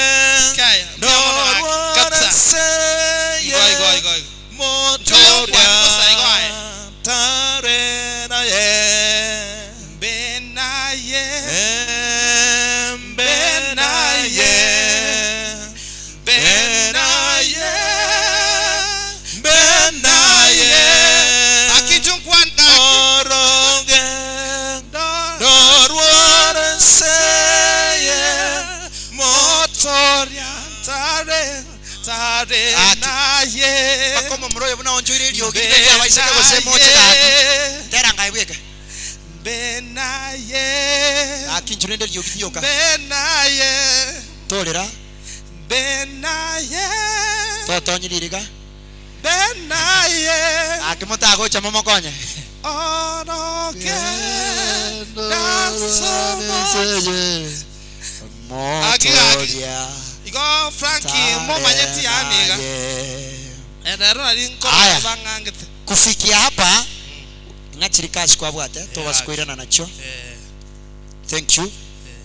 Kaya mbuya mono gaki kabisa. Igo igo igo igo. Inchuo aye okwani bosa igo aye. Mbe naye. Mbe naye. Mbe naye. Mbe naye. Aki inchuo nkwani gaki.
Mpaka omomura oyo buna onchoire eriogi ribe ri'abaiseke gose moche gaki. Tera nkaye bweka. Gaki inchu rende eriogi rioka. Torera. Totonye ririga. Gaki motagocha momokonye.
Gaki gaki. Igo Frankie momanyeti yaani iga. Eh, rero nari
Aya.
nkorora bang'angete.
Kufikia hapa ng'a chiri kasi kwabwate tobase koirana nachio. Thank you.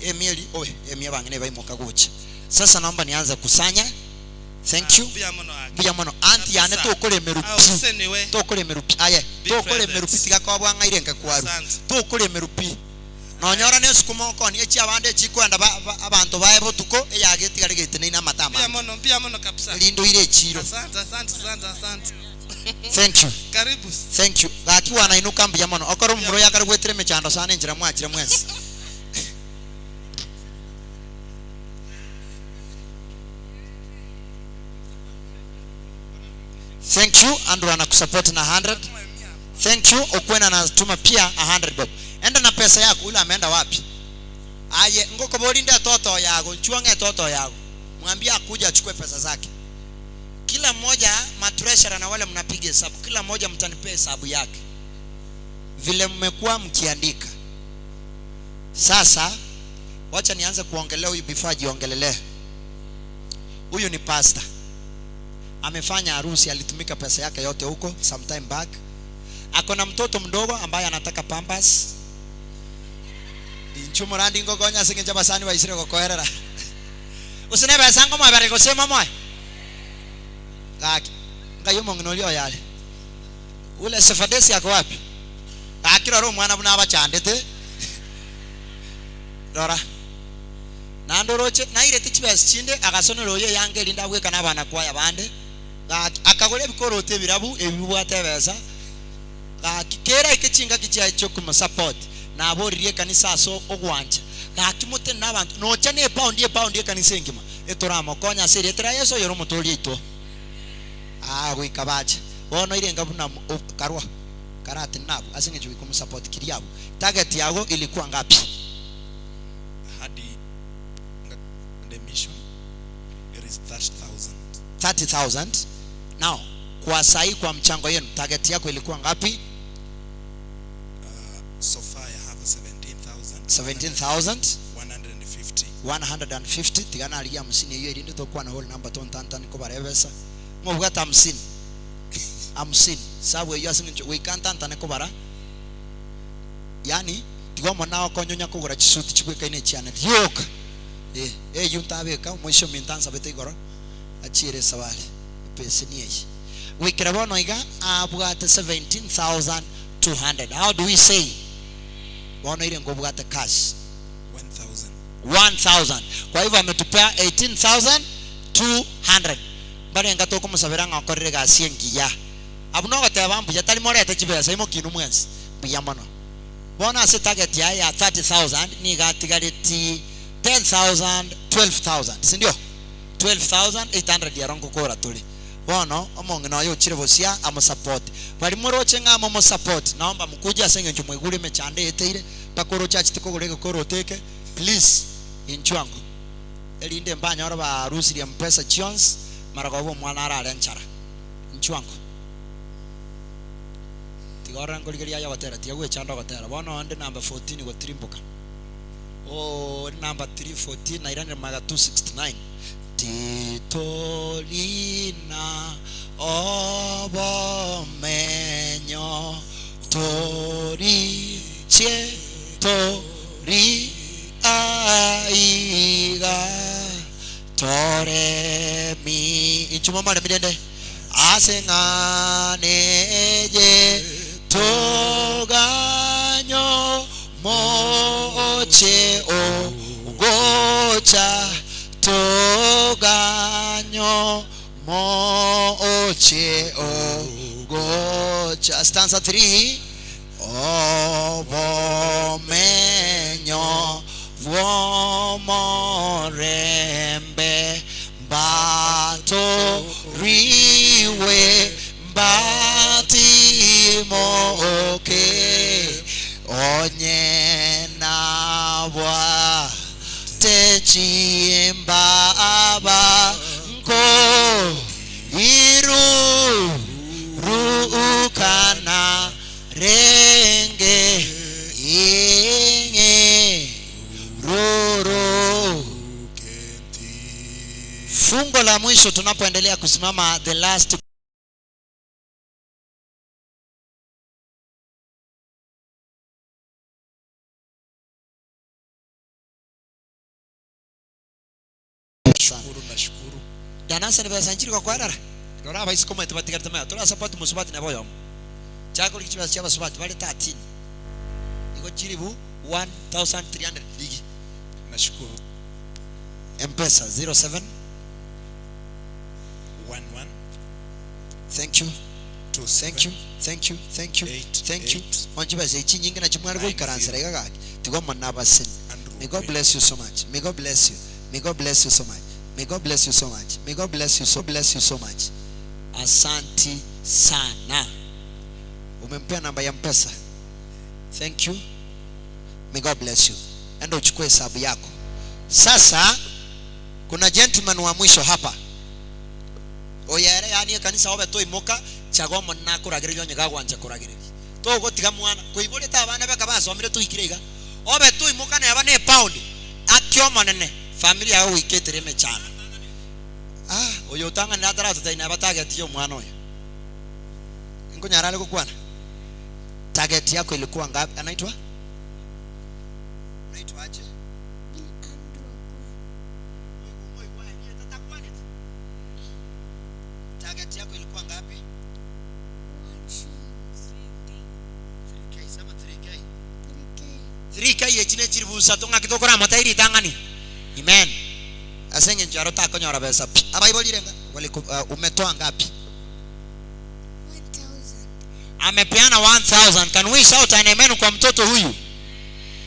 Emieri oe emi abang'ina ebaimoka gocha. Sasa naomba nianze kusanya. Thank you.
Mbuya mono ake.
Mbuya mono. Auntie yane
Kabisa.
tokoremerwa
Ah,
pi.
oseseniwe.
Tokoremerwa pi. Aye,
Be
tokoremerwa pi
present.
tiga kobwang'aire nka kwaru.
Asante.
Tokoremerwa pi. Nonyora nesukuma okoonia echi abande echikwenda ba, ba, abanto baye botuko eyage etigare geteneine amata
Mbuya
amange.
mono, mbuya mono kabisa.
Erinde oire echiro.
Asante, asante, asante, asante.
Thank you.
Karibu.
Thank you. Gaki wanainuka mbuya mono. Okore omomura oyo akare gwetera emechando sana enchera mwachire mwensi. Thank you. Andrew anakusupport na 100. Thank you. Okwena anatuma pia 100 bob. Enda na pesa yako. Ule ameenda wapi? Aye, ngoko borinde etoto yago, nchuang'e etoto yago. Mwambie akuje achukue pesa zake. Kila mmoja matreasurer na wale mnapiga hesabu, kila mmoja mtanipea hesabu yake vile mmekuwa mkiandika. Sasa wacha nianze kuongelea huyu before ajiongelelee. Huyu ni pastor, amefanya harusi, alitumika pesa yake yote huko sometime back. Ako na mtoto mdogo ambaye anataka pampers. Inchu morandi ngokonya ase eng'encho abasani baisire gokoerera. Gose nebesa nkomoebereria gose momoe? Gaki, nkai omong'ina oria oyo are? Ule Sefadesi ako wapi? Gaki rora omwana buna abachandete. Rora. Naende oroche nairete chibesa chinde agasonera oyo eyanga erinde abwekane abana kwaya bande. Gaki akagora ebikoroto ebirabu ebi bibwate ebesa. Gaki keraike chingaki chiaye chi'okomosupport, naboririe ekanisa ase ogwancha. Gaki motenene abanto, nocha ne epaundi epaundi ekanisa engima, etoramokonye ase erieta ria Yeso oyore omotoori oito. Aa goika bache. Bono irenga buna karwa karatenene abwo ase eng'encho goika omosupport kiria abwo. Target yago ilikuwa ngapi?
Hadi the mission it is 30,000.
30,000. Now kwa sahi kwa mchango yenu target yako ilikuwa ngapi?
Uh, so far I have 17,000.
17,000.
150.
150 tiga narigia hamsini eyio erinde tokwana whole number tontantani kobara ebesa ng'obwate hamsini hamsini sabu eyio ase eng'encho goika ntantane kobara yaani tiga omone agokonyonya kogora chisuti chibwekaine echiane rioka eh eyio ntabeka omoisia ominto ansabete igoro achiere esabari epeseni eye goikera bono iga abwate 17,200 how do we say bono ire nkobwate cash
1000.
1000 kwa hivyo ametupea 18200 mbarenga tokomosabera ng'a okorire egasi engiya abwo nogoteba mbuya tari morete chibesa imoki inwe mwensi mbuya mono bono ase target yaye ya 30000 nigo atigareti 10000 12000 sindio 12800 ero ngokora tore bono omong'ina oyo ochire bosia amosupport baria moroche ng'a momosupport naomba mukuje ase eng'encho mwaigure emechando eyeteire mpaka oroche achete kogora egekoroto eke please inchuo ango erinde mbanyore barusirie mpesa chionsi maragoba omwana arare nchara inchuo ango tiga orore nkorigereria aye ogotera tiga gwechanda ogotera bono onde number 14 gotirimboka oo number 314 nairanire magega 269 Titorina obomenyo, torichie tori aiga, toremi inchuo momoremi rende ase ng'ana eye toganyo moche ogocha Toganyo moche ogocha. Stanza 3. Obomenyo bw'omorembe mbatoriwe mbatimoke onye nabwa Techimbaba nko irurukana renge ing'e ruru. Fungo la mwisho tunapoendelea kusimama the last
Nashukuru, nashukuru.
Danasa nibesa nchiri gokwerera rora abaiseke omanyete batigarete magega tora support mosubati nabo oyomo chaka korigia chibesa chia abasubati bare 13 igo chiribu 1300 rigi
Nashukuru.
Mpesa 07
11
thank you. Thank you, thank you, thank you, thank you. Bono chibesa echi chinyinge nachio mware goikaransera iga gaki. Tiga Omonene abasenie. May God bless you so much. May God bless you. May God bless you so much. May God bless you so much. May God bless you so bless you so much. Asanti sana. Umempea namba ya Mpesa. Thank you. May God bless you. Enda uchukue hesabu yako. Sasa kuna gentleman wa mwisho hapa. Oyo ere yaani ekanisa obe toimoka chaga Omonene akoragereria onye gagwancha koragereria. Togotiga mwana koiborete abana baka basomire toikire iga. Obe toimoka neba ne epound ake Omonene family yago goika etere emechando. Ah oyo otang'anire ataratotebia neba target ya omwana oyo. Nkonyara are gokwana? Target yako ilikuwa ngapi? Anaitwa? Unaitwa aje? Target yako ilikuwa ngapi? 3K, sema 3K. 3K echi ne chiribu isato ng'aki tokoramota ritang'ani. Amen. Ase eng'encho yaro takonyora besa pi. Abaiborire nga waliku, uh, umetoa ngapi? Amepeana 1000. Can we shout an amen kwa mtoto huyu?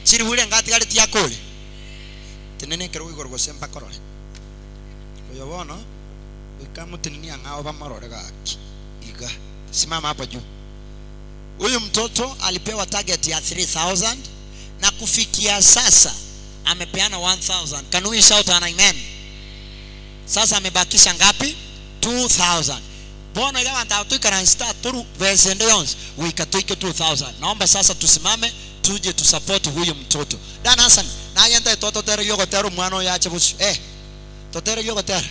Chiribu ire ngatigare tiakore. Tenena ekerogo igoro gose mbakorore. Oyo bono goika amotenenie ang'ao bamorore gaki iga. Simama hapa juu. Huyu mtoto alipewa target ya 3000 na kufikia sasa amepeana 1000. Can we shout an amen? Sasa amebakisha ngapi? 2000. Bono iga abanto aba toikaransete aa toru besa ende yonsi goika toike 2000. Naomba sasa tusimame tuje tusupport huyu mtoto. Dan Hassan, naye ntaete ototererie ogotera omwana oyo ache bosio. Eh, totererie ogotera.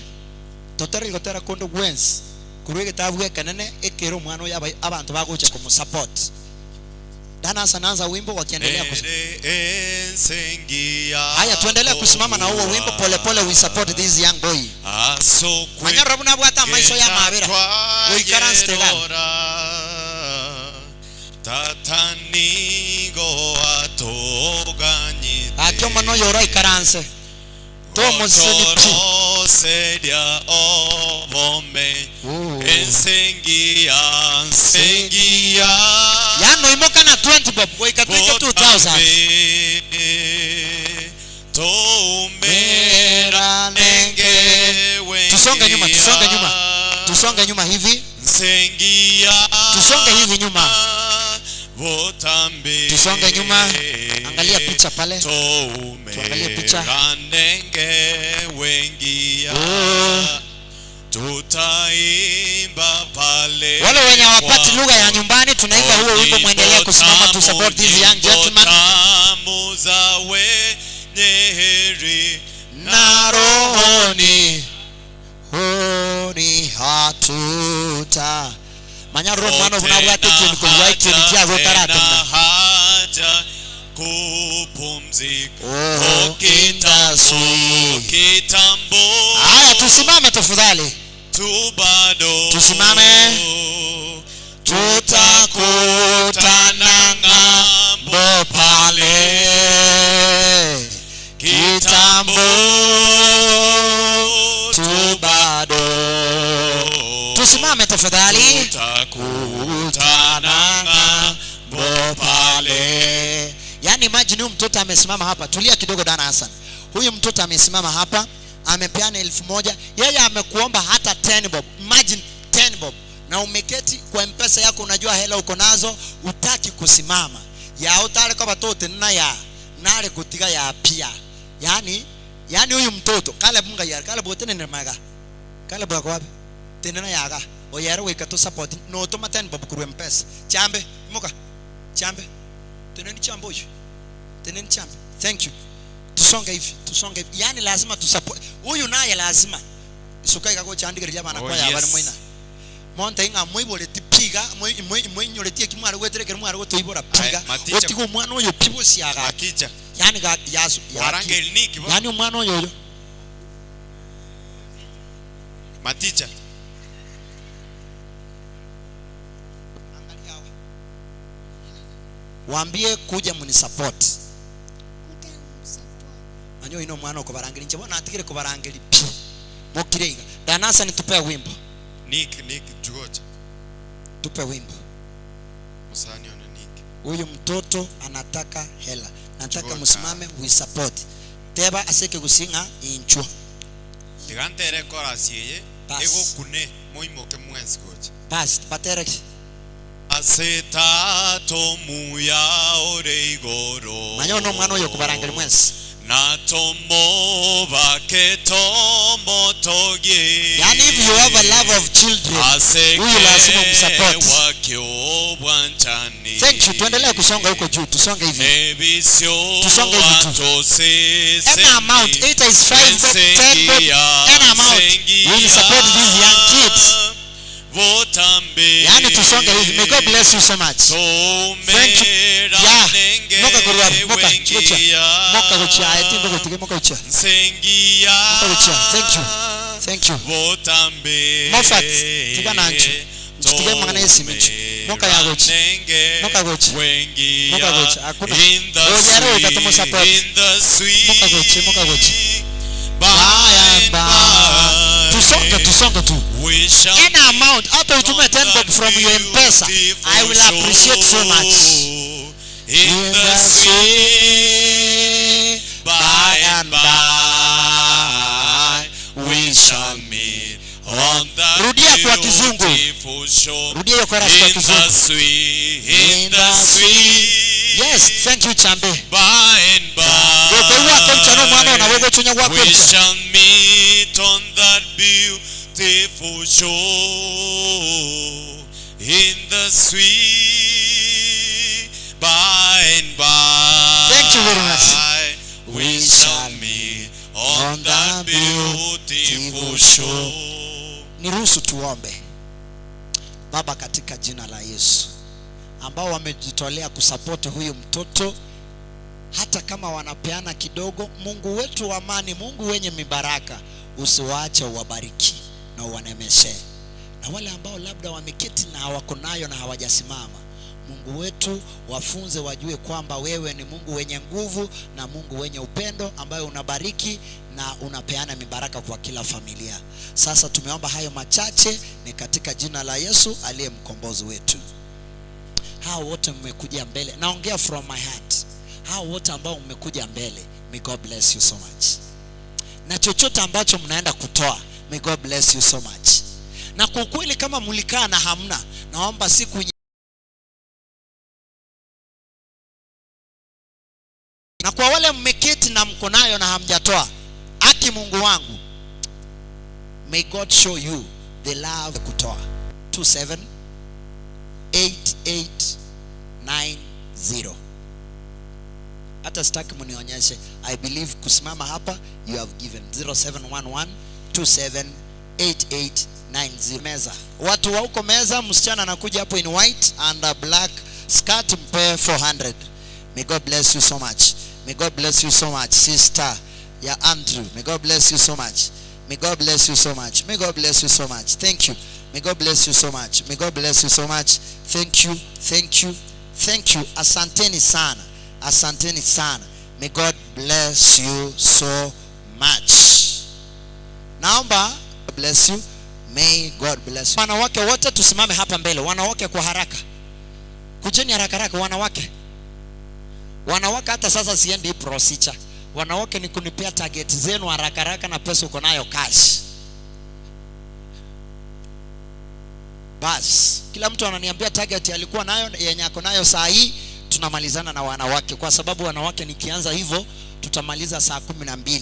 Totererie gotera konde gwensi korwa egetabu ekenene ekere omwana oyo abai abanto bagocha komosupport. Dan Hassan anza wimbo wakiendelea kus
Ere ense engiya
Haya tuendelee kusimama na huo wimbo pole pole we support this young boy. Manyarora buna abwate amaiso ya amabera goikaransete iga.
Tata nigo atoganyete
Gaki omwana oyo oraikaranse tomoseseni pi.
Gotoroseria obome ense engiya nse engiya
Yaani oimoka na 20 bob goika toike 2000.
Botambe toumerane
Tusonge nyuma, tusonge nyuma. Tusonge nyuma hivi.
Nsengia
Tusonge hivi nyuma.
Botambe
Tusonge nyuma. Angalia picha pale. Tuangalie picha.
Toumeranenge wengia Tutaimba pale
Wale wenye hawapati lugha ya nyumbani tunaimba huo wimbo, mwendelee kusimama to support this young gentleman.
Tamu za wenye heri
Na rohoni honi hatuta manyaruro mwana obuna abwate ekintu kobua ekintu kiago otaratenena
haja kupumzika
Oh,
kitambo kitambo
Haya, tusimame tafadhali,
tu bado
tusimame. Tutakutana ng'ambo pale kitambo tu bado. Tusimame tafadhali,
tutakutana ng'ambo
pale. Yaani imagine huyu mtoto amesimama hapa. Tulia kidogo Dana Hassan. Huyu mtoto amesimama hapa, amepeana 1000. Yeye amekuomba hata 10 bob. Imagine 10 bob. Na umeketi kwa mpesa yako, unajua hela uko nazo, utaki kusimama. Ya utale kwa batote na ya nare kutiga ya pia. Yaani yaani huyu mtoto Caleb munga yar Caleb otene ne maga. Caleb ako wapi? Tenena yaga. Oyero weka tu support no toma 10 bob kurwe mpesa. Chambe, muka. Chambe. Teneni chambe huyu. Teneni chambe. Thank you. Tusonge hivi, tusonge hivi. Yaani lazima tusupport. Huyu naye lazima. Suka ikago chandigeria bana
Oh,
kwa ya bari
yes.
moina. Monte inga moiboreti piga, moi moi moinyoreti ekimware gweterekera mware gotoibora piga.
Aye, maticha.
Otiga omwana oyo pi bosiaga.
Maticha.
Yaani ga yasu.
Warange elniki bo.
Yaani omwana oyo oyo.
Maticha.
Waambie kuja munisupport. Manyo ino mwana okobarangeri nche bona atigire kobarangeri pi. Mokire iga. Danasa nitupea wimbo.
Nick Nick Jugocha.
Tupe wimbo.
Mosani one ninki?
Huyu mtoto anataka hela. Nataka
Gocha.
musimame we support. Teba ase ekegusii ng'a inchwo.
Tiga ntere ekorasi eye
Bas.
egokune moimoke mwensi gocha.
Bas, batere ki?
Ase Tata omuya ore igoro.
Manya one omwana oyo okobarangeria mwensi.
Na tomobake tomotogie.
Yaani if you have a love of children,
Ase
huyu lazima umsupport.
kewa kiobwanchani.
Thank you. Tuendelee kusonga huko juu, tusonge hivi.
Ebisio
Tusonge hivi tu.
atoseseni.
Any amount, either is 5 bob, 10 bob, any amount. We will support these young kids.
Botambe.
Yaani tusonge hivi. May God bless you so much. Thank you. Yeah. Moka kurwa, moka, chikucha. Moka kucha, I think moka moka kucha.
Nsengia.
Moka kucha. Thank you. Thank you.
Botambe.
Moffat, tiga nancho. Nchitige mangana esimicho. Moka yagochi. Moka gochi. Moka gochi. Hakuna.
In the
Onyare utatomo support.
sweet, in the sweet.
Moka gochi, moka gochi.
By and by.
Tusonge, tusonge tu.
We shall
Any amount, hata utume 10 bob from your M-Pesa. I will appreciate so much.
In the sweet by and by we shall meet on the
Rudia kwa kizungu.
beautiful shore.
Rudia hiyo chorus kwa
In the
kizungu.
sweet, in the sweet
Yes, thank you Chambe.
by and by.
Gokoiwa kwemcha no mwana ona wogo chunya
We
gwakwemcha.
shall meet on that beautiful shore in the sweet by and by.
Thank you very much.
We shall meet on that beautiful shore.
Niruhusu tuombe. Baba, katika jina la Yesu, ambao wamejitolea kusapoti huyu mtoto, hata kama wanapeana kidogo, Mungu wetu wa amani, Mungu wenye mibaraka, usiwaache, uwabariki na uwanemeshe. Na wale ambao labda wameketi na hawako nayo na hawajasimama, Mungu wetu wafunze, wajue kwamba wewe ni Mungu wenye nguvu na Mungu wenye upendo ambaye unabariki na unapeana mibaraka kwa kila familia. Sasa tumeomba hayo machache ni katika jina la Yesu aliye mkombozi wetu. Hao wote mmekuja mbele, naongea from my heart. Hao wote ambao mmekuja mbele, may God bless you so much. Na chochote ambacho mnaenda kutoa, may God bless you so much. Na kwa ukweli kama mlikaa na hamna, naomba siku na kwa wale mmeketi na mko nayo na hamjatoa, aki Mungu wangu, may God show you the love kutoa. 278890. Hata sitaki mnionyeshe. I believe kusimama hapa you have given 0711 278890. Meza. Watu wa huko meza, msichana anakuja hapo in white and a black skirt, mpe 400. May God bless you so much. May God bless you so much, sister ya Andrew. May God bless you so much. May God bless you so much. May God bless you so much. Thank you. May God bless you so much. May God bless you so much. Thank you. Thank you. Thank you. Asanteni sana. Asanteni sana. May God bless you so much. Naomba bless you. May God bless you. Wanawake wote tusimame hapa mbele. Wanawake kwa haraka. Kujeni haraka haraka wanawake. Wanawake hata sasa siendi hii procedure. Wanawake ni kunipea target zenu haraka haraka na pesa uko nayo cash. Bas, kila mtu ananiambia target alikuwa nayo yenye ako nayo saa hii. Tunamalizana na wanawake kwa sababu wanawake nikianza hivyo tutamaliza saa 12.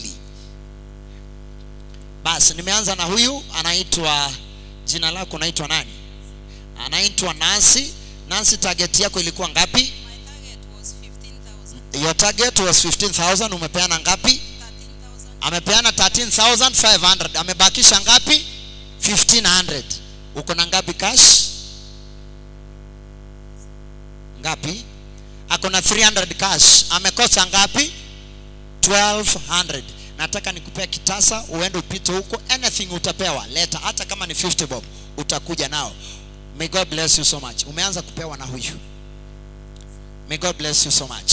Bas, nimeanza na huyu anaitwa, jina lako unaitwa nani? Anaitwa Nancy. Nancy, target yako ilikuwa ngapi?
My target was 15,000.
Your target was 15,000. Umepeana ngapi?
13,000.
Amepeana 13,500. Amebakisha ngapi? 1,500. Uko na ngapi cash? Ngapi? Ako na 300 cash. Amekosa ngapi? 1,200. Nataka nikupea kitasa uende upite huko, anything utapewa leta, hata kama ni 50 bob utakuja nao. May God bless you so much. Umeanza kupewa na huyu. May God bless you so much.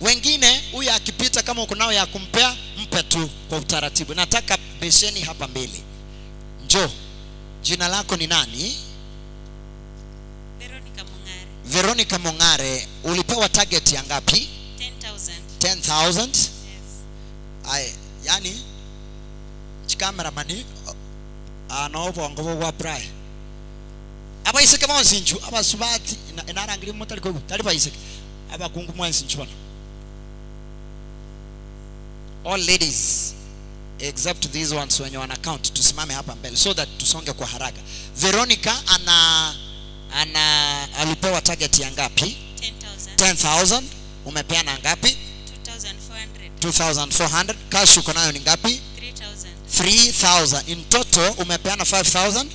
Wengine huyu akipita, kama uko nao ya kumpea, mpe tu kwa utaratibu. Nataka besheni hapa mbele. Njoo. Jina lako ni nani? Veronica Mong'are, ulipewa target ya ngapi?
10,000.
10,000.
Yes.
Aye, yani chikameramani aa no obongo bogwa apply. Abaiseke bonsi inchu abasubati narangerie motari koigwa tari baiseke abakungu mwensi inchu bono. All ladies except these ones wenye wana count tusimame hapa mbele so that tusonge kwa haraka. Veronica ana ana alipewa target ya ngapi?
10,000.
10,000. Umepeana ngapi?
2,400.
2400. Cash uko nayo ni ngapi?
3,000.
3000. In total umepeana 5400.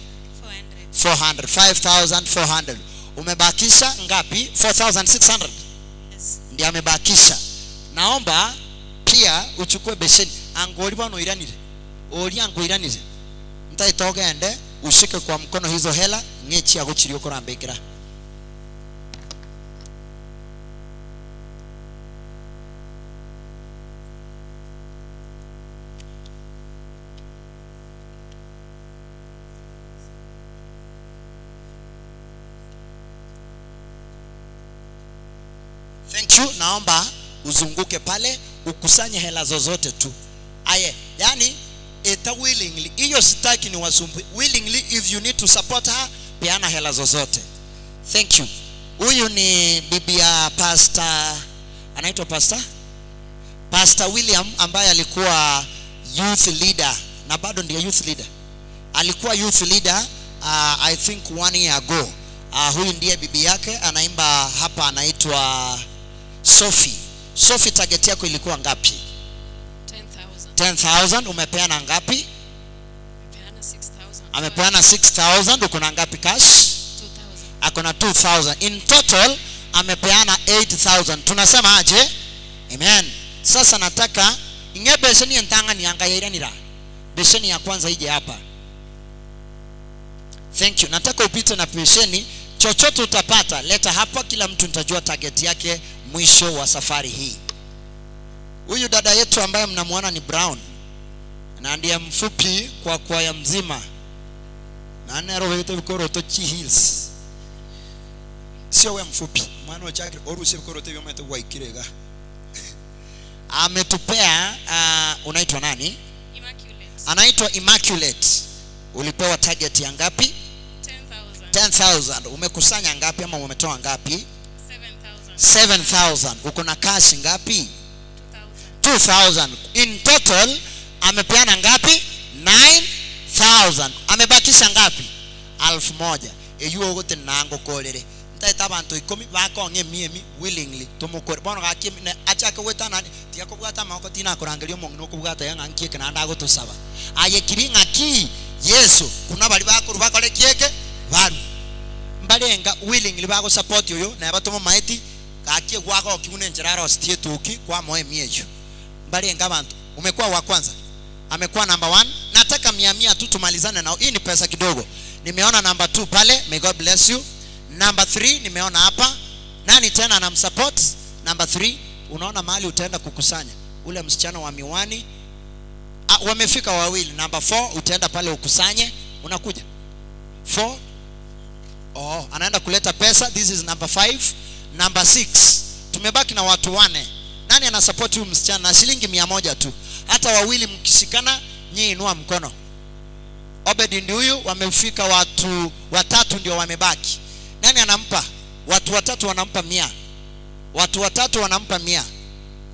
400.
5400. Umebakisha ngapi? 4600.
Yes.
Ndiye amebakisha. Naomba pia uchukue besheni angori bwana oiranire ori angoiranire ntaita ogende ushike kwa mkono hizo hela ng'echi agochiria okorambekera. Thank you. Naomba uzunguke pale ukusanye hela zozote tu. Aye, yani eta willingly. Hiyo sitaki ni wasumbue. Willingly if you need to support her, peana hela zozote. Thank you. Huyu ni bibi ya pastor, anaitwa pastor? Pastor William ambaye alikuwa youth leader na bado ndiye youth leader. Alikuwa youth leader I think 1 year ago. Huyu ndiye bibi yake anaimba hapa, anaitwa Sophie. Sophie, target yako ilikuwa ngapi?
10,000.
10,000. Umepeana ngapi?
Amepeana 6,000.
Amepeana 6,000. Uko na ngapi cash?
2,000.
Ako na 2,000. In total amepeana 8,000. Tunasema aje? Amen. Sasa nataka inge beseni entanga ni anga yairanira. Beseni ya kwanza ije hapa. Thank you. Nataka upite na beseni, chochote utapata leta hapa, kila mtu nitajua target yake mwisho wa safari hii. Huyu dada yetu ambaye mnamuona ni Brown na ndiye mfupi kwa kwaya mzima, na nero bikoroto chi heels. Sio we mfupi, mwana ochakire oruse bikoroto byomete gwaikirega. Ametupea unaitwa nani?
Immaculate.
Anaitwa Immaculate. Ulipewa target ya ngapi?
10,000.
10,000. Umekusanya ngapi ama umetoa ngapi?
7,000.
7,000. Uko na cash ngapi? 2,000. In total amepeana ngapi? 9,000. Amebakisha ngapi? 1,000. Eyuo ogote nango korere. Ntaita abantu 10 bakong'e emiemi willingly tumukore. Bono gaki ne achake gwetana tiakobwata amaboko tinakorangeria omong'ina okobwata ya ng'a nkieke naende agotosaba. Aye kiri ng'aki Yesu kuna bari bakoru bakore kieke baru. Mbarenga willingly bagosupport oyo na batoma maeti gaki gwagoki buna enchera arositie etuki kwamoa emieyo. Mbarenga abantu umekuwa wa kwanza. Amekuwa number 1. Nataka mia mia tu tumalizane nao. Hii ni pesa kidogo. Nimeona number 2 pale. May God bless you. Number 3 nimeona hapa. Nani tena anamsupport? Number 3, unaona mahali utaenda kukusanya. Ule msichana wa miwani. Wamefika wawili. Number 4 utaenda pale ukusanye. Unakuja. 4. Oh, anaenda kuleta pesa. This is number 5. Number 6. Tumebaki na watu 4. Nani anasupport huyu msichana? Na shilingi 100 tu. Hata wawili mkishikana, nyinyi inua mkono. Obed ndio huyu, wamefika watu watatu ndio wamebaki. Nani anampa? Watu watatu wanampa 100. Watu watatu wanampa 100.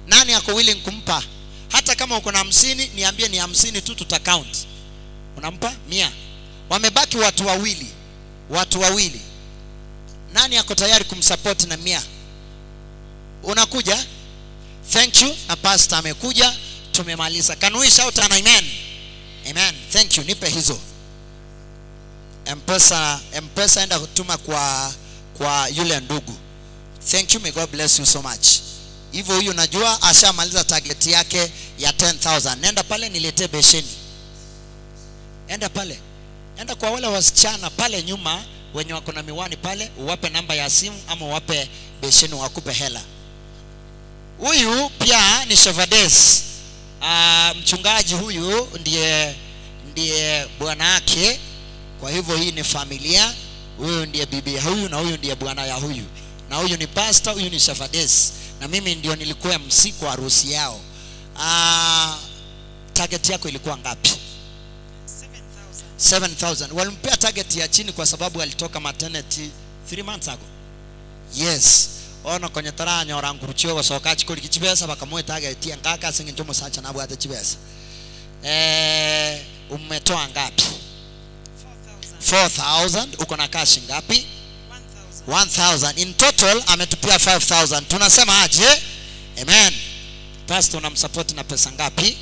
Nani ako willing kumpa? Hata kama uko na 50, niambie ni 50 tu tuta count. Unampa 100. Wamebaki watu wawili. Watu wawili. Nani ako tayari kumsupport na 100? Unakuja? Thank you. Na pastor amekuja. Tumemaliza. Can we shout an amen? Amen. Thank you. Nipe hizo. M-Pesa enda kutuma kwa yule ndugu. Thank you. May God bless you so much. Hivyo huyu najua ashamaliza target yake ya 10,000. Nenda pale niletee besheni. Enda pale. Enda kwa wale wasichana pale nyuma wenye wako na miwani pale, uwape namba ya simu ama uwape besheni wakupe hela. Huyu pia ni Shevades. Mchungaji huyu ndiye bwana yake. Kwa hivyo hii ni familia. Huyu ndiye bibi ya huyu na huyu ndiye bwana ya huyu. Na huyu ni pastor, huyu ni Shepherdess. Na mimi ndio nilikuwa MC kwa harusi yao. Ah, target yako ilikuwa ngapi? 7000. Walimpea target ya chini kwa sababu alitoka maternity 3 months ago. Yes. Ono konye taranyora nguru chiogosoka chikoriki chibesa bakamoa target engaka ase eng'encho omosacha nabwate chibesa. Eh, umetoa ngapi? 4000. Uko na cash ngapi? 1000. In total ametupia 5000. Tunasema aje? Amen. Pastor unamsupport na pesa ngapi?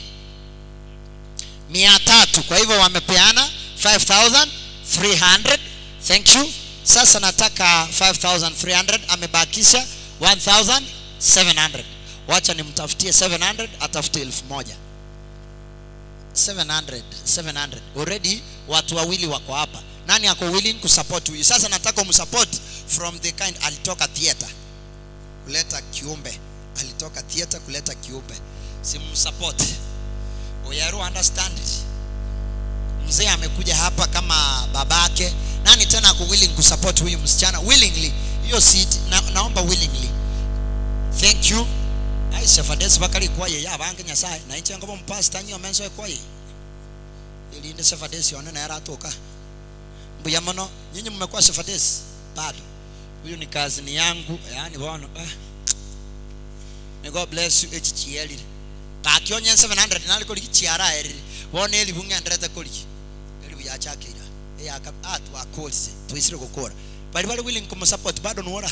300. Kwa hivyo wamepeana 5300. Thank you. Sasa nataka 5300, amebakisha 1700. Wacha nimtafutie 700, atafute 1000. 700, 700. Already watu wawili wako hapa. Nani ako willing kusupport huyu? Sasa nataka umsupport from the kind alitoka theater kuleta kiumbe, alitoka theater kuleta kiumbe, simsupport. Oyaru understand it. Mzee amekuja hapa kama babake. Nani tena ako willing kusupport huyu msichana willingly? Hiyo seat na, naomba willingly. Thank you. Ai Shepherdess bakali kwaye ya bange Nyasaye na inche ngobo mpastor nyo menso kwaye. Ilinde Shepherdess yone na yaratoka. Mbuya mono nyinyi mmekuwa Shepherdess bado. Huyu ni kazini yangu yani bono ah. May God bless you echi chielire. Gaki onye 700 nari korigi chiara erire. Bono elibu ng'enderete korigi. Elibu yachakeira. Eyaka ah twakorire. Twaisire gokora. Bari bari willing kumusupport bado nuora.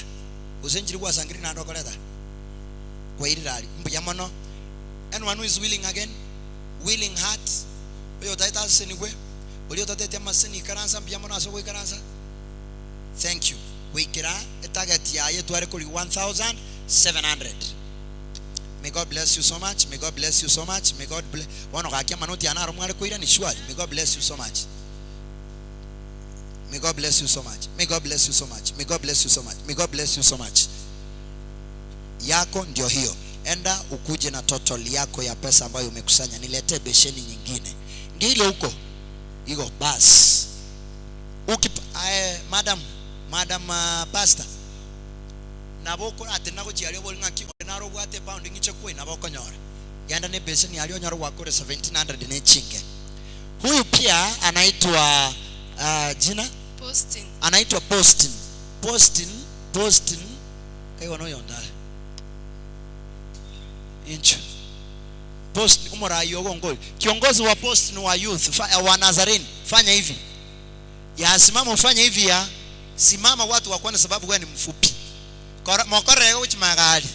Gose nchiri gwasangiri naende okoreta. Kwairire aria. Mbuya mono. Anyone who is willing again? Willing heart. Oyo otaete asesenigwe. Oria otateti amaseseni ikaransa mbuya mono ase ogoikaransa. Thank you. Goikera etarget yaye etware kori 1700. May God bless you so much. May God bless you so much. May God bless. Bono gaki amanoti aya naro mware koirani surely. May God bless you so much. May God bless you so much. May God bless you so much. May God bless you so much. May God bless you so much. Yako ndio hiyo. Enda ukuje na total yako ya pesa ambayo umekusanya. Niletee besheni nyingine. Ngile huko. Igo bas. Ukip, aye, madam, madam uh, pastor. Nabo okoratenena gochia aria obori ng'aki onde naro obwate epaundi ng'iche kwei nabo okonyora. Genda ne ebeseni aria onyore gwakore 1700 ne chinke. Huyu pia anaitwa uh, jina
Posting.
anaitwa Postin. Postin, Postin kaiwa noyo ndare. Inchu. Postin omorai ogo ngori. Kiongozi wa Postin wa youth fa, wa Nazarene fanya hivi. Ya simama ufanye hivi ya simama watu wakuone sababu wewe ni mfupi. Kora mokorere gochi magari.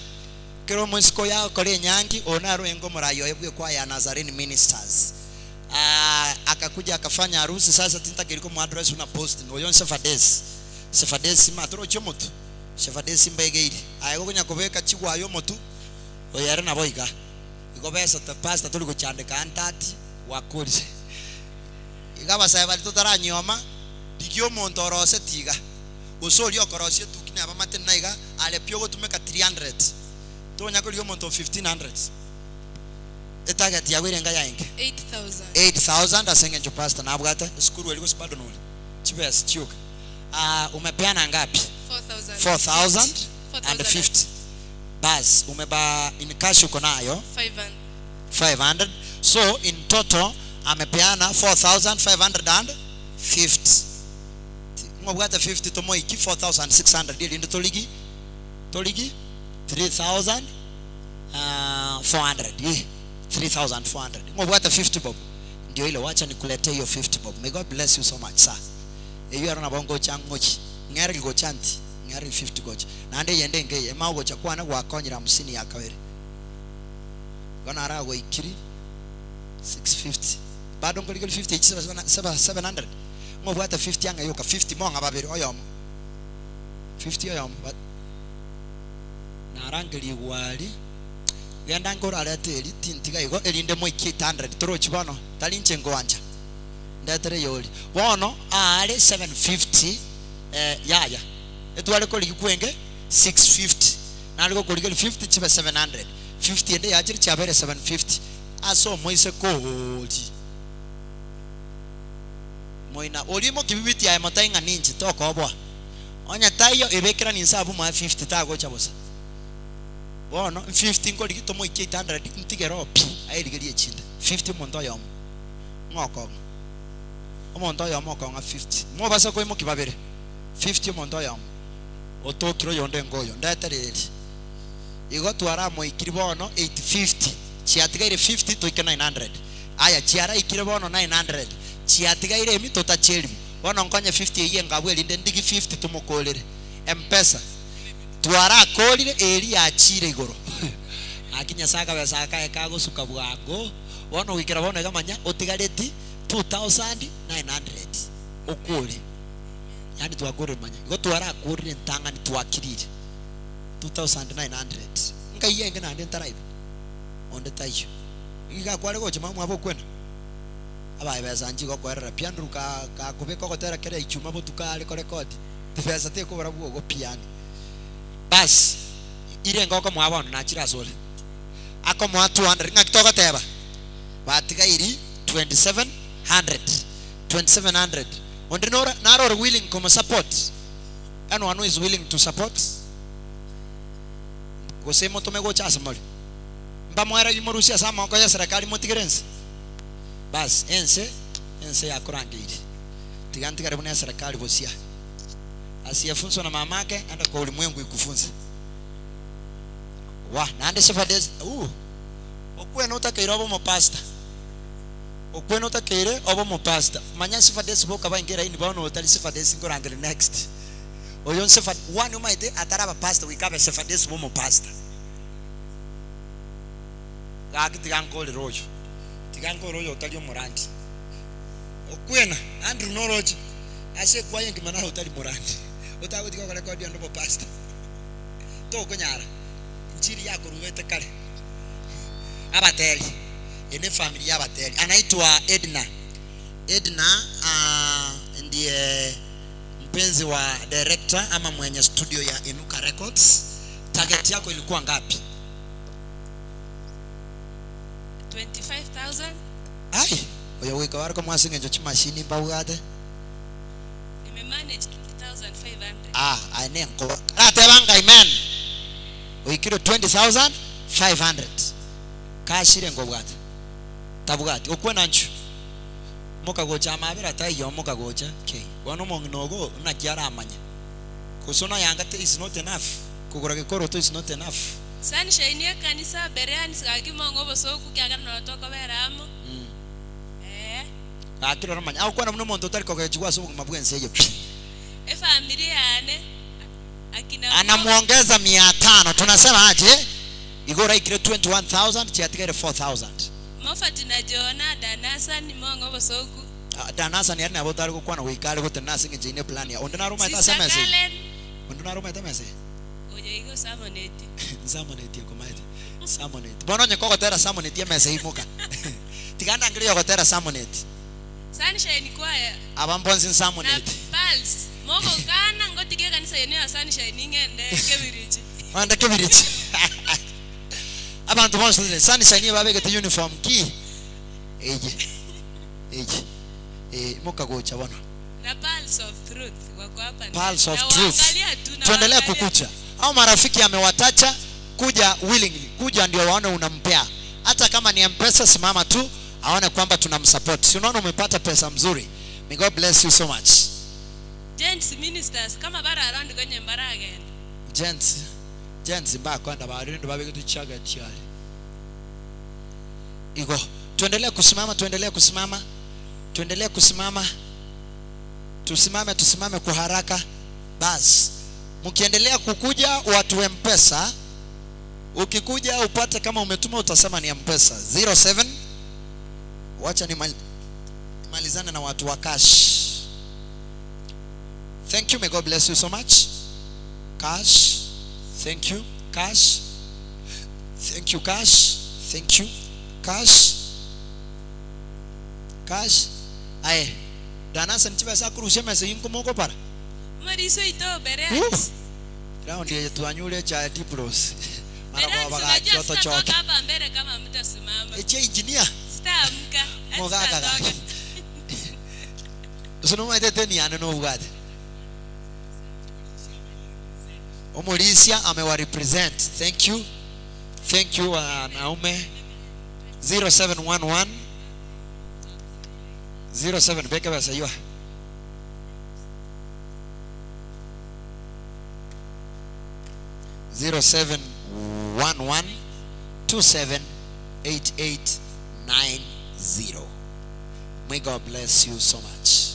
Kero omoisiko yakora enyangi oyo naro oenge omorai oye bw'ekwaya ya Nazarene Ministers. Ah, akakuja akafanya harusi sasa tintakeri komoaddress buna Postin oyo Shepherdess. Shepherdess ma torochi omotu? Shepherdess mbegeiri. Aye gokonya kobeka chigwayo omotu oyo ere nabo iga. Igo besa ta pastor tori gochandeka antati gwakorire. Iga abasae baria totaranyioma rigia omonto oroseti iga. Gose oria okorosia etuki nabamate na iga are pi ogotumeka 300 tonya korigia omonto o 1500 etarget yago ere enga yaenge
8000.
8000 ase engencho pastor nabwate esukuru eria gose bado nore chibesa chioka ah umepeana ngapi
4000.
4050 bas umeba in cash uko nayo
500.
500 so in total amepeana 4550 ng'obwate 50 tomoiki 4600 erinde torigi torigi 3400 eh 3400 ng'obwate 50 bob ndio ile wacha nikuletee hiyo 50 bob may god bless you so much sir eyio ero nabo ngocha ng'ochi ng'ere gocha nti ng'ere 50 gocha naende eyende engeye emao gocha kwane gwakonyire hamsini ya kabere igo naragoikiri 650 bado nkorigeria 50 echi 700 ng'obwate 50 ang'e yoka 50 mong'a babere oyomo 50 oyomo ba narangeria igwari genda nkorarete eri tintiga igo erinde moikie 800 torochi bono tari inche ngoancha ndetere eyori bono aare 750 eh, yaya etware korigia kwenge 650 nare gokorigeria 50 chibe 700 50 ende yachire chiabeire 750 ase omoiseke ori Moina oria omokibibiti aye motai ng'a ninche tokoboa. Onye taiyo, ebekeranie inse abwo moe 50 tagocha bosa. Bono 50 nkorigia tomoikie 800 ntigere oo pi aerigerie echinde. 50 omonto oyomo. Ng'a okong'a. Omonto oyomo okong'a 50. Mobasa koimokia babere. 50 omonto oyomo. Otokire oyonde ngoyo. Ndetere eri. Igo twaramoikiri bono 850. Chiatigaire 50 toike 900. Aya chiaraikire bono 900. Chiatigaire emi totache elimu. Bono nkonye 50 eyio engabwo erinde ndigi 50 tomokorere. Mpesa. Twarakorire eri yachiire igoro. Gaki Nyasae akabesa akaye kagosuka bwango. Bono goikera bono iga manya otigareti 2900 okore. Yaani twakorire manya. Igo twarakorire entang'ani twakirire 2900. Nkai enge naende ntaraiba? Onde taiyo. Iga kware gocha mama mwabo okwena? Abaye besa nchigokoerera pi Andrew ka gakobeka ogotera kera ichuma botuko are korekodi tibesa tekobora bwogo pi yaani. Bas irenge okomoa bono nachire asore akomoa 200 ng'aki togoteba batigairi 2700 2700 onde nora naro ore willing komosupport anyone who is willing to support gose motome gocha ase more mbamoererie morusie ase amaboko ya eserekari motigere ense bas ense ense yakorangeiri tiga ntigare buna eserekari bosia Asiyefunzwa na mamake enda kwa ulimwengu ikufunze. Wa, naende shepherdess, uh, okwene otakeire obe omopastor. Okwene otakeire obe omopastor. Manya shepherdess boka bainge line bono otari shepherdess nkorangere next. Oyo nshepherd, one omaete ataraba pastor goika abe shepherdess bwa omopastor. Gaki tiga nkorere oyo. Tiga nkore oyo otari omorandi. Okwena, Andrew noroche. Ase ekwaya engima naye otari morandi, otagotiga okorekodia onde obopastor. Tokonyara. Inchiri yakorubete kare. Abateri, eye ne family ya abateri. Anaitwa Edna. Edna ah, ndiye mpenzi wa director ama mwenye studio ya Inuka Records. Target yako ilikuwa ngapi?
25,000.
Ai, oyo goika bare komoa ase engencho chimashini mbabwate.
Nimemanage 20,500.
Ah, aye nenkoba. Karateba nga amen. Oikire 20,500. Kashire nkobwate. Tabwati. Okwe nanchu. Mokagocha amabera taiyo mokagocha kei. Bono omong'ina ogo naki aramanye. Gose noyanga te is not enough. Kogora gekoroto is not enough.
Sunshine ekanisa Bereans gaki mong'e obosoku kiagera nonya tokobera amo ee.
Gaki rora manya agokwana buna omonto otari kogechigwa ase obogima bw'ense eye pi.
Efamiri yane akina Mo.
Anamuongeza mia tano tunasema aje igo oraikire 21000 chiatigaire 4000.
Moffat na Jona Danasani mong'e obosoku.
Danasani ere nabo otari gokwana goika are gotenena ase engencho ine eplan ya onde naromaete ase
Sister
emesa eye.
Karen.
Onde naromaete emesa eye.
Oyo igo osamoneti.
Nsamoneti okomaete. Samoneti. Bono onye kogotera samoneti emesa imoka. Tiga ndangerie oyogotera samoneti.
Sunshine choir.
Aba mbonsi
Na
nsamoneti.
Pulse. Mogokana ngotige ekanisa yenu ya Sunshine ing'ende Kebirichi.
Ogende Kebirichi. Abanto bonsi totebe Sunshine ebabegete uniform ki? Eye. Eye. Eh, imoka gocha bono.
Na Pulse of Truth wako hapa ndani.
Pulse of
Na
Truth.
waangalia tu na
Tuendelee
waangalia.
kukucha. Hao marafiki amewatacha kuja willingly, kuja ndio waone unampea. Hata kama ni M-Pesa, simama tu aone kwamba tunamsupport. Si unaona umepata pesa mzuri. May God bless you so much.
Gents ministers kama bare around konye mbaragenda.
Gents, gents mbakwenda barire babegete chijacket are. Igo tuendelee kusimama, tuendelee kusimama, tuendelee kusimama. Tusimame, tusimame kwa haraka. Bas, mkiendelea kukuja watu wa M-Pesa, ukikuja upate kama umetuma utasema ni M-Pesa 07. Wacha nimalizane na watu wa cash. Thank you, may God bless you so much. Cash, thank you, cash. Thank you, cash. Thank you, cash. Cash. Aye. Danasa nchibesa akurusia mesa yinko para.
Omoriso oito Bereans.
Round ye twanyure cha diplos. Mara
Bereans
kwa
unajua
baga choto
sitatoka
choke.
hapa mbele kama mtasimama.
Eche engineer.
Sitaamka. Hadi
Mogaka
sitatoka.
gaki. Usono maite teni ane no bugate. Omorisia amewa represent. Thank you. Thank you wanaume. 0711 07 beka besa ywa. 0711 278890. May God bless you so much.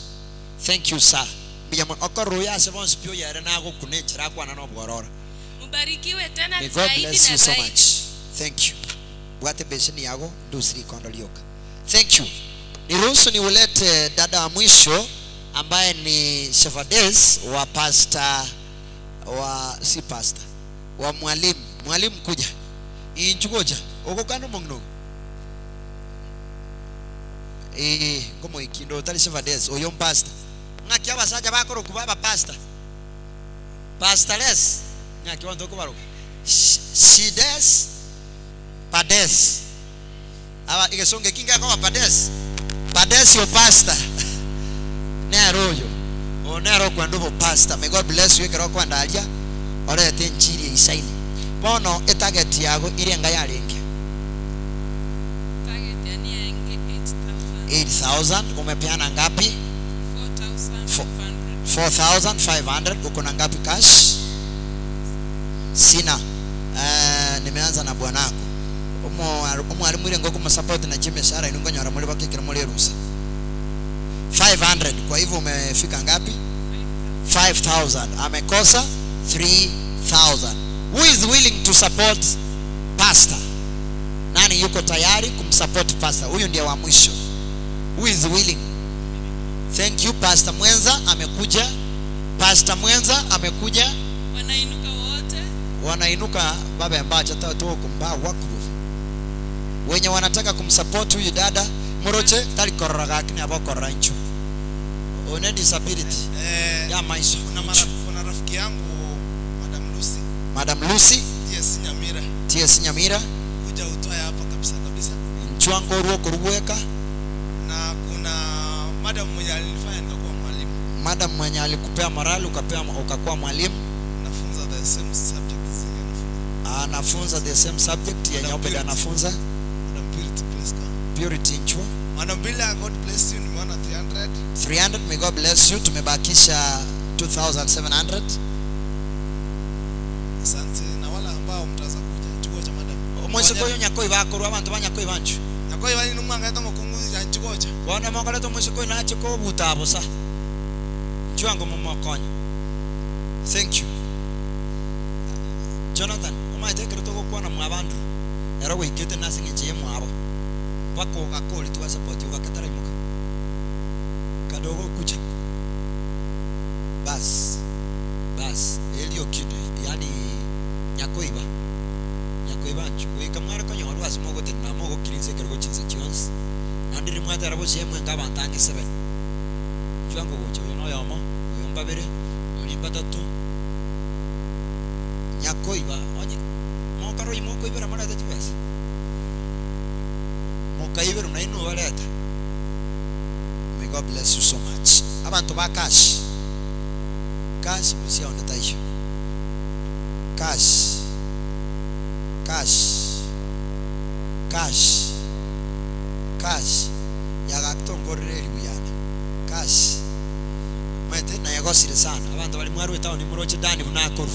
Thank you sir. Mbuya mono. Okorora oyo ase bonsi pi oyere nagokuna enchera akwana nobwororo.
Mubarikiwe tena
May God
zaidi
bless
na
you so
zaidi.
much. Thank you. Bwate beseni yago ndusi rikondo rioka. Thank you. Niruhusu niulete dada wa mwisho ambaye ni Shefades wa pastor wa si pastor wa mwalimu. Mwalimu kuja. Inchugoja. Ogokana omong'ina ogo. Eh, ngomoikindo otari Shefades oyo mpastor. Ng'aki abasacha bakorokwa baba pastor. Pastoress. Ng'aki abanto okobaroka. Shides Pades. Aba egesongo eki ngekoba Pades. Pades yo pastor. Nere oyo. Oyo nere okwenda obopastor. May God bless you ekero okwenda aria orete enchiri eisaine. Bono etarget yago irenga yarenge?
Target yani yaenge 8000.
8000 umepeana ngapi?
4500.
4500 uko na ngapi cash? Sina. Nimeanza na bwanako. Omwalimu irenga okomosupport na chimeshahara inwe nkonyora more bake ekero more erusa. 500 kwa hivyo umefika ngapi? 5000. Amekosa 3000. Who is willing to support pastor? Nani yuko tayari kumsupport pastor? Huyu ndiye wa mwisho. Who is willing? Thank you Pastor Mwenza amekuja. Pastor Mwenza amekuja.
Wanainuka wote.
Wanainuka baba mbacha tatu kumba waku. Wenye wanataka kumsupport huyu dada moroche tali korora gakini abo korora ncho. One disability. Ya maisha.
Kuna kuna rafiki yangu Madam Lucy.
Madam Lucy.
TS Nyamira.
TS Nyamira.
Kuja utoe hapa kabisa kabisa.
Nchwango ruo kurubweka.
Na kuna madam mwenye alinifanya nikakuwa mwalimu.
Madam mwenye alikupea morali ukakuwa mwalimu.
Nafunza the same subject zenye
anafunza. Anafunza the same subject yenye Obed anafunza.
Madam Purity, please come.
Purity Nchwa.
Madam Bila, God bless you. Nimeona 300.
300, may God bless you. Tumebakisha 2700.
Asante na wala ambao mtaweza kuja chuo cha madam.
Omwese koyo nyakoi bakorwa abantu banyakoi banchu.
Nyakoi bali numwanga eto mokungu ya nchugocha.
Bona mokoreto omwese koyo nache kobuta bosa. Nchwango mumokonya. Thank you. Jonathan, omaete ekero togokwana mwa abandu. Ero goikete nase eng'encho ye mwabo. Mpaka ogakori twa support ogaketaraimoka. Kadogo kucha. Bas. Bas. Elio kidu yani nyakoiba. Nyakoiba nchu. Goika mware konyorwa ase mogotenena mogokirinsa ekero gochinsa chionsi. Naende riria mwatera bosie mwenga abanto ang'e seven. Nchwango gocha oyo noyomo, oyo mbabere, oria mbatato. Nyakoiba onye mokaroi mokoibera morete chibesa. Mokaiberwa nainwe obarete. May God bless you so much. Abanto ba cash. Cash bosia onde taiyo. Cash. Cash. Cash. Cash. Yagaktonkorire eribu yane. Cash. Maete nayegosire sana. Abanto bari mwarwe town moroche Dani buna akoru.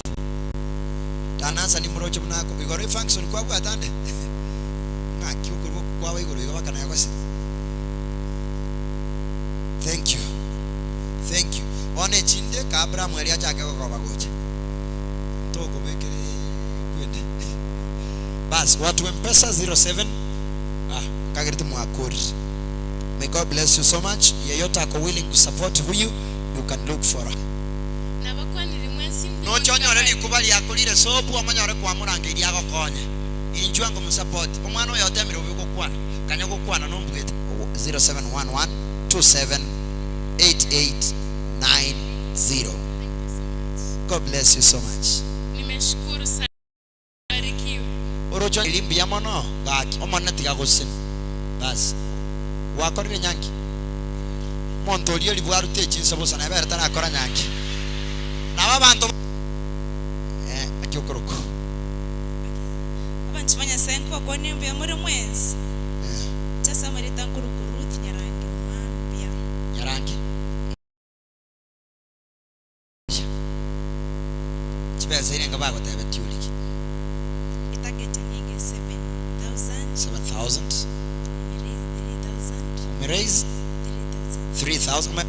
Danasa ni moroche buna akoru. Igoro function kwabwata ande. Ng'aki okorwa kwawa igoro igo baka nayegosire. Thank you. Thank you. One chinde ka Abraham eri achake gokoba gocha. Toko bekere kwende. Bas, watu M-Pesa 07 kagiriti mwakuri. May God bless you so much. Yeyote ako willing to support huyu, you can look for her.
Nabakwanire mwensi
Nochonyore rikuba riakorire sopu omonyore kwamurangeirie agokonye. Inchwe ngo musupport. Omwana oyo otemire obe gokwana. Kanya gokwana nombugete. 0711 278890. God bless you so much.
Nimeshukuru sana. Barikiwe.
Orocho elimbi ya mono gaki omone tiga gosini. Bas. Gwakorire nyangi. Omonto oria ori bwarute echinsa bosa naye bere tarakora nyangi. Nabo abanto Naki okorokwa?
Abanto ba Nyasae nkobakwanie mbuya more mwensi. Inche ase amarieta nkorokwa Ruth Nyarangi Omambia.
Nyarangi. Chibesa irenga bagotebetie origie?
Etakecha nigo 7,000.
7,000.
Umeraise 3,000.
Umeraise 3,000. 3,000.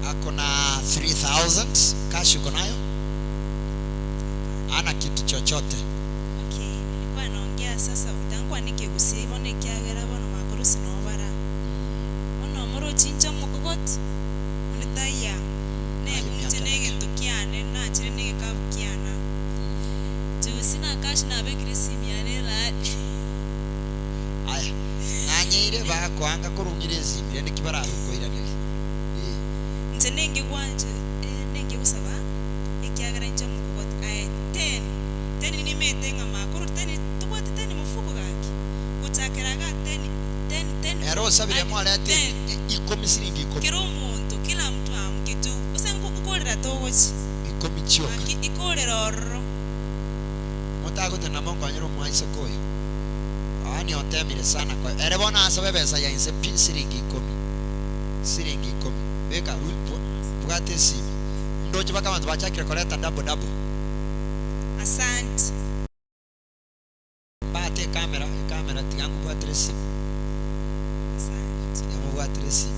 Ako na 3000 cash uko nayo? Hana kitu chochote.
Okay, nilikuwa naongea sasa itankwa nekegusii bono ekiagera bono makorusi nobara. Bono omorochinche omokogoti onde taiya negunche negento kiane nachire negekabu kiana.
Juu sina cash nabekire esimu yane erari.
Aya, ng'anyeire bakoanga korung'ira esimi rende ki barabe nkoiraneria. Ee.
Inche nenge gwancha eh, nenge gosaba ekiagera inche omokogoti aye ten, ten nimete ng'a makoro ten tobwate ten mofuko gaki, gochakera igaa ten, ten, ten
Ere osabire
adi
morete
ten.
ikomi siringi ikomi.
Kera omonto, kila mtu aamke tu, gose nko nkorera togochia.
Ikomi chioka.
Gaki ikorera ororo.
Motagotenena monkonyere omoiseke oyo. Yaani otemire sana koe. Ere bono asabe ebesa ya inse pi siringi ikomi. Siringi ikomi. Beka ru bwa bwata esimi. Ndoche mpaka abanto bachakire koreta double double.
Asante.
Mbate ekamera, ekamera tiga nkobwatire esimi.
Asante.
Tiga mobwatire esimi.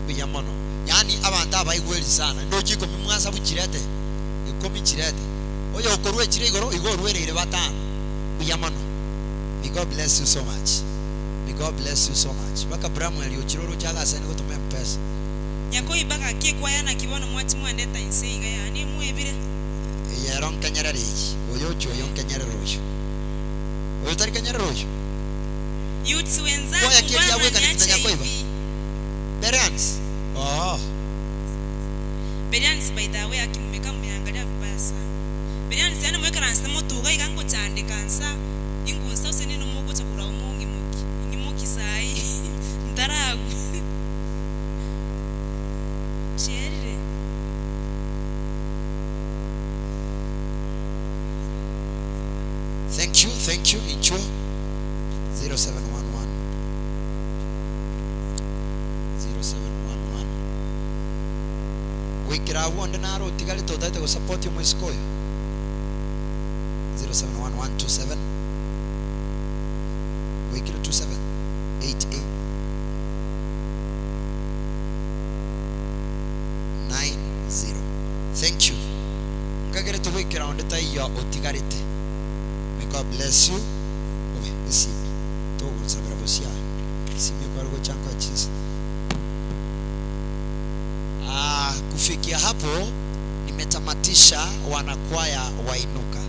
Mbuya mono. Yaani abanto abaigweri sana. Ndoche ikomi mwasabu chirete. Ikomi chirete. Oyo okorua echire igoro igo oruereire batano. Mbuya mono. May God bless you so much. May God bless you so much. Mpaka Bramwell ochire oroche agasani gotoma mpesa.
Nyakoiba gaki ekwaya naki bono mwachi mwandeta inse iga yaani mwebire.
Eye ero nkenyerere eye. Oyo oche oyo nkenyerere oyo. Oyo tari kenyerere oyo.
Youths wenzangu
Kwaya ki eria
mbwana
abwekaneti na
niache
Nyakoiba?
hivi.
Bereans? Oo.
Bereans by the way aki mumeka mumeangalia vibaya sana. Bereans yaani moikaranse motuga iga ngochandeka nsa ingunsa gose nino mogocha korwa agwo mong'imoki ing'imoki saii ntaragwa chierire.
Thank you, thank you, inchuo 0711 0711 Goikera abwo onde nare otigarete otagete gosupport omoiseke oyo 071127 goikera 27 88 90 Thank you nkagerete goikera onde taiyo otigarete May God bless you obe esimi togonsabera bosio aye esimi ekware gocha nkoe chinsa Ah, kufikia hapo nimetamatisha wanakwaya wainuka.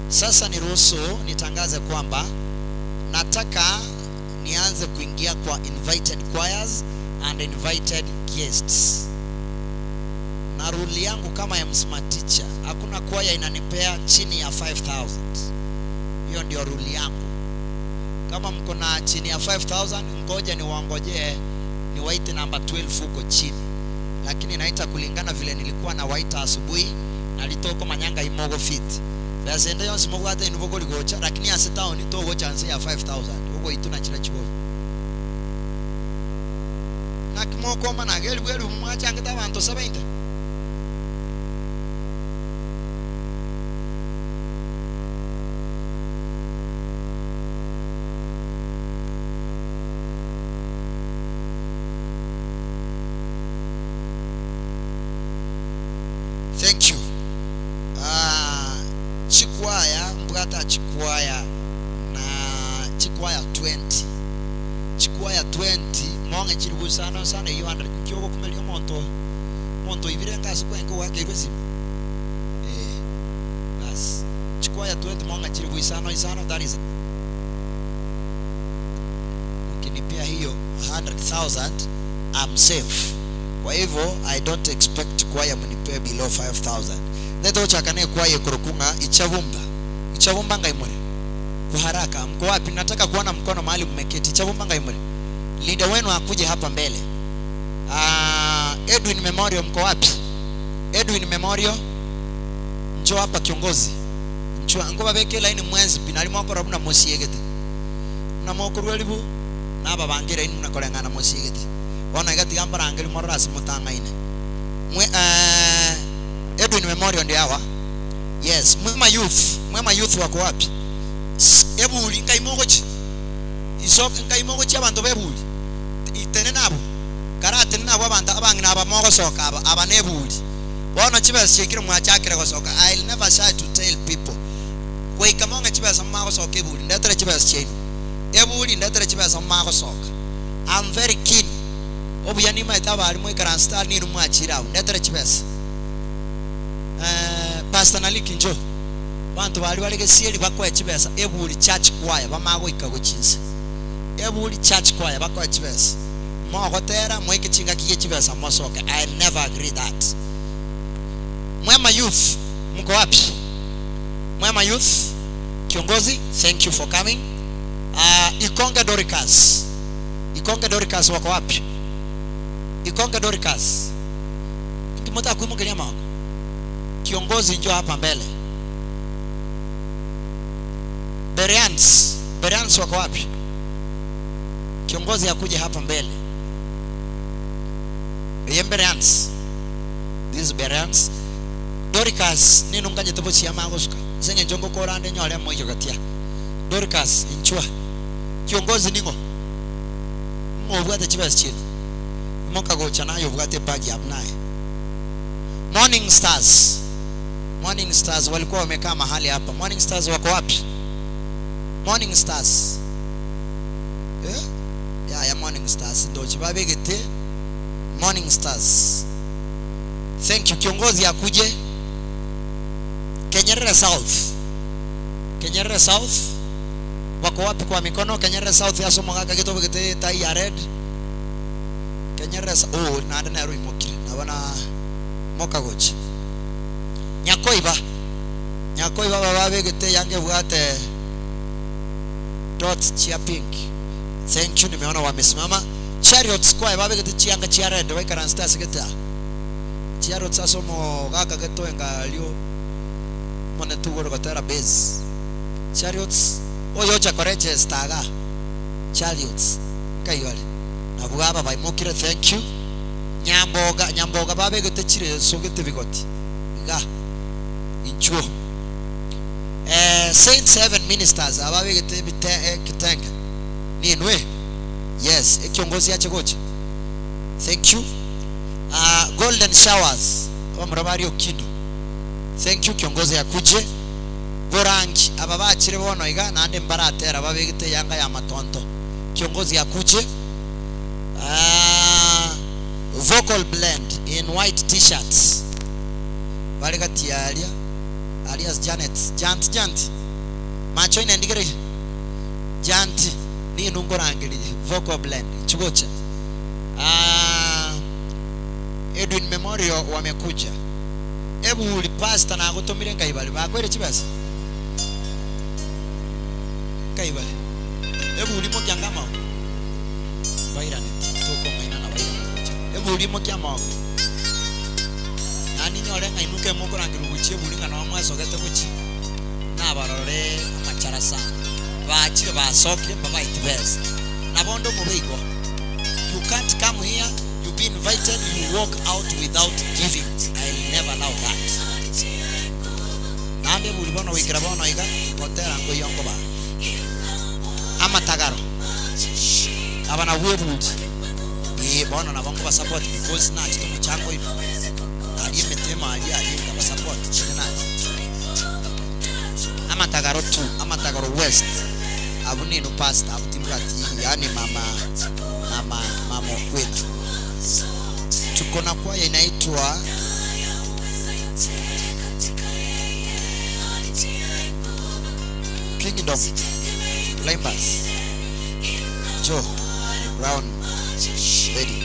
Sasa niruhusu nitangaze kwamba nataka nianze kuingia kwa invited choirs and invited guests. Na rule yangu kama ya msmart teacher, hakuna kwaya inanipea chini ya 5000. Hiyo ndio rule yangu. Kama mko na chini ya 5000, ngoja niwaongojee niwaite namba 12 huko chini, lakini naita kulingana vile nilikuwa nawaita asubuhi nari tokomanya ng'a imogo fit. Besa ende yonsi mobwate inwe bokori gocha, lakini ase town togocha nse ya 5000 ogoitwa na chira chigocha. Naki mokomana iga elifu elifu mwachangete abanto 70? Thank you. Ah, chikwaya mbwata chikwaya na chikwaya 20 chikwaya 20 mong'e chiri gusana sana iyo 100 nki ogokumeria omonto omonto oibire ngase kwenka oakeirwe esimi eh bas chikwaya 20 mong'e chiri guisano isano that is Mkinipea hiyo 100,000 I'm safe. Kwa hivyo I don't expect kwaya mnipee below 5000. Ntagete gochaka na ekwaya ekorokwa ng'a Ichabumba. Ichabumba ngai more? Kwa haraka, mko wapi? Nataka kuona mkono mahali mmeketi. Ichabumba ngai more? Leader wenu akuje hapa mbele. Ah, Edwin Memorial mko wapi? Edwin Memorial njoo hapa kiongozi. Nchwa nkobabeke elaini mwensi pi nari mokorora buna mosiegete. Buna mokorwa eribu nababange elaini buna koreng'ana mosiegete. Bono iga tiga mbarangerie morore ase motang'aine. Mwe eh, Edwin Memorial ndio hawa. Yes, Mwema Youth, Mwema Youth wako wapi? S- Eburi nkai mogochi. Iso nkai mogochi abanto b'eburi. Tenena abwo. Karatenene abwo abanto abang'ina aba mogosoka aba, aba neburi. Bono chibesa chiaikire mwachakire gosoka. I'll never shy to tell people. Goika mong'e chibesa momagosoka eburi, ndetere chibesa chiaino. Eburi ndetere chibesa momagosoka. I'm very keen. Obuya nimaete abari moikaransete are ninwe mwachire abwo. Ndetere chibesa. Eh, Pastor Naliki njo. Abanto baria bare gesieri bakoe chibesa eburi church choir bamagoika gochia inse. Eburi church choir bakoe chibesa. Mogotera moike chingaki gie chibesa mosoke I never agree that. Mwema youth mko wapi? Mwema youth kiongozi thank you for coming. Uh, Ikonge Doricas. Ikonge Doricas wako wapi? Ikonge Doricas. Inki motakwimokeria amagoko? Kiongozi njoo hapa mbele. Bereans, Bereans wako wapi? Kiongozi akuje hapa mbele. Eye Bereans. This is Bereans. Doricas ninu nganyete bosia magosuka. Ase eng'encho ngokora ande nyore moiyo gatia. Doricas inchwa. Kiongozi ning'o? Ng'o obwate chibesa chiaino? Imoka gocha naye obwate ebag yabo naye. Morning Stars. Morning Stars walikuwa wamekaa mahali hapa. Morning Stars wako wapi? Morning Stars. Eh? Yaya Morning Stars ndoche babegete Morning Stars. Thank you kiongozi akuje. Kenyerere South. Kenyerere South. Wako wapi kwa mikono? Kenyerere South ase omogaka gete obegete tai ya red. Kenyerere South. Oh, naende nero oimokire. Nabo na mokagochi. Nyakoiba. Nyakoiba bababegete eyanga ebwate dots chia pink. Thank you, nimeona wamesimama. Chariots choir babegete chianga chia red baikaransete ase gete aa. Chariots ase omogaka gete oenga ario omonene tugore gotera bass. Chariots oyocha koregister igaa. Chariots nkai ore? Nabwo aba baimokire thank you. Nyamboga Nyamboga babegete chireso gete bigoti igaa. Inchuo. Eh, Saints Heaven Ministers ababegete ebite ekitenge ninwe? Yes, ekiongozi ache gocha. Thank you. Ah, Golden Showers abamura bari Okindo. Thank you kiongozi akuje. Borangi aba bachire bono iga naende mbaratera babegete eyanga ya matonto. Kiongozi akuje. Ah, vocal blend in white t-shirts bare gati yaria alias Janet Janti Janti macho ine ndigererie Janti ninwe nkorangerie vocal blend inchu gocha ah, Edwin Memorial wamekuja eburi pastor nagotomire nkai bare bakoire chibesa nkai bare eburi mokia anga amagoko mbairaneti tokong'aina na bairana gocha eburi mokia amagoko Naende inyore ng'a inwe kemokorangerwa gochia eburi ng'a nao mwasogete gochia, nabarore amachara sana. Bachire basokire mbabaeti besa. Nabo onde omobe igo. You can't come here, you be invited, you walk out without giving. I'll never allow that. Naende eburi bono goikera bono iga, gotera nkoiyo nkobaa. Amatagaro. Aba nabwo eburi. Ee, bono nabo nkobasupport because nachete omochango oino aria emete emo aria aria nkabasupport kende nache. Amatagaro tu, Amatagaro West, abwo ninwe pastor, abwo timbwati yaani mama mama mama Okwena. Tuko na kwaya inaitwa Kingdom Climbers. Joe Brown Lady.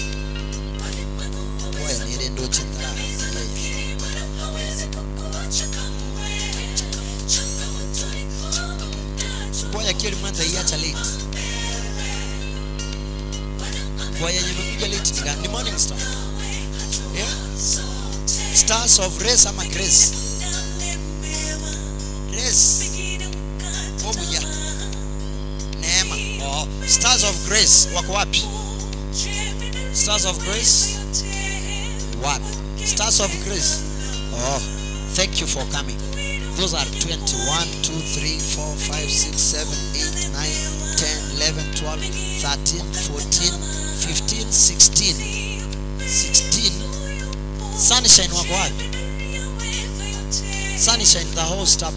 Kwaya nere ndoche ntarara. Yeah. Kwaya kieri mwantaiacha late. Kwaya yenye imekuja late ni gani? Ni Morning Star. Yeah? Stars of Race ama Grace? Grace. Obuya. Neema. Oh, Stars of Grace wako wapi? Stars of Grace? Wapi? Stars of Grace. Oh, thank you for coming. Those are 21, 2, 3, 4, 5, 6, 7, 8, 9, 10, 11, 12, 13, 14, 15, 16. 16. Sunshine wako wapi? Sunshine the whole staff.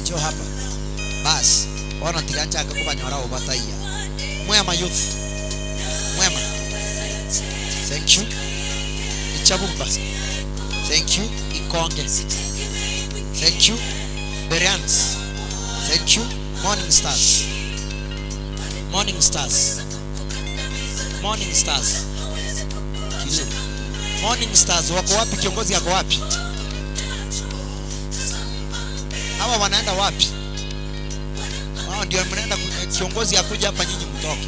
Njoo hapa. Bas. Ona tiganja akakubanyora obataiya. Mwema youth. Mwema. Thank you. Ichabumba. Thank you. Ikonge. Thank you. Bereans. Thank you. Morning Stars. Morning Stars. Morning Stars. Kile. Morning Stars wako wapi? Kiongozi ako wapi? Hawa wanaenda wapi? Wao ndio mnaenda kiongozi akuja hapa nyinyi mtoke.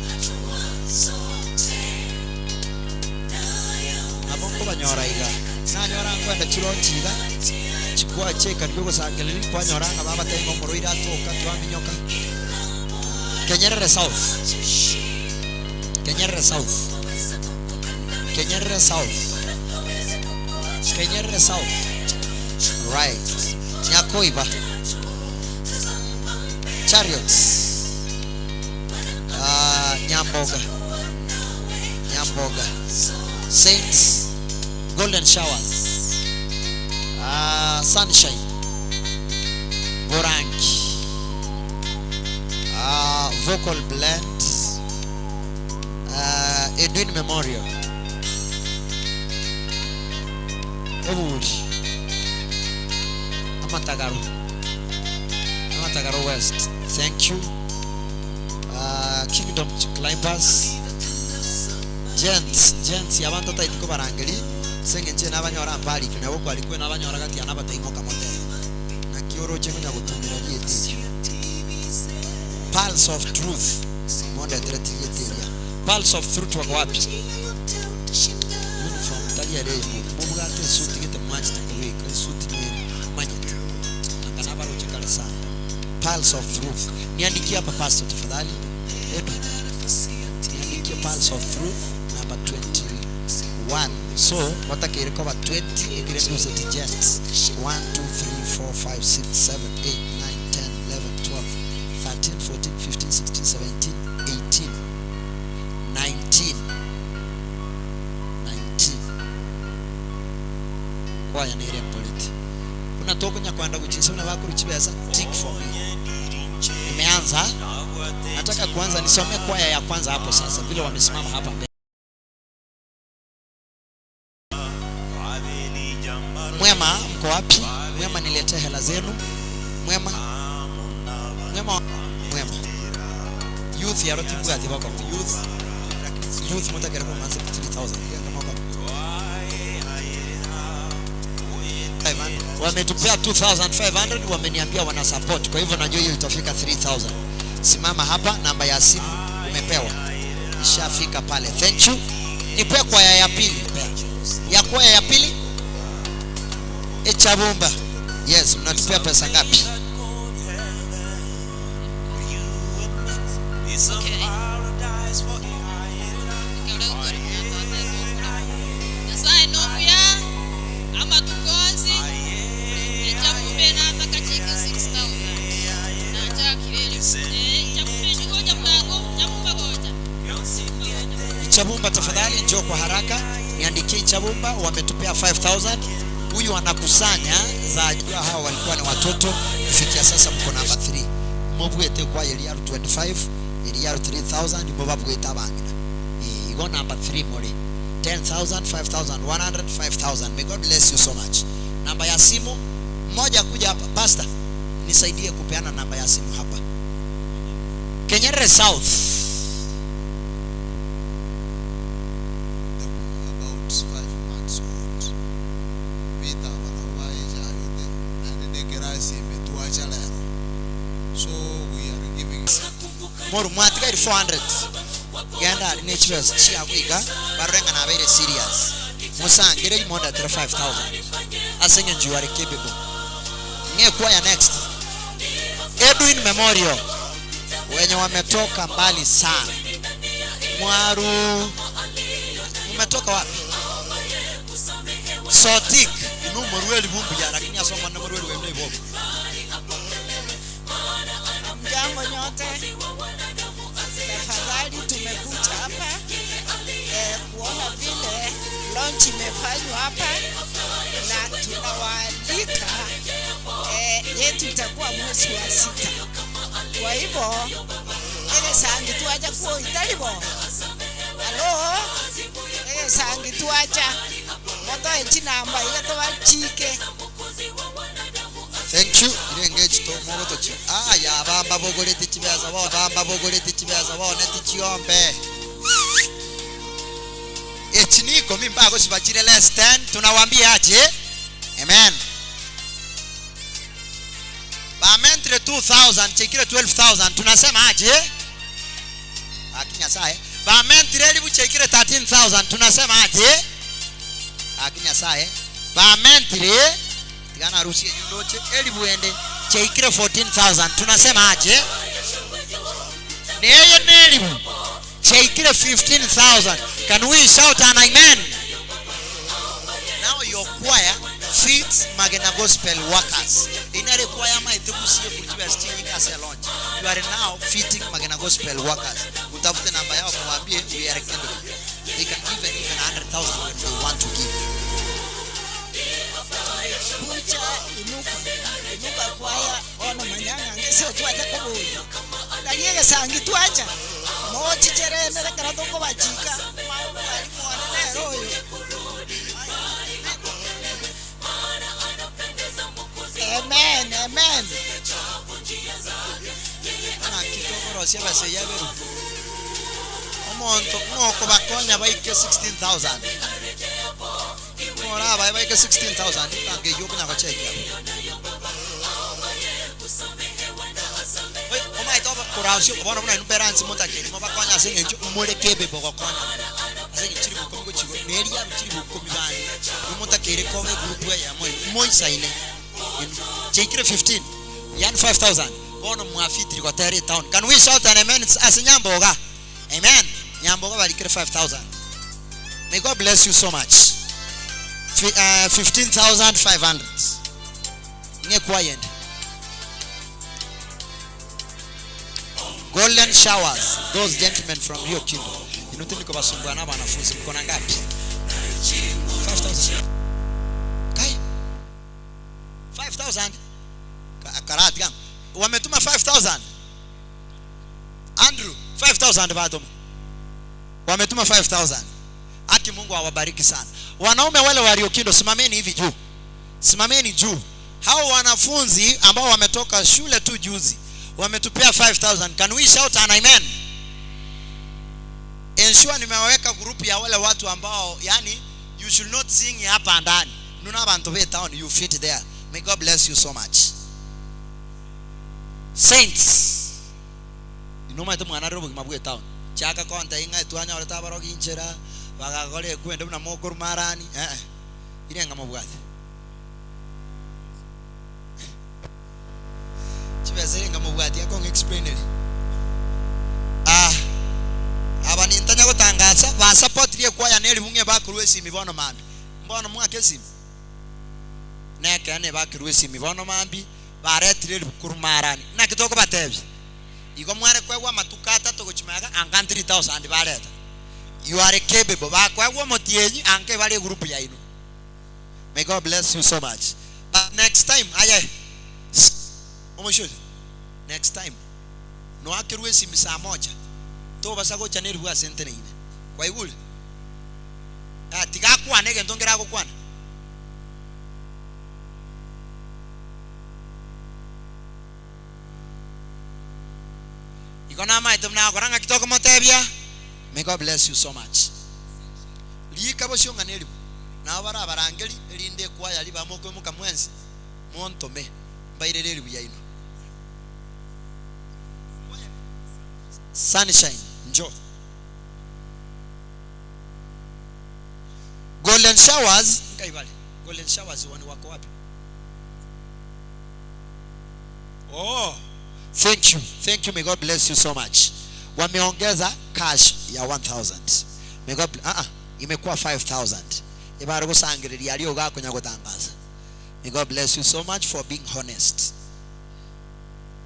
Nabo nkobanyora iga. Nanyora nkwenda chironchi iga. Chikwa cheka ryo gosangereri kwanyora nga babatenga omorwaire atoka twaminyoka. Kenyerere South. Kenyerere South. Kenyerere South. Kenyerere South. Right. Nyakoiba. Chariots. Nyamboga. Nyamboga. Saints. Golden Showers. Sunshine. Borangi. Vocal Blend. Edwin Memorial. Eburi. Amatagaro. Amatagaro West. Thank you. Kingdom Climbers. Gents, gents yabantu taitiko barangeli. Senge nche nabanyora mbali kina boko alikuwa nabanyora gati anabataimoka motero. Na kioro chenga gutumira gietiria. Pulse of Truth. Monde treti gietiria. Pulse of Truth wako wapi? Uniform tali ya leo. Mubugate suti gete match takubika. Suti nyeri. Manyete. Angana baroche kale sana. Pulse of Truth. Niandikie hapa pastor tafadhali. Edu. Niandikie Pulse of Truth number 21. So watakire kwa 20 ikire nduze gents. 1 2 3 4 5 6 7 8 9 10 11 12 13 14 15 16 17 18 19 19. Kwaya nere politi. Kuna toko nyakwanda kuchinsa na bakuru chibesa tick for me. Nimeanza. Nataka kuanza nisome kwaya ya kwanza hapo sasa vile wamesimama hapa mbele. Mwema mko wapi? Mwema niletee hela zenu. Mwema. Mwema. Mwema. Youth ya roti bwa bako. Youth. Youth mutakere kwa manze 3000. Kama kwa 500. Wametupea 2500, wameniambia wana support. Kwa hivyo najua hiyo itafika 3000. Simama hapa, namba ya simu umepewa. Ishafika pale. Thank you. Nipe kwaya ya pili. Ya kwaya ya pili? Echabumba. Yes, mnatupea pesa ngapi?
Okay. Nyasaye nomuya amatukonzi echabumbe natakachika 6000 nachakirere echabumbe chigoja mlango chabumba goja.
Ichabumba tafadhali njoo kwa haraka niandikie Ichabumba wametupea 5000. Huyu anakusanya za jua hawa walikuwa ni watoto kufikia sasa mko namba 3. Mubwete kwa Eliaru 25, Eliaru 3000 mubabwete abangina. Igo namba 3 muri. 10,000, 5,100, 5,000. May God bless you so much. Namba ya simu mmoja kuja hapa pastor nisaidie kupeana namba ya simu hapa. Kenyerere South.
About 5 months old. Peter wanawa HIV
Moru mwatigairi 400. Genda aria ne chibesa chiago iga barore ng'a nabeire serious. Mosangererie mondetere 5000 ase eng'encho you are capable. Ng'e choir next. Edwin Memorial wenye wametoka mbali sana. Mwaru mumetoka wapi? Sotik inwe morweri bumbuya lakini ase Omonene morweri bwaino ibobe.
Hamjambo nyote, tafadhali tumekuja hapa eh, kuona vile launch imefanywa hapa na tunawaalika eh, yetu itakuwa mwezi wa sita. Kwa hivyo egesangi twacha kuoitaribo alo egesangi twacha motoe chinamba iga tobachike.
Thank you. Irenge chito mogotochi. Aya bamba bogoreti chibesa bo bamba bogoreti chibesa bo neti chiombe. Echi ni ikomi mbago sibachire less 10 tunawambia aje? Amen. Bamentire 2000 chikire 12000 tunasema aje? Aki Nyasaye. Bamentire elibu chikire 13000 tunasema aje? Aki Nyasaye. Bamentire tiga narusie eyio ndoche elibu ende chaikire 14000 tunasema aje? Neye nelibu chaikire 15000 can we shout an amen? Now your choir fits Magena Gospel workers. Inare choir maite kusiye kujiwa stingi ase launch. You are now fitting Magena Gospel workers. Utafute namba yao muambie we are capable. They can give even 100,000 when they want to give.
Kucha inuka inuka kwaya ono manyanga ngesio twacha kubuya tari egesangi twacha mochicheremere kero tokobachika mwalimu one nere oyo amen amen.
Naki tokorosia abaseyia beru omonto ng'okobakonya baike 16000 morabae baike 16000 itange eyio okonya gochekia Oi, omaete oba korasio bono buna inwe balance motakeri mobakonye ase eng'encho more capable gokonya ase eng'encho chiri bokomi gochia igoro na eria chiri bokomi bande inwe motakeire koba egroup eyemo inwe moisaine inwe chiaikire 15 yaani 5000 bono mwafitiri gotera etown can we shout an amen ase Nyamboga amen Nyamboga barikire 5000 may God bless you so much Fi, uh, 15500 ng'e kwayende Golden showers those gentlemen from Rio Kindo inwe tindi kobasumbua na abanafunzi mko na ngapi 5000 kai 5000 Ka- karati kama wametuma 5000 Andrew 5000 batuma wametuma 5000 Aki Mungu awabariki sana wanaume wale wa Rio Kindo simameni hivi juu simameni juu hao wanafunzi ambao wametoka shule tu juzi wametupea 5000 can we shout an amen ensure nimewaweka group ya wale watu ambao yani you should not sing hapa ndani nuna abantu be town you fit there may God bless you so much saints inomaete mwana rero obogima bwe town chaka konta ing'a twanyorete abarogi inchera bagakora ekwende buna mokoruma arani eh eh irenga mobwate chibesa irenga mobwati akong'a explaineri ah aba nintanya gotangasa basupportirie ekwaya na eribu ng'a ebakorwa esimi bono mambia mbono mwake esimi nekeene ebakerwa esimi bono mambia baretire eribu korwa marani naki tokobatebia igo mware koegwa amatuko atato gochia magega anga 3000 bareta you are capable bakoegwa omotienyi anga ebare egroup yaino may God bless you so much but next time aye omochie oyo next time noakerwe esimi saa moja tobasa gocha na eribu ase enteneine kwaigure ah tiga akwane egento nkere agokwana. Igo namaete buna agokora ng'aki tokomotebia may God bless you so much riika bosio ng'a neribu nabo barabarangeri erinde ekwaya riba mokoimoka mwensi montome mbairere eribu yaino. Sunshine njo. Golden Showers nkai bare? Golden Showers wani wako wapi? Oh, thank you. Thank you. May God bless you so much. Wameongeza cash ya 1000. May God ah ah, imekuwa 5000. Ebare gosangereria aria ogakonya gotangaza. May God bless you so much for being honest.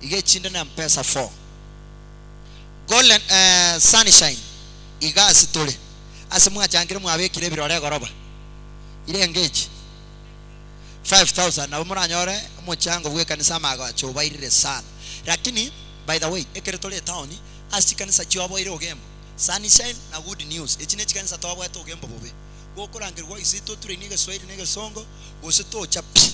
Iga echinde na mpesa 4. Golden eh, sunshine iga ase tore. Ase mwachangire mwabekire ebirore egoroba. Irenge echi 5000 nabo moranyore omochango bw'ekanisa amagacho obairire sana. Lakini by the way ekere tore etown ase chikanisa chioboire ogembo Sunshine na Good News echi nechikanisa toboete ogembo bobe. Gokorangerigwa ise toturainie egeswahili na egesongo gose tocha pi.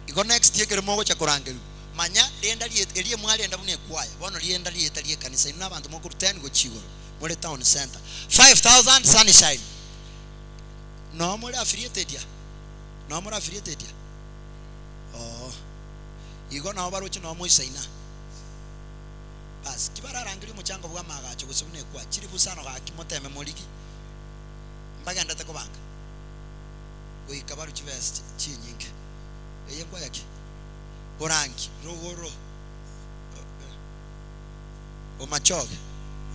Igo next ekero mogocha korangerigwa manya renda rieta erio mwarenda buna ekwaya bono rienda rieta riekanisa inwe nabanto mokorwa 10 gochia igoro more town center 5000 Sunshine. Noo more affiliated aa? Noo more affiliated aa? Oo. Igo nabo baroche noo moisaina. Bas, ki bararangerie omochango bw'amaagacho gose buna ekwa chiri busano gaki moteme morigi mbagendete kobanga goika barwe chibesa chinyinge. Eye nkwaya ki? Borangi, rogoro, Bomachoge,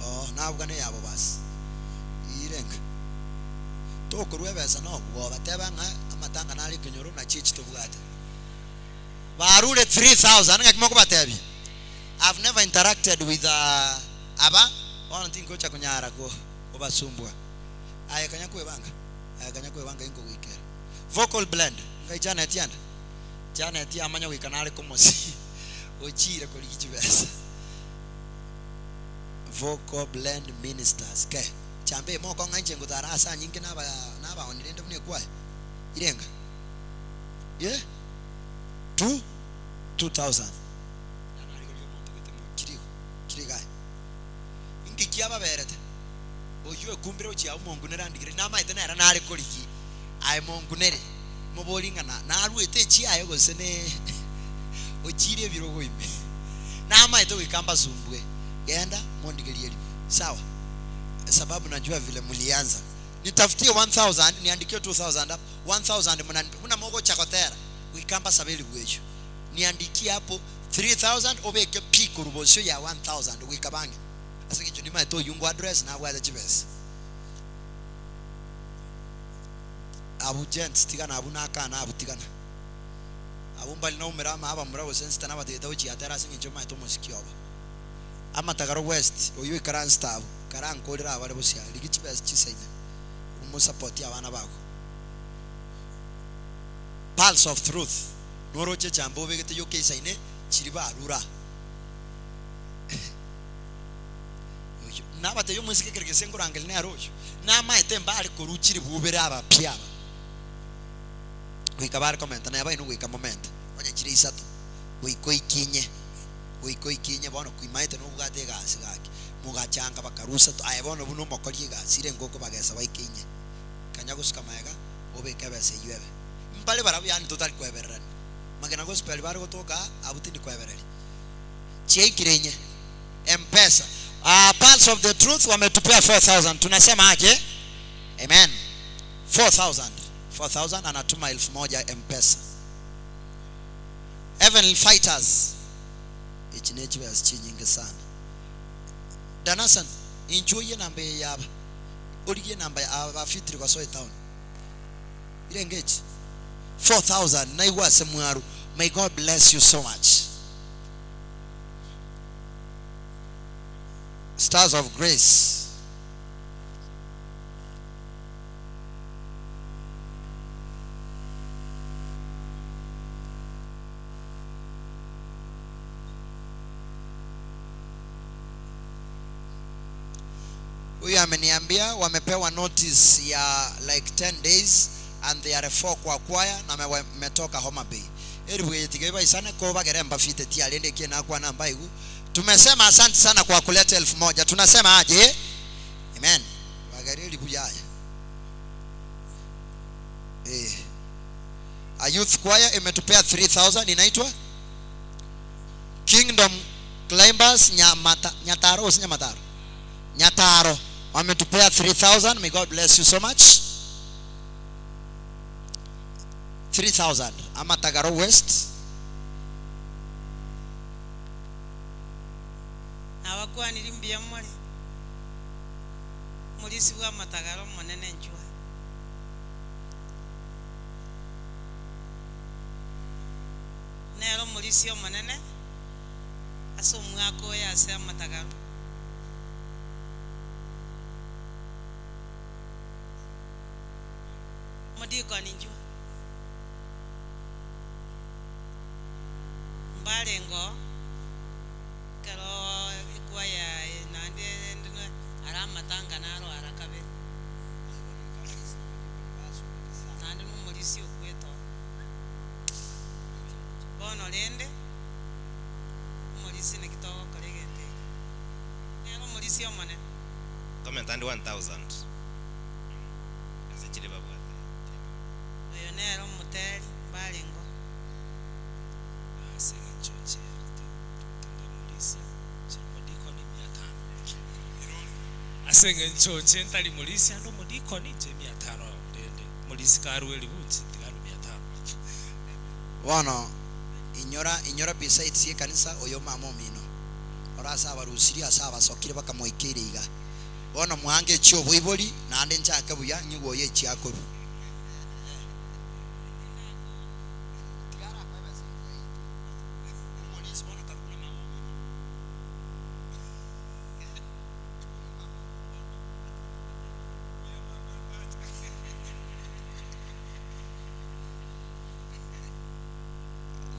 oo, nabugane yabo bas. Irenga. Tokorwa ebesa nobwoba, teba ng'a amatanga nare ekenyoro nachi echi tobwate. Barure 3000 ng'aki mokobatebia? I've never interacted with aba, bono tingocha konyara kobasumbua. Aye kanya kwebanga, aye kanya kwebanga inkogoikera. Vocal blend, ngai Janet ende? Janet amanya goika nare komosi ochiire korigia chibesa. Vocal blend ministers ke chambe eye mokong'a inche ngotara ase anyinge naba nabaoni rende buna ekwaya irenga ye two 2000 Narigereria omonto gete kirigo kirigo aye inki kiababerete oyio ekumbire gochia abwo mongunere andigere namaete nere nare korigia aye mongunere mobori ng'a na naruete echiaye gose ne ochiire ebirogo ime namaete goika mbasumbue genda mondigerie eribu sawa sababu najua vile mulianza nitafutie 1000 niandikie 2000 hapa 1000 munanipe buna mogocha gotera goika mbasabe eribu eyio niandikie hapo 3000 obeke pi korwa bosio ya 1000 goika bang'e ase eng'encho nimaete oyio ngo address nabwate chibesa. Abwo gents tigana abwo nakana abwo tigana. Abwo mbari naumera ama abamura gose nsita nabategete gochia atera ase eng'encho omaete omosiki obo. Amatagaro west oyio oikaransete abwo karankorere abare bosia rigia chibesa chisaine omosapotie abana bago. Pulse of truth noroche echambe obegete yoka eisaine chiri barura. Oyio nabatebie omoiseke ekero gese nkorangeria nere oyio, namaete mbare korwa chilifu ibere abapia aba, goika bare komenta, neba inwe goika momente, onye chire isato, goika oikinye, goika oikinye, bono koimaete nobwate egasi gaki, mogachanga bakarwa isato, aye bono buna omokori egasi ere ngokobagesa baike inye, kanya gosuka magega, obeke ebesa eyio ebe. Mbare barabwo yaani totari koebererania, magena gospel bare gotoka aa, abwo tindi koebereria. Chiaikire inye. Mpesa. Ah, Pearls of the Truth wametupea 4000. Tunasema aje? Amen. 4000. 4000 anatuma 1000 Mpesa. Heavenly Fighters. Echi ne chibesa chinyinge sana. Danasan, inchuo ye namba eye yaba. Origie namba ya aba fitri gosoa etown. Irenge echi. 4000 naigwa ase mwaru. May God bless you so much. Stars of Grace. Huyu ameniambia wamepewa notice ya like 10 days and they are four kwa kwaya na wametoka Homa Bay. Eribu eye tiga ibaisane ko bagere mbafite tiarende ekiene nakwana mbaigu. Tumesema asante sana kwa kuleta 1000. Tunasema aje? Amen. Bagere eribu yaya. Eh. A youth choir imetupea 3000 inaitwa Kingdom Climbers. Members Nyamata, Nyataro gose Nyamataro? Nyataro wametupea 3000 may God bless you so much. 3000 Amatagaro West.
Nabakwaniri mbuya more, omorisia bw'amatagaro omonene nchwa. Nere omorisia omonene ase omwaka oyo ase amatagaro. Omodikoni nchwa. Mbarenge oo. Ekero ekwaya naende rende are amatanga naro ara kabere, naende nomorisia okwete oo. Bono rende, omorisia naki togokora egento eke? Nere omorisia omonene.
Comment and 1000 ase chiria babwate.
Oyo nere omoteri mbarenge oo.
Ase engencho inche tindi morisia, inche nomodikoni mia tano. Ase engencho inche ntari morisia ande omodikoni, inche mia tano rende morisia karue elifu inche tiga arue mia tano.
Bono inyora, inyora besides ekanisa oyo mama omino ore ase abarusirie ase abasokire bakamoikeire iga. Bono mwange echioboibori naende nchake buya nyigwe oyo echiakorwa.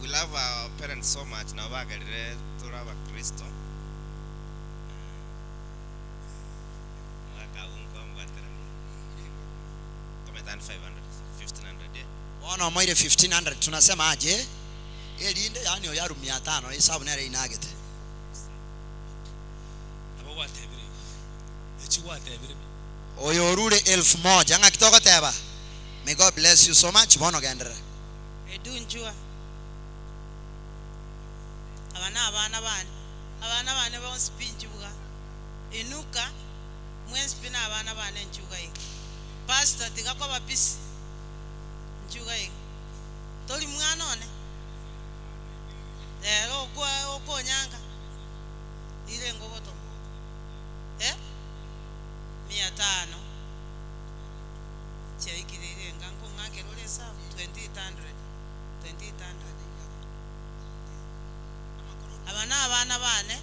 We love our parents so much nabo bagerire tore abakristo omogaka abwo nkwambwaterania komenta ande 500 1500 eh.
Bono omoire 1500 tunasema aje erinde yaani oyo arwe mia tano esabu nere inagete.
Nabo gwatebire igo. Eki gwatebire.
Oyo orure elfu moja ng'aki togoteba may God bless you so much bono genderera.
Edunchwa. Aba nabana bane, abana bane bonsi pi nchuga. Inuka, mwensi pi nabana bane nchuga iga. Pastor tiga koba busy, nchuga iga. Tori mwana one? Rero okwa okonyanga, rire ngogotoma. Eh? Mia tano chiaikire irenga nkong'akera ore esabu 2800, 2800. Aba nabana bane.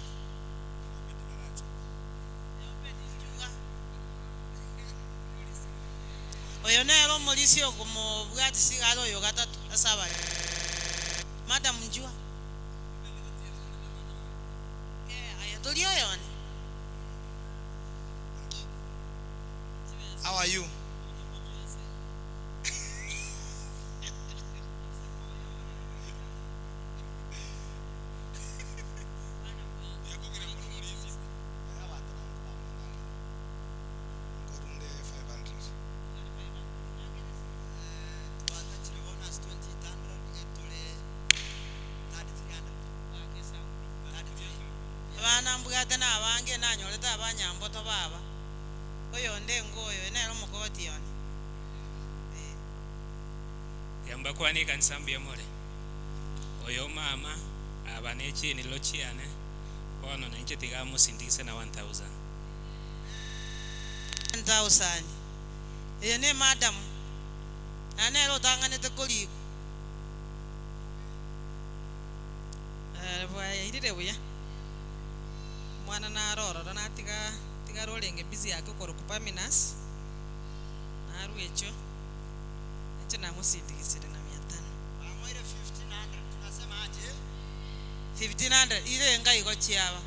Oyo nere omorisia okomobwatisia iga are oyo gatato ase abaremi. Madam njua. Aye tori oyone.
How are you? Nkorunde 500.
Abana mbwate nabange nanyorete abanyamboto baba, oyonde ngoyo, oyo nere omokogoti one. Ee.
Yambakwanie ekanisa mbuya more. Oyo mama aba ne chinilo chiane bono nainche tiga amosindikise na 1000.
1000. Eye ne madam, na nere otang'anete korikwa.
Bwairire buya, omwana naro ororo natiga tigara orenge busy ake okorokwa Parmenas, narwa echio, inche namosindigisire na mia tano.
1500 irenga igo chiaba.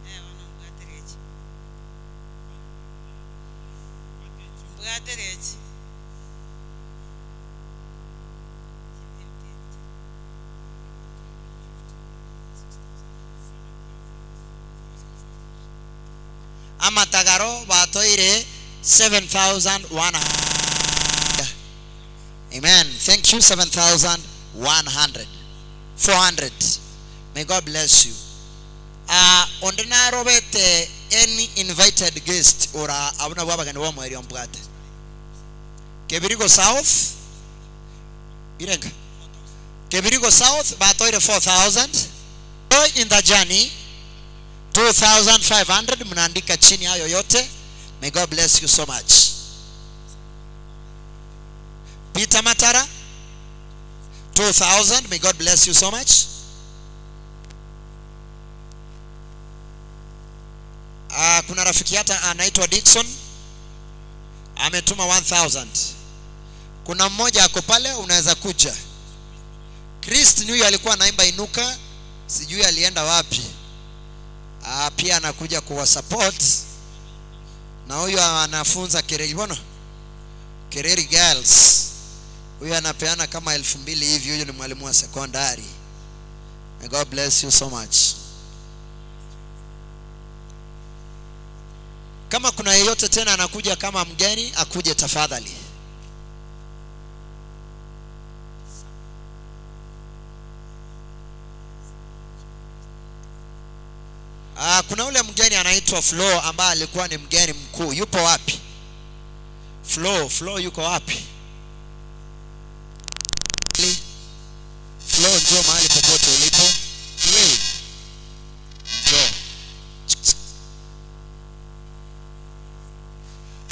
Eh, bono mbwatere echi. Mbwatere echi.
Amatagaro batoire 7100. Amen. Thank you. 7,100. 400. May God bless you. Ah, onde narobete any invited guest ora abwo nabwo abageni b'omoerio mbwate. Kebirigo South irenga Kebirigo South batoire 4000 Joy in the journey 2500 mnaandika chini hayo yote may God bless you so much Peter Matara 2000 may God bless you so much Ah, kuna rafiki hata anaitwa Dickson ametuma 1000 kuna mmoja ako pale unaweza kuja Christ ni huyo alikuwa anaimba inuka sijui alienda wapi ah, pia anakuja kuwasupport na huyo anafunza Kereri bwana Kereri Girls huyo anapeana kama 2000 hivi huyo ni mwalimu wa sekondari May God bless you so much kama kuna yeyote tena anakuja kama mgeni akuje tafadhali Ah, kuna ule mgeni anaitwa Flo ambaye alikuwa ni mgeni mkuu. Yupo wapi? Flo, Flo yuko wapi? Flo, njoo mahali popote ulipo. Wewe njoo.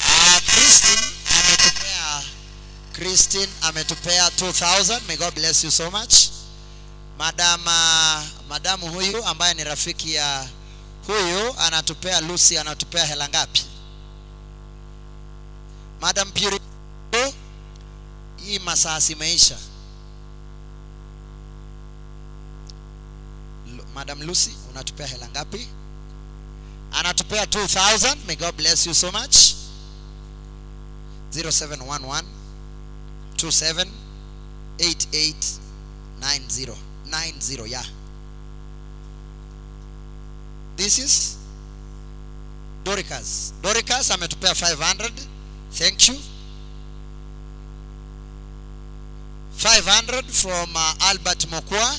Ah, Christine ametupea Christine ametupea 2000. May God bless you so much. Madama madamu huyu ambaye ni rafiki ya huyu anatupea Lucy anatupea hela ngapi? Madam Puri, hii masaa simeisha. Madam Lucy unatupea hela ngapi? Anatupea 2000. May God bless you so much. 0711 27 88 90 90 yeah. This is Doricas. Doricas ametupea 500. Thank you. 500 from Albert Mokwa.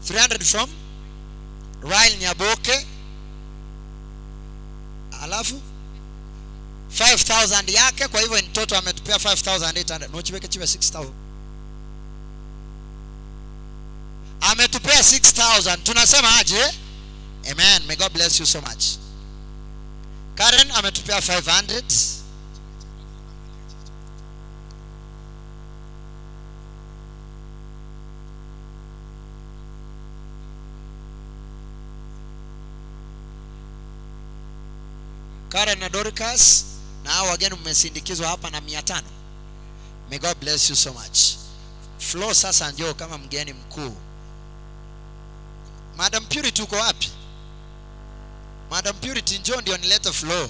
300 from Ryle Nyaboke. Alafu 5000 yake, kwa hivyo in total ametupea 5800. Nochiweke chiwe 6000. Ametupea 6000. Tunasema aje? Amen. May God bless you so much. Karen ametupea 500. Karen na Dorcas na hao wageni mmesindikizwa hapa na 500. May God bless you so much. Flo sasa njoo kama mgeni mkuu. Madam Purity uko wapi? Madam Purity njoo ndio nilete Flo.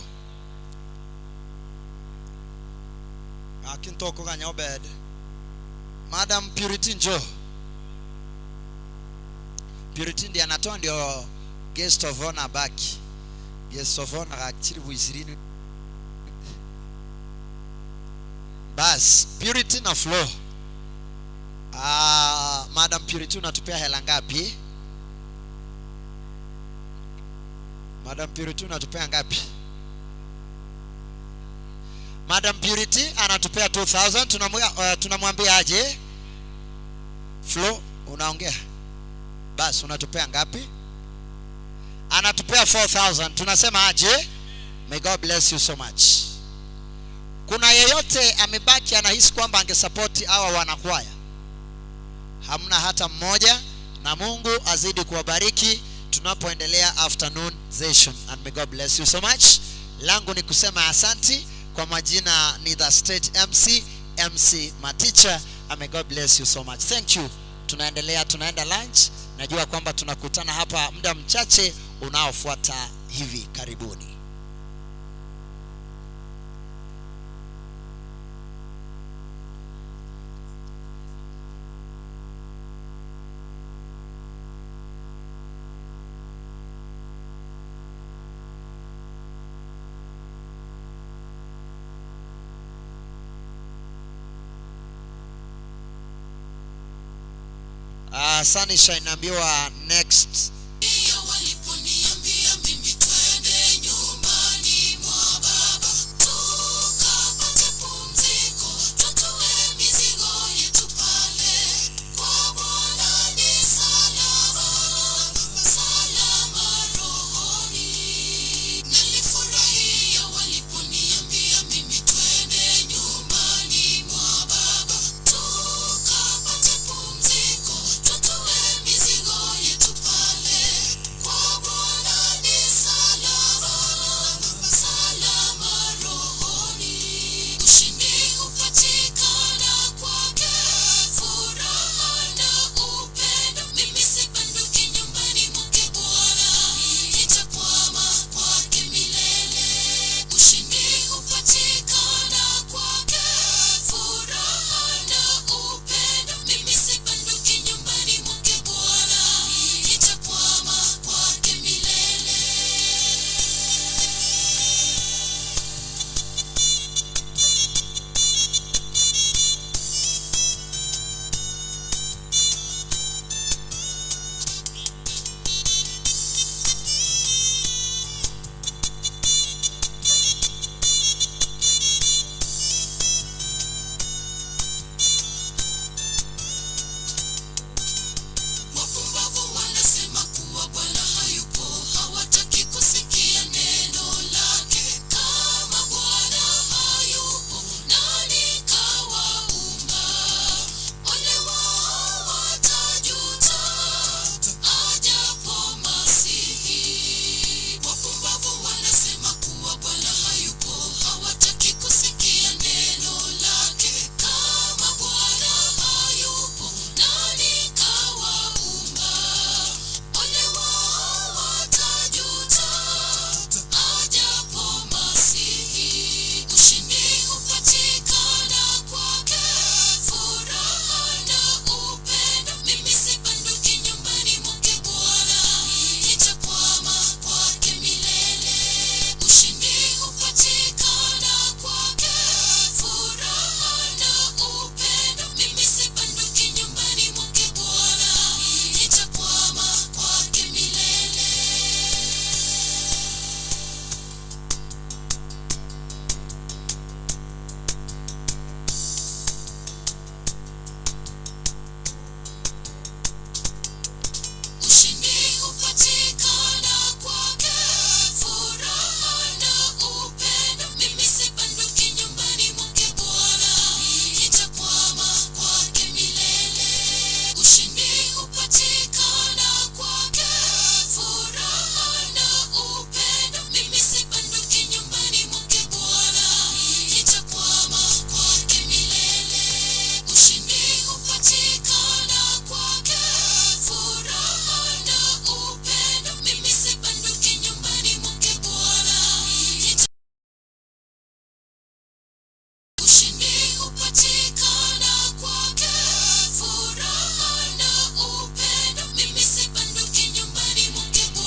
Akintoko kanya Obed. Madam Purity njoo. Purity ndiye anatoa ndio guest of honor baki. Guest of honor akiri buisirini. Bas, Purity na Flo. Ah, Madam Purity unatupea hela ngapi? Madam Purity unatupea ngapi? Madam Purity anatupea 2000 tunamwambia tunamwambia aje? Flo unaongea. Bas unatupea ngapi? Anatupea 4000 tunasema aje? May God bless you so much. Kuna yeyote amebaki anahisi kwamba angesapoti hawa wanakwaya? Hamna hata mmoja, na Mungu azidi kuwabariki tunapoendelea afternoon session, and may God bless you so much. Langu ni kusema asanti. Kwa majina ni the state MC, MC Maticha, and may God bless you so much. Thank you. Tunaendelea, tunaenda lunch. Najua kwamba tunakutana hapa muda mchache unaofuata hivi karibuni. Sunshine naambiwa next.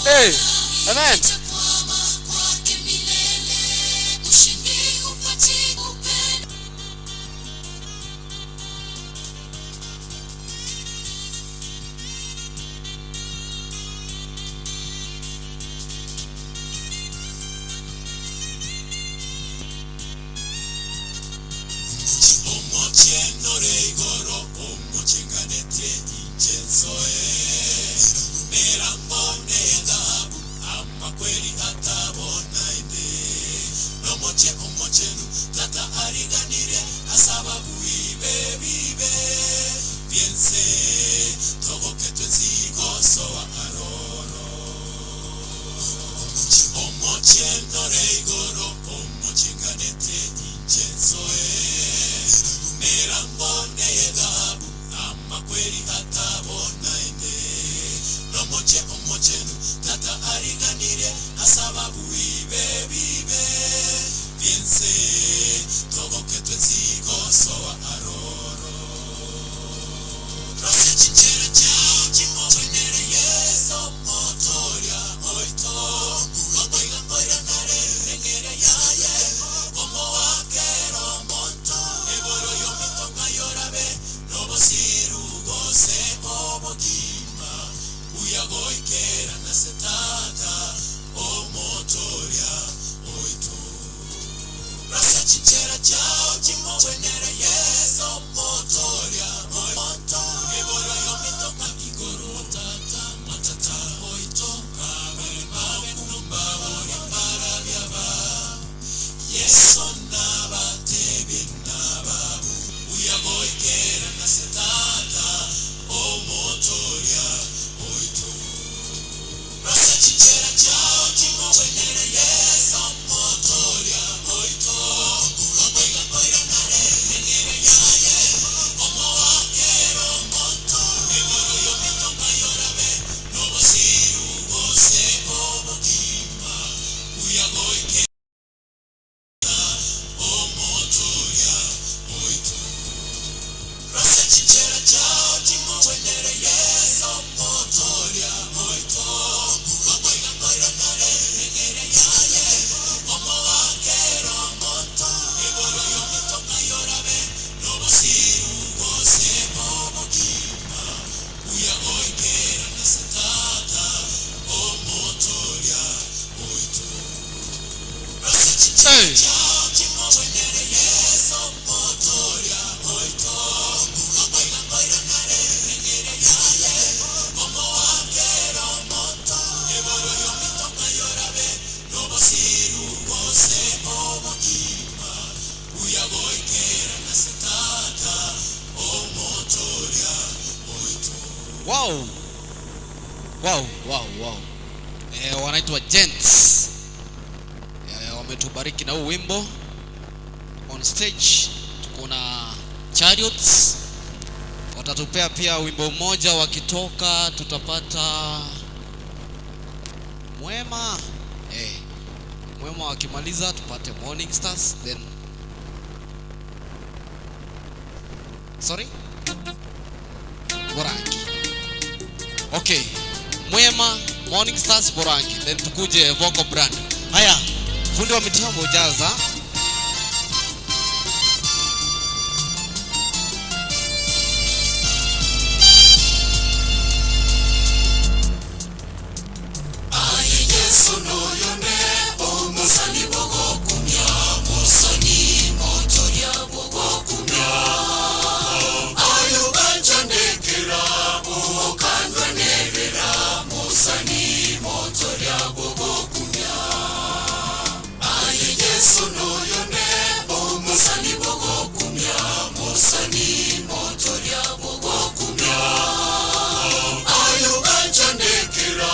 Hey, amen.
Omochenore igoro omochenganetie injensoe mirangone yedhahabu amakweli atabona inde nomoche omochenu tata ariganire asababu ibe bibe byense togoketwe nzigosowa aroro omochenore igoro omochenganetie injensoe mirangone yedhahabu amakweli atabona inde nomoche omochenu tata ariganire asababu ibe bibe byense togoketwe nzigosowa aroro rosechinjera chao chimobonere yeso motoria oito omoigangoiranare rengere yaye omo wakero monto eboro yomitonga yorabe nobosiru gose obogi.
Wow. Wow, wow, wow. Eh, wanaitwa Gents. Eh, wametubariki na huu wimbo. On stage tuko na Chariots. Watatupea pia wimbo mmoja wakitoka tutapata Mwema. Eh, Mwema wakimaliza tupate Morning Stars then Sorry? Borangi. Okay. Mwema, Morning Stars, Borangi. Then tukuje Vocal Brand. Haya, fundi wa mitambo jaza.
Aye Yesu noyone omusani bogokumya musani motoria bogokumya ayo ganchandekera okandwanerera musani motoria bogokumya aye Yesu noyone omusani bogokumya musani motoria bogokumya ayo ganchandekera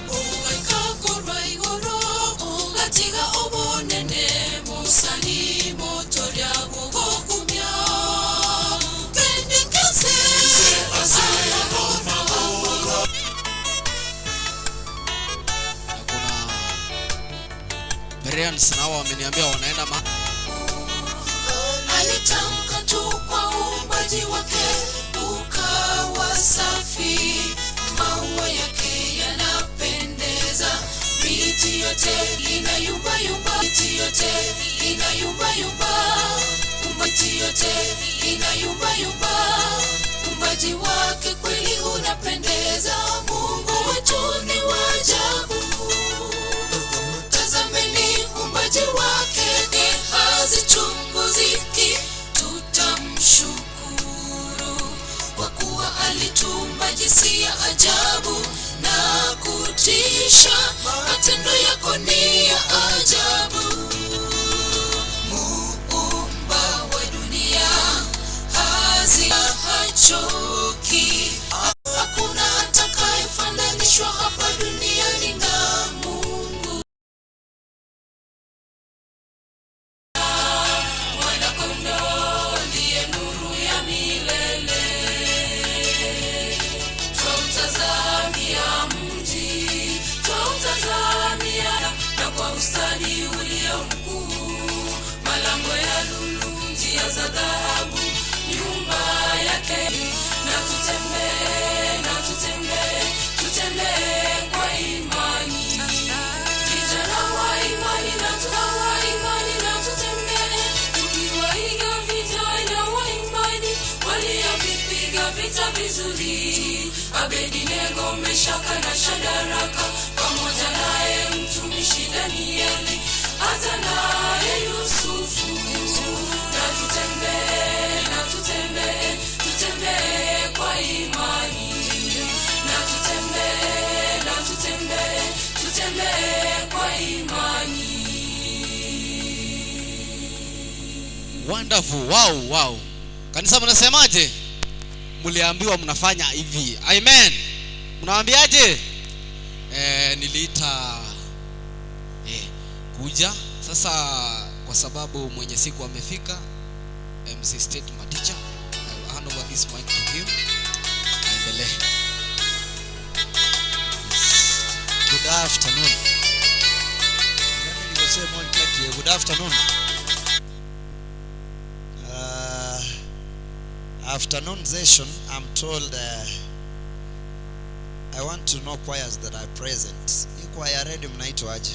Ugaikakorwa igoro ugatiga obonene musani motoria bugokumya kende kese
Bereans nao wameniambia wanaenda ma
Alitamka tu kwa uumbaji wake ukawa safi, maua yake yanapendeza, miti yote inayumbayumba, miti yote inayumbayumba, miti yote inayumbayumba, uumbaji wake kweli unapendeza. Mungu wetu ni wa ajabu. Tazameni uumbaji wake, hazichunguziki. Tutamshukuru kwa kuwa alituumba jinsi ya ajabu na kutisha. Matendo yako ni ya ajabu. Muumba wa dunia hazi hachoki, hakuna atakayefananishwa hapa duniani na Mungu. vita vizuri. Abednego, Meshaka na Shadaraka, pamoja naye mtumishi Danieli, hata naye Yusufu. Na tutembee, na tutembee, tutembee kwa imani. Na tutembee, na tutembee, tutembee kwa imani.
Wonderful. Wow, wow. Kanisa mnasemaje? Mliambiwa mnafanya hivi. Amen. Mnawaambiaje? Eh, niliita kuja sasa kwa sababu mwenye siku amefika, MC State Maticha. I will hand over this mic to him. Aendelee.
Good afternoon. Good afternoon. Afternoon session, I'm told I want to know choirs that are present. Hii choir ready mnaitwaje?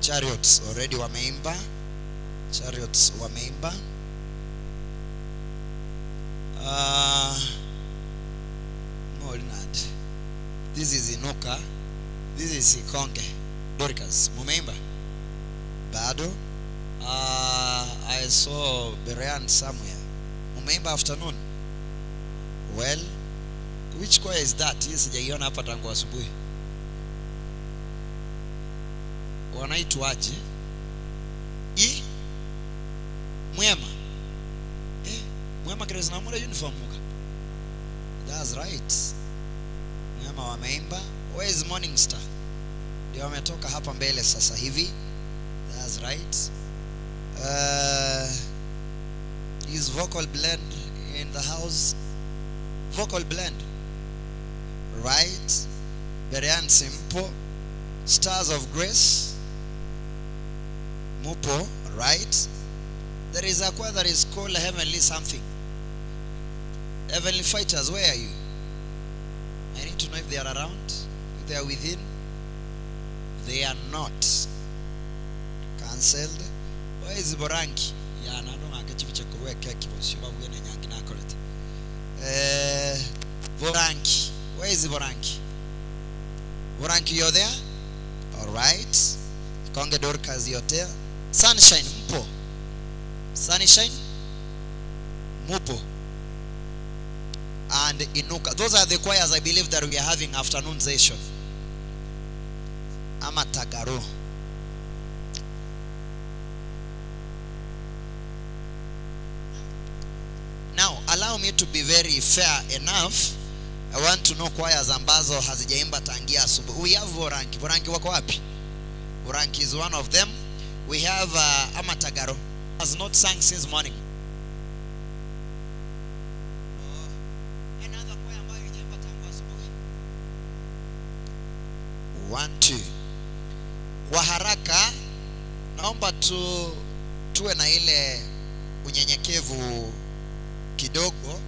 Chariots already wameimba. Chariots wameimba. No, not. This is Inuka. This is Ikonge. Dorcas, mumeimba? Bado. I saw Berean somewhere. Mumeimba afternoon? Well, which choir is that? Hii sijaiona hapa tangu asubuhi. Wanaitwaje? I Mwema. Eh, Mwema Grace na mura uniform muka. That's right. Mwema wameimba. Where is Morning Star? Ndio wametoka hapa mbele sasa hivi. That's right. Is vocal blend in the house? Vocal blend. Right. Berean Simpo. Stars of Grace. Mupo, right? There is a choir that is called Heavenly something. Heavenly Fighters, where are you? I need to know if they are around, if they are within. They are not. Cancelled. Where is Boranki? Ya na no akachibiche kuweka kibosyo babuye na nyangi nakorete. Eh, Boranki. Where is Boranki? Boranki, you're there? All right. Konge Dorcas, you're there. Sunshine, mpo. Sunshine, mupo. And Inuka. Those are the choirs I believe that we are having afternoon session. Ama Tagaro. Now, allow me to be very fair enough. I want to know choirs ambazo hazijaimba tangia asubuhi. We have Boranki. Boranki wako wapi? Boranki is one of them. We have Amatagaro. Has not sung since morning. One, two. Kwa haraka naomba tu tuwe na ile unyenyekevu kidogo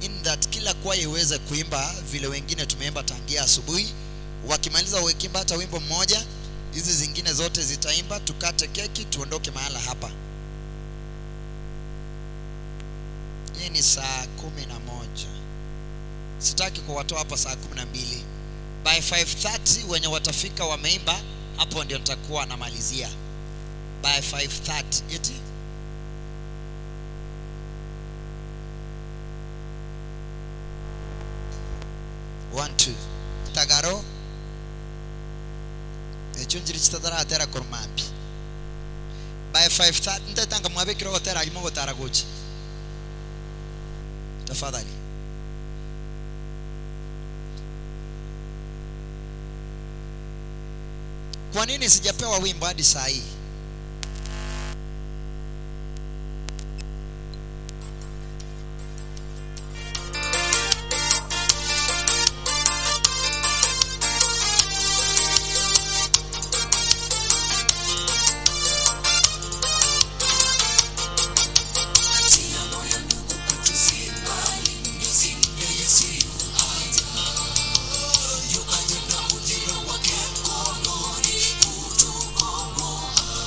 in that kila kwaya iweze kuimba vile wengine tumeimba tangia asubuhi. Wakimaliza wakiimba hata wimbo mmoja, hizi zingine zote zitaimba, tukate keki tuondoke mahala hapa. Hii ni saa 11. Sitaki kuwatoa hapa saa 12. By 5:30 wenye watafika wameimba, hapo ndio nitakuwa namalizia. By 5:30 eti One, two. Tagaro. Ekyo njiri kitataratera kurumambi. By 5:30 ntetanga mwabikira gotera arimo gotara gochi. Tafadhali. Kwa nini sijapewa wimbo hadi saa hii?
Yu aje na ujira wake mkononi kutukomboa.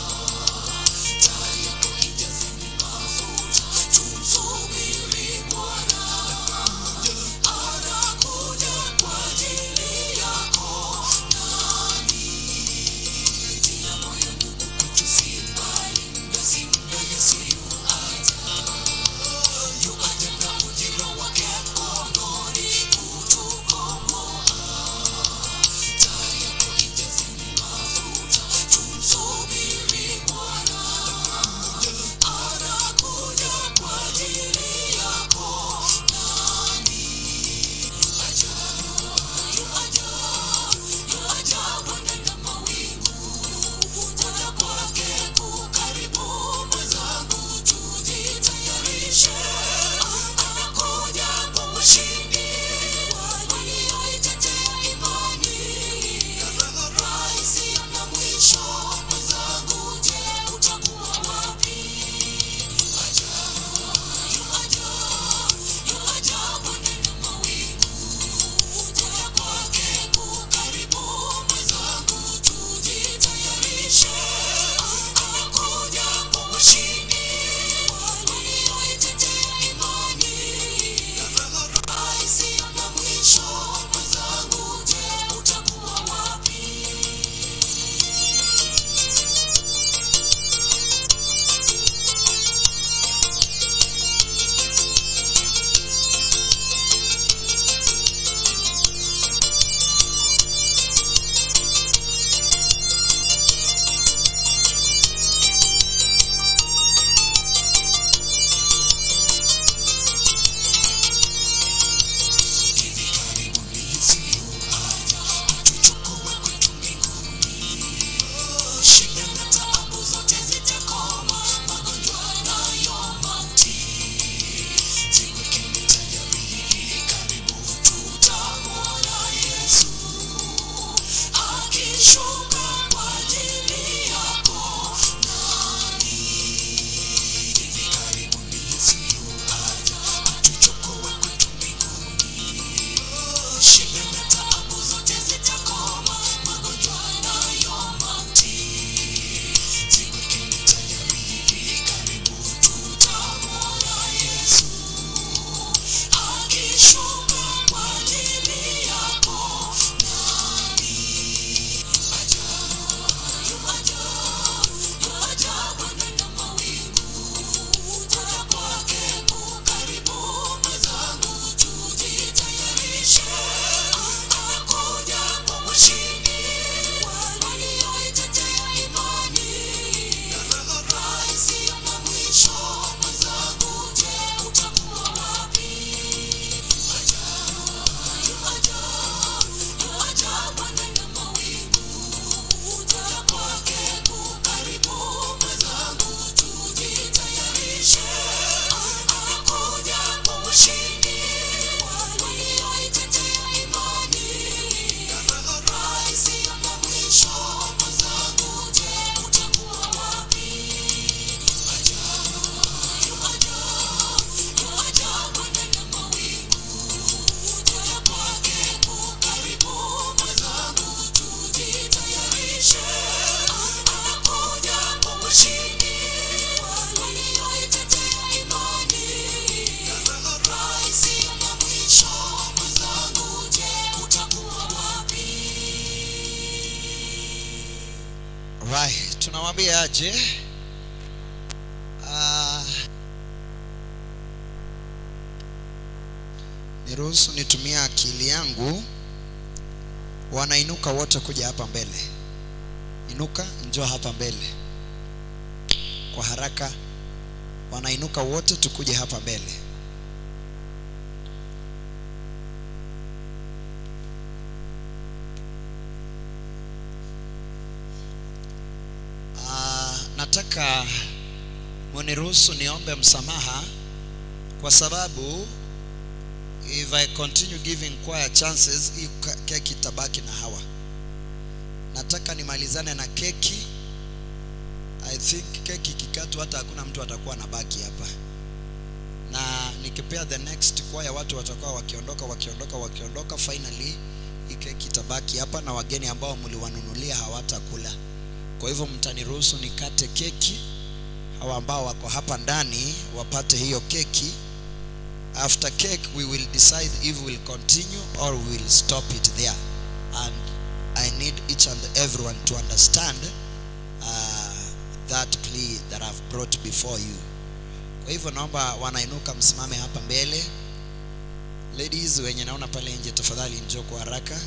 Shida na taabu zote zitakoma, magonjwa nayo mauti. Jiwekeni tayari, hivi karibu tutamwona Yesu akishuka kwa ajili yako nami. Ajabu, ajabu, ajabu na mawingu, kuja kwake ku karibu. Mwenzangu, tujitayarishe, anakuja kwa ushindi, walioitetea imani, raha isiyo na mwisho. Mwenzangu, je, utakuwa wapi? Ajabu, ajabu, ajabu na mawingu, kuja kwake ku karibu. Mwenzangu, tujitayarishe, anakuja kwa ushindi, walioitetea imani, raha isiyo na mwisho. Mwenzangu, je, utakuwa wapi? Ajabu, ajabu, ajabu na mawingu, kuja kwake ku karibu. Mwenzangu, tujitayarishe, anakuja kwa ushindi, walioitetea imani, raha isiyo na mwisho. Mwenzangu, je, utakuwa wapi?
Right, tunawambia aje? Ah, niruhusu nitumie akili yangu. Wanainuka wote kuja hapa mbele. Inuka, njoo hapa mbele kwa haraka. Wanainuka wote tukuje hapa mbele. Ah, nataka muniruhusu niombe msamaha kwa sababu if I continue giving choir chances, hii keki itabaki na hawa. Nataka nimalizane na keki. I think keki ikikatwa hata hakuna mtu atakuwa na baki hapa, na nikipea the next choir watu watakuwa wakiondoka wakiondoka wakiondoka, finally hii keki itabaki hapa na wageni ambao mliwanunulia hawatakula. Kwa hivyo mtaniruhusu nikate keki, hawa ambao wako hapa ndani wapate hiyo keki. After cake we will decide if we will continue or we will stop it there. And I need each and everyone to understand that plea that I've brought before you. Kwa hivyo naomba wanainuka msimame hapa mbele. Ladies wenye naona pale nje, tafadhali njoo kwa haraka.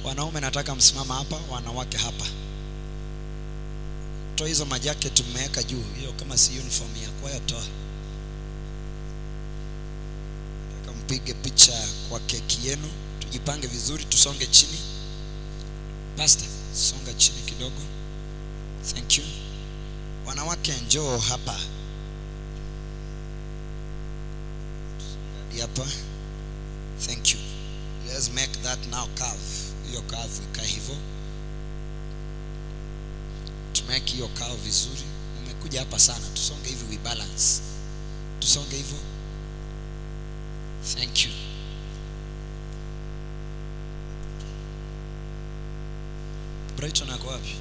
Wanaume nataka msimama hapa, wanawake hapa. Toa hizo majacket mmeweka juu, hiyo kama si uniform ya kwaya toa. Nataka mpige picha kwa keki yenu, tujipange vizuri, tusonge chini. Pastor, songa chini kidogo. Thank you. Wanawake njoo hapa. Hadi hapa. Thank you. Let's make that now curve. Hiyo curve ikae hivyo. Tumeke hiyo curve vizuri. Umekuja hapa sana. Tusonge hivi we balance. Tusonge hivyo. Thank you. Brighton ako wapi?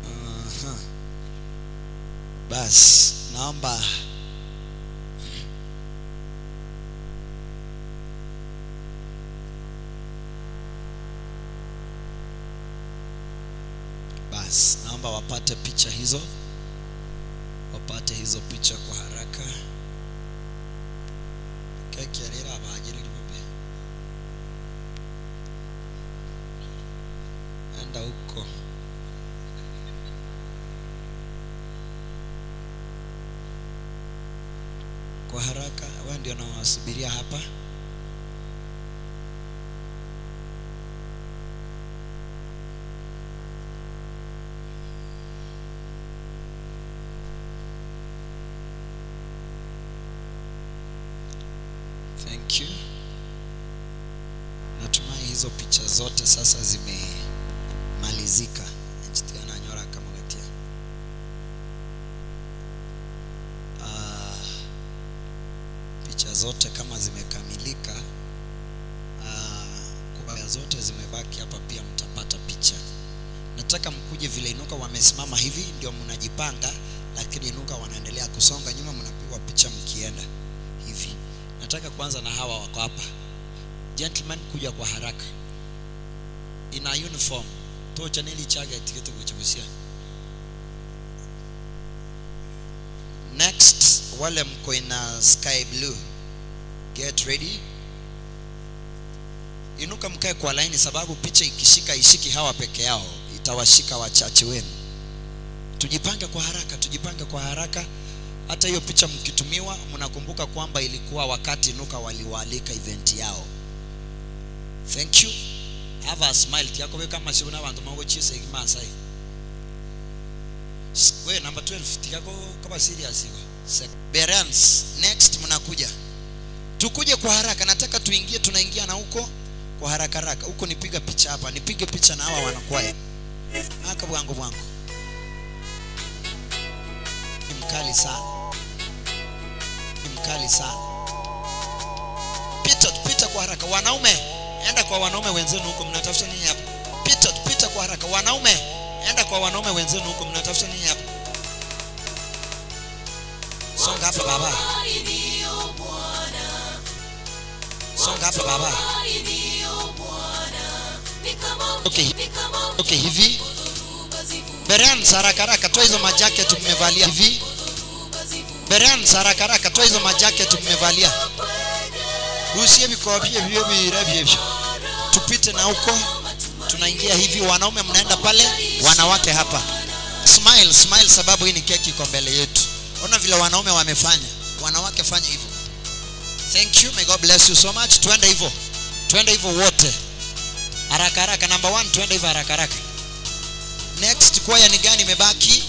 Aha. Bas, naomba bas, naomba wapate picha hizo, wapate hizo picha kwa haraka. Keki ya rera abagire ribobe. Enda huko. Kwa haraka, wewe ndio nawasubiria hapa. Thank you. Natumai hizo picha zote sasa zimemalizika. Nchitiana nyora kama gatia. zote kama zimekamilika. Ah, kwaya zote zimebaki hapa pia mtapata picha. Nataka mkuje vile Inuka wamesimama hivi, ndio mnajipanga, lakini Inuka wanaendelea kusonga nyuma, mnapigwa picha mkienda hivi. Nataka kwanza na hawa wako hapa. Gentlemen, kuja kwa haraka. Ina uniform. Tocha nili chaga etikete kuchibusia. Next, wale mko ina sky blue. Get ready. Inuka mkae kwa laini, sababu picha ikishika ishiki hawa peke yao, itawashika wachache wenu. Tujipange kwa haraka, tujipange kwa haraka. Hata hiyo picha mkitumiwa, mnakumbuka kwamba ilikuwa wakati Inuka waliwaalika event yao. Thank you. Have a smile. Tiakobe kama sibuna bantu mago chise ikimasai. We number 12 tiako kama serious iko. Berans, next mnakuja. Tukuje kwa haraka, nataka tuingie, tunaingia na huko kwa haraka haraka. Huko nipiga picha hapa, nipige picha na hawa wanakwaya. Aka bwangu bwangu. Ni mkali sana. Ni mkali sana. Pita, pita kwa haraka. Wanaume, enda kwa wanaume wenzenu huko, mnatafuta nini hapa? Pita, pita kwa haraka. Wanaume, enda kwa wanaume wenzenu huko, mnatafuta nini hapa? Songa hapa baba. Songa hapa baba. Okay. Okay, hivi. Beran haraka haraka, toa hizo majacket mmevalia hivi. Beran haraka haraka, toa hizo majacket mmevalia. Rusie vikobie vyo bira vyevyo. Tupite na huko. Tunaingia hivi, wanaume mnaenda pale, wanawake hapa. Smile, smile sababu hii ni keki iko mbele yetu. Ona vile wanaume wamefanya. Wanawake fanya hivyo. Thank you. May God bless you so much. Twende hivyo. Twende hivyo wote. Haraka haraka number 1, twende hivyo haraka haraka. Next kwaya ni gani imebaki?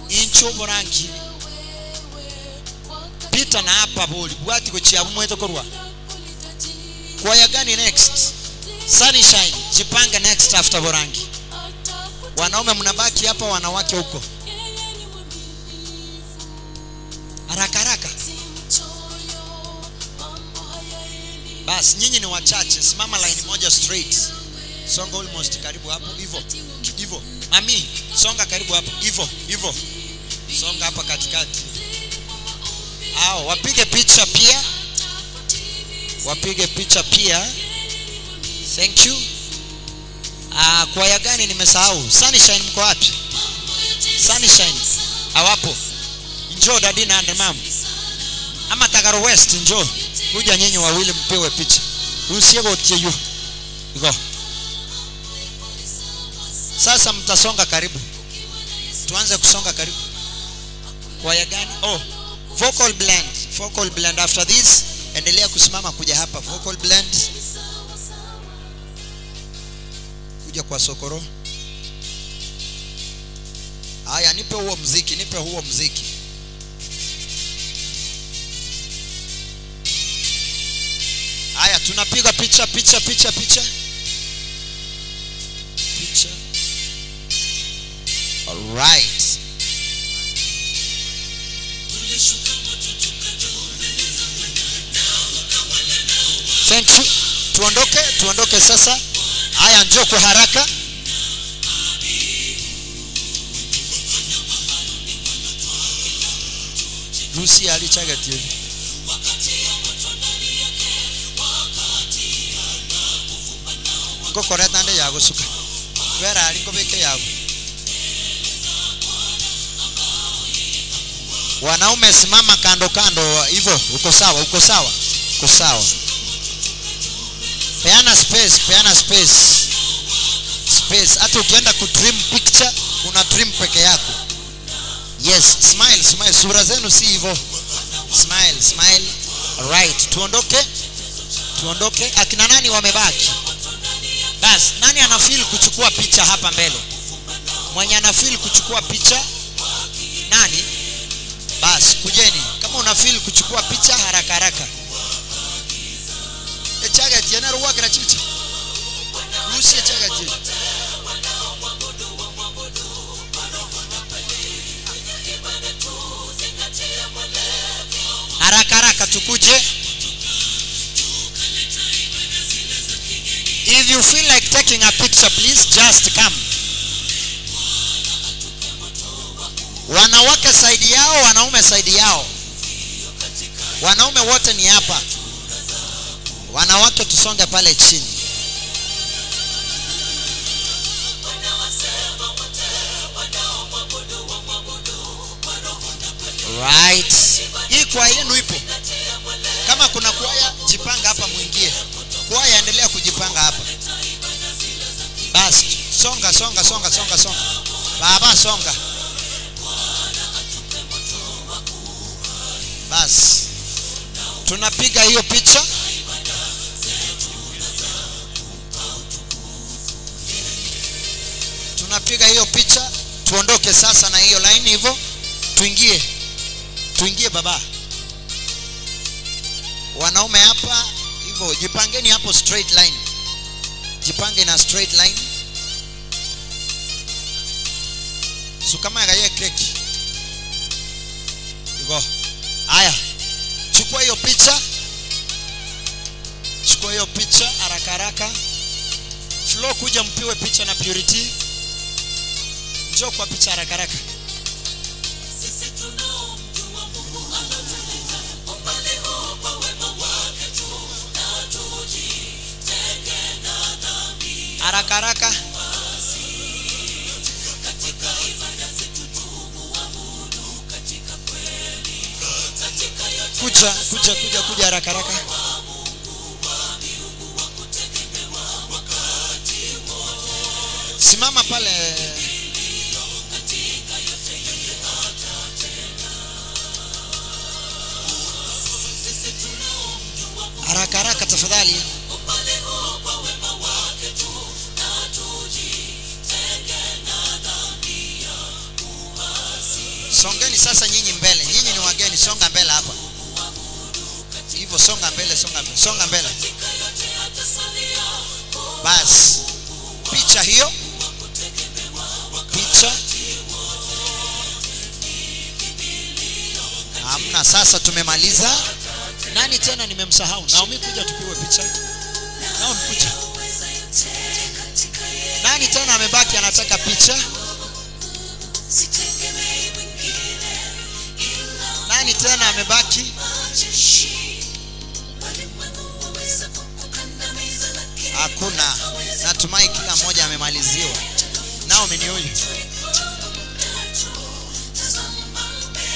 Incho boranki. Pita na hapa boli. Bwati kuchia bumweto korwa. Kwaya gani next? Sunshine. Jipange next after Borangi. Wanaume mnabaki hapa, wanawake huko. Haraka haraka. Bas, nyinyi ni wachache, simama line moja straight. Songa almost karibu hapo hivyo. Hivyo. Mami, songa karibu hapo hivyo, hivyo. Songa hapa katikati. Hao wapige picha pia. Wapige picha pia. Thank you. Ah, kwaya gani nimesahau? Sunshine mko wapi? Sunshine. Hawapo. Njoo dadi na mam. Ama Tagaro West njoo. Kuja nyinyi wawili mpewe picha. Usiye gotie yu. Go. Sasa mtasonga karibu. Tuanze kusonga karibu. Kwaya gani? Oh, vocal blend. Vocal blend after this, endelea kusimama kuja hapa. Vocal blend. Kuja kwa sokoro. Haya, nipe huo mziki, nipe huo mziki. Haya, tunapiga picha picha picha picha. Picha. All right. Thank you. Tuondoke, tuondoke sasa. Haya, njoo kwa haraka. Lucy alichaga TV. Ngokoreta nde yagosuka. Wera ali ngobeke yago. Wanaume simama kando kando hivyo, uko sawa, uko sawa, uko sawa. Peana space, peana space. Space. Hata ukienda ku dream picture, una dream peke yako. Yes, smile, smile. Sura zenu si hivyo. Smile, smile. Right, tuondoke. Tuondoke. Akina nani wamebaki? Bas, nani ana feel kuchukua picha hapa mbele? Mwenye ana feel kuchukua picha? Nani? Bas, kujeni. Kama una feel kuchukua picha haraka haraka. Echaga tiena ruwa kira chicha. Rusi echaga tiena. Haraka haraka. tukuje. If you feel like taking a picture, please just come. Wanawake saidi yao, wanaume saidi yao. Wanaume wote ni hapa, wanawake tusonge pale chini. Right, hii kwaya yenu ipo. Kama kuna kwaya, jipanga hapa mwingie. Kwaya endelea kujipanga hapa. Basi songa songa songa songa songa, baba songa. Basi tunapiga hiyo picha. Tunapiga hiyo picha, tuondoke sasa na hiyo line hivyo, tuingie tuingie baba. Wanaume hapa hivyo, jipangeni hapo straight line, jipange na straight line. Sukama gaye keki hivyo. Haya, chukua hiyo picha, chukua hiyo picha haraka haraka. Flo, kuja mpiwe picha na Purity. Njoo kwa picha haraka haraka. Haraka haraka. Kuja, kuja, kuja, kuja haraka haraka. Simama pale. Haraka haraka tafadhali. Songeni sasa nyinyi mbele. Nyinyi ni wageni, songa mbele hapa. Hivyo songa mbele, songa mbele, songa mbele. Basi picha hiyo, picha hamna. Sasa tumemaliza. Nani tena nimemsahau? Naomi, kuja tupigwe picha. Naomi, kuja. Nani tena amebaki anataka picha? Nani tena amebaki? Hakuna. Natumai kila mmoja amemaliziwa. Naomi ni huyu.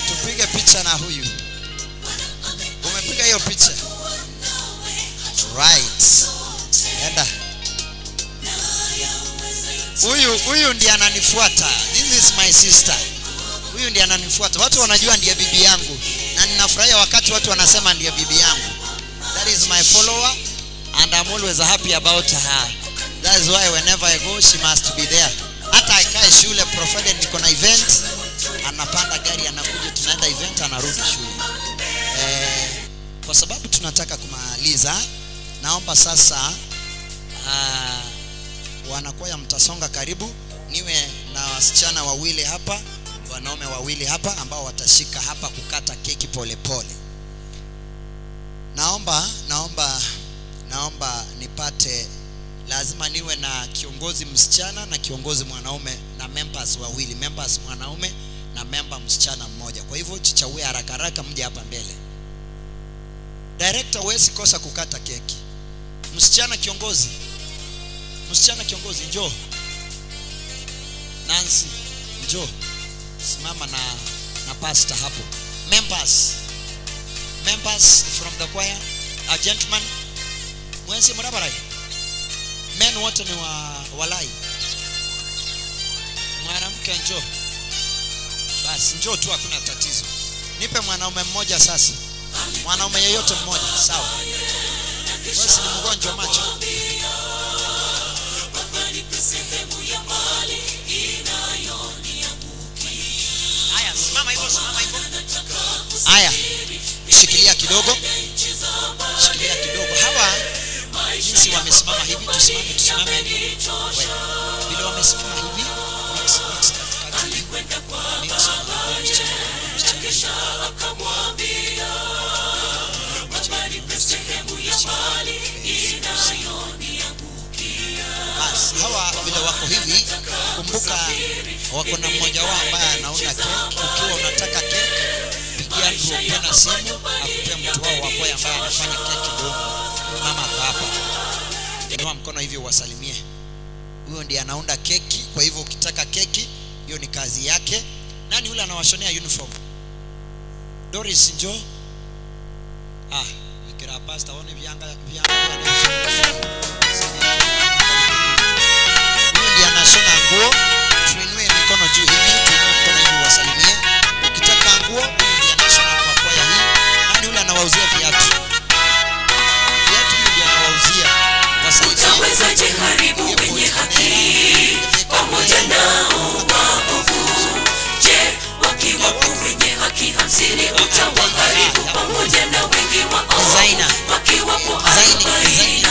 Tupige picha na huyu. Umepiga hiyo picha? Right. Enda. Huyu huyu ndiye ananifuata. This is my sister. Huyu ndiye ananifuata. Watu wanajua ndiye bibi yangu, na ninafurahia wakati watu wanasema ndiye bibi yangu. That is my follower and I'm always happy about her. That is why whenever I go she must be there. Hata akae shule provided niko na event, anapanda gari anakuja, tunaenda event, anarudi shule. Kwa sababu tunataka kumaliza, naomba sasa wanakwaya mtasonga karibu, niwe na wasichana wawili hapa, wanaume wawili hapa ambao watashika hapa kukata keki polepole pole. Naomba naomba naomba nipate, lazima niwe na kiongozi msichana na kiongozi mwanaume na members wawili, members mwanaume na member msichana mmoja. Kwa hivyo jichague haraka haraka, mje hapa mbele. Director, huwezi kosa kukata keki. Msichana kiongozi, msichana kiongozi, njoo. Nancy, njoo, simama na pastor hapo. Members, members from the choir, a gentleman, mwenzi murabarai. Men wote ni wa walai. Mwanamke njoo. Basi njoo tu, hakuna tatizo. Nipe mwanaume mmoja sasa. Mwanaume yeyote mmoja, sawa. Wewe si ni mgonjwa macho? Haya, simama hivyo, simama hivyo. Haya, shikilia kidogo, shikilia kidogo. Hawa jinsi wamesimama hivi, tusimame, tusimame. Wewe, vile wamesimama hivi, mix, mix katikati hivi. Mix, msichana, msichana. Kumbuka wako na mmoja wao ambaye anaunda keki. Ukiwa unataka keki, pigia Andrew Opena simu akupea mtu wao wa kwaya ambaye anafanya keki dogo. Mama ako hapa, inua mkono hivyo uwasalimie. Huyo ndiye anaunda keki, kwa hivyo ukitaka keki, hiyo ni kazi yake. Nani yule anawashonea uniform? Doris njoo. Ah, vikira pastor one vyanga vyanga huyu ndiye anashona nguo. Tuinue mikono juu hivi, tuinue mkono hivi wasalimie. Ukitaka nguo, huyu ndiye anashona kwa kwaya hii. Nani yule anawauzia viatu? Viatu huyu ndiye anawauzia. Wasalimie.
Utawezaje haribu wenye haki pamoja nao waovu? Je, wakiwapo wenye haki 50 utawaharibu pamoja na wengi waovu? Wakiwapo 45,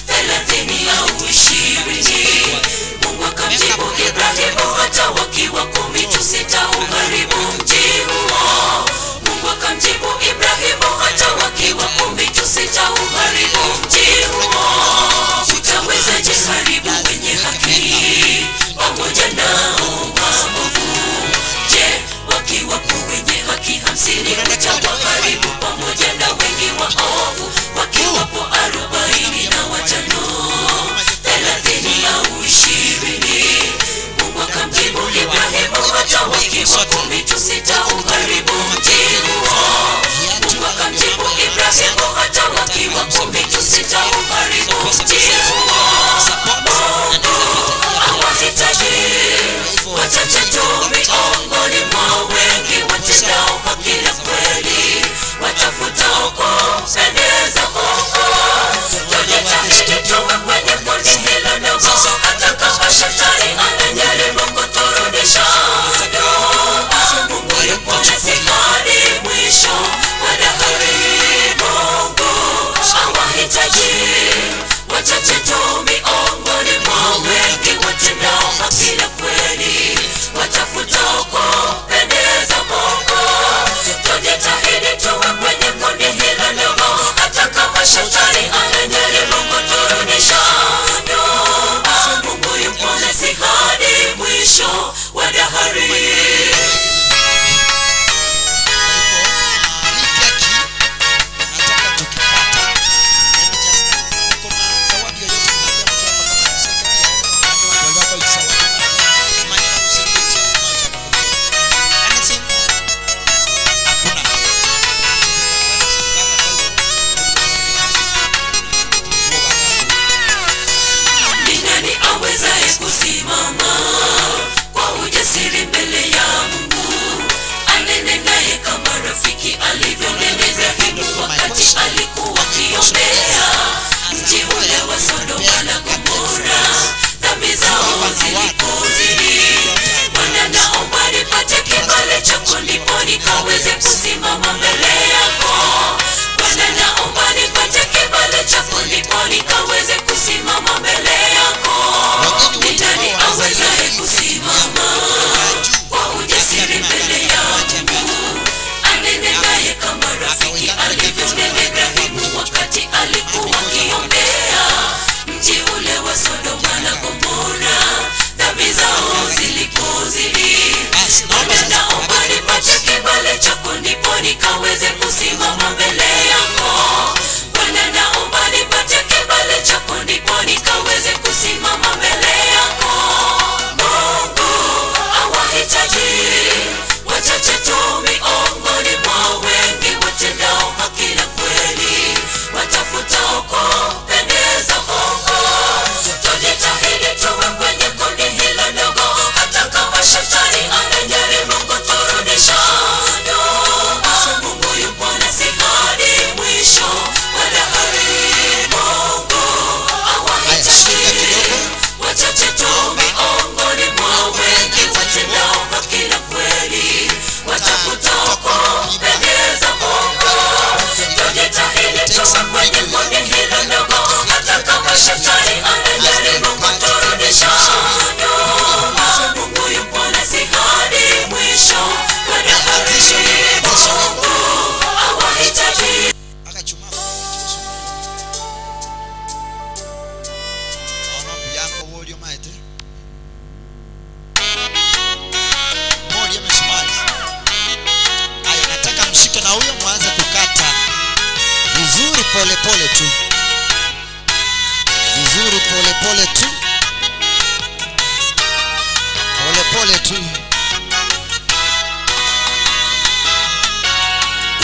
30 au 20. Mungu akamjibu Ibrahimu, hata wakiwa 10 tu sitauharibu mji huo. Mungu akamjibu Ibrahimu, hata wakiwa 10 tu sitauharibu mji huo. Utawezaje haribu wenye haki pamoja nao waovu? Je, wakiwapo wenye haki 50 utawaharibu pamoja na wengi waovu? Wakiwapo 45, 30 au 20. Mungu akamjibu Ibrahimu, hata wakiwa 10 tu sitauharibu mji huo. Mungu akamjibu Ibrahimu, hata wakiwa 10 tu sitauharibu mji huo. Mungu hawahitaji wachache tu miongoni mwa wengi watendao haki na kweli, watafutao kumpendeza Mungu. Tujitahidi tuwe kwenye kundi hilo dogo, hata kama shetani anajaribu kuturudisha nyuma. Mungu yupo nasi hadi mwisho wa dahari. Mungu hawahitaji wachache tu miongoni mwa wengi watendao haki na kweli, watafutao kumpendeza Mungu. Tujitahidi tuwe kwenye kundi hilo dogo, hata kama shetani anajaribu kuturudisha nyuma. Mungu yupo nasi hadi mwisho wa dahari. Ni nani awezaye kusimama kwa ujasiri mbele ya Mungu?
pole pole tu, vizuri, pole pole tu, pole pole tu.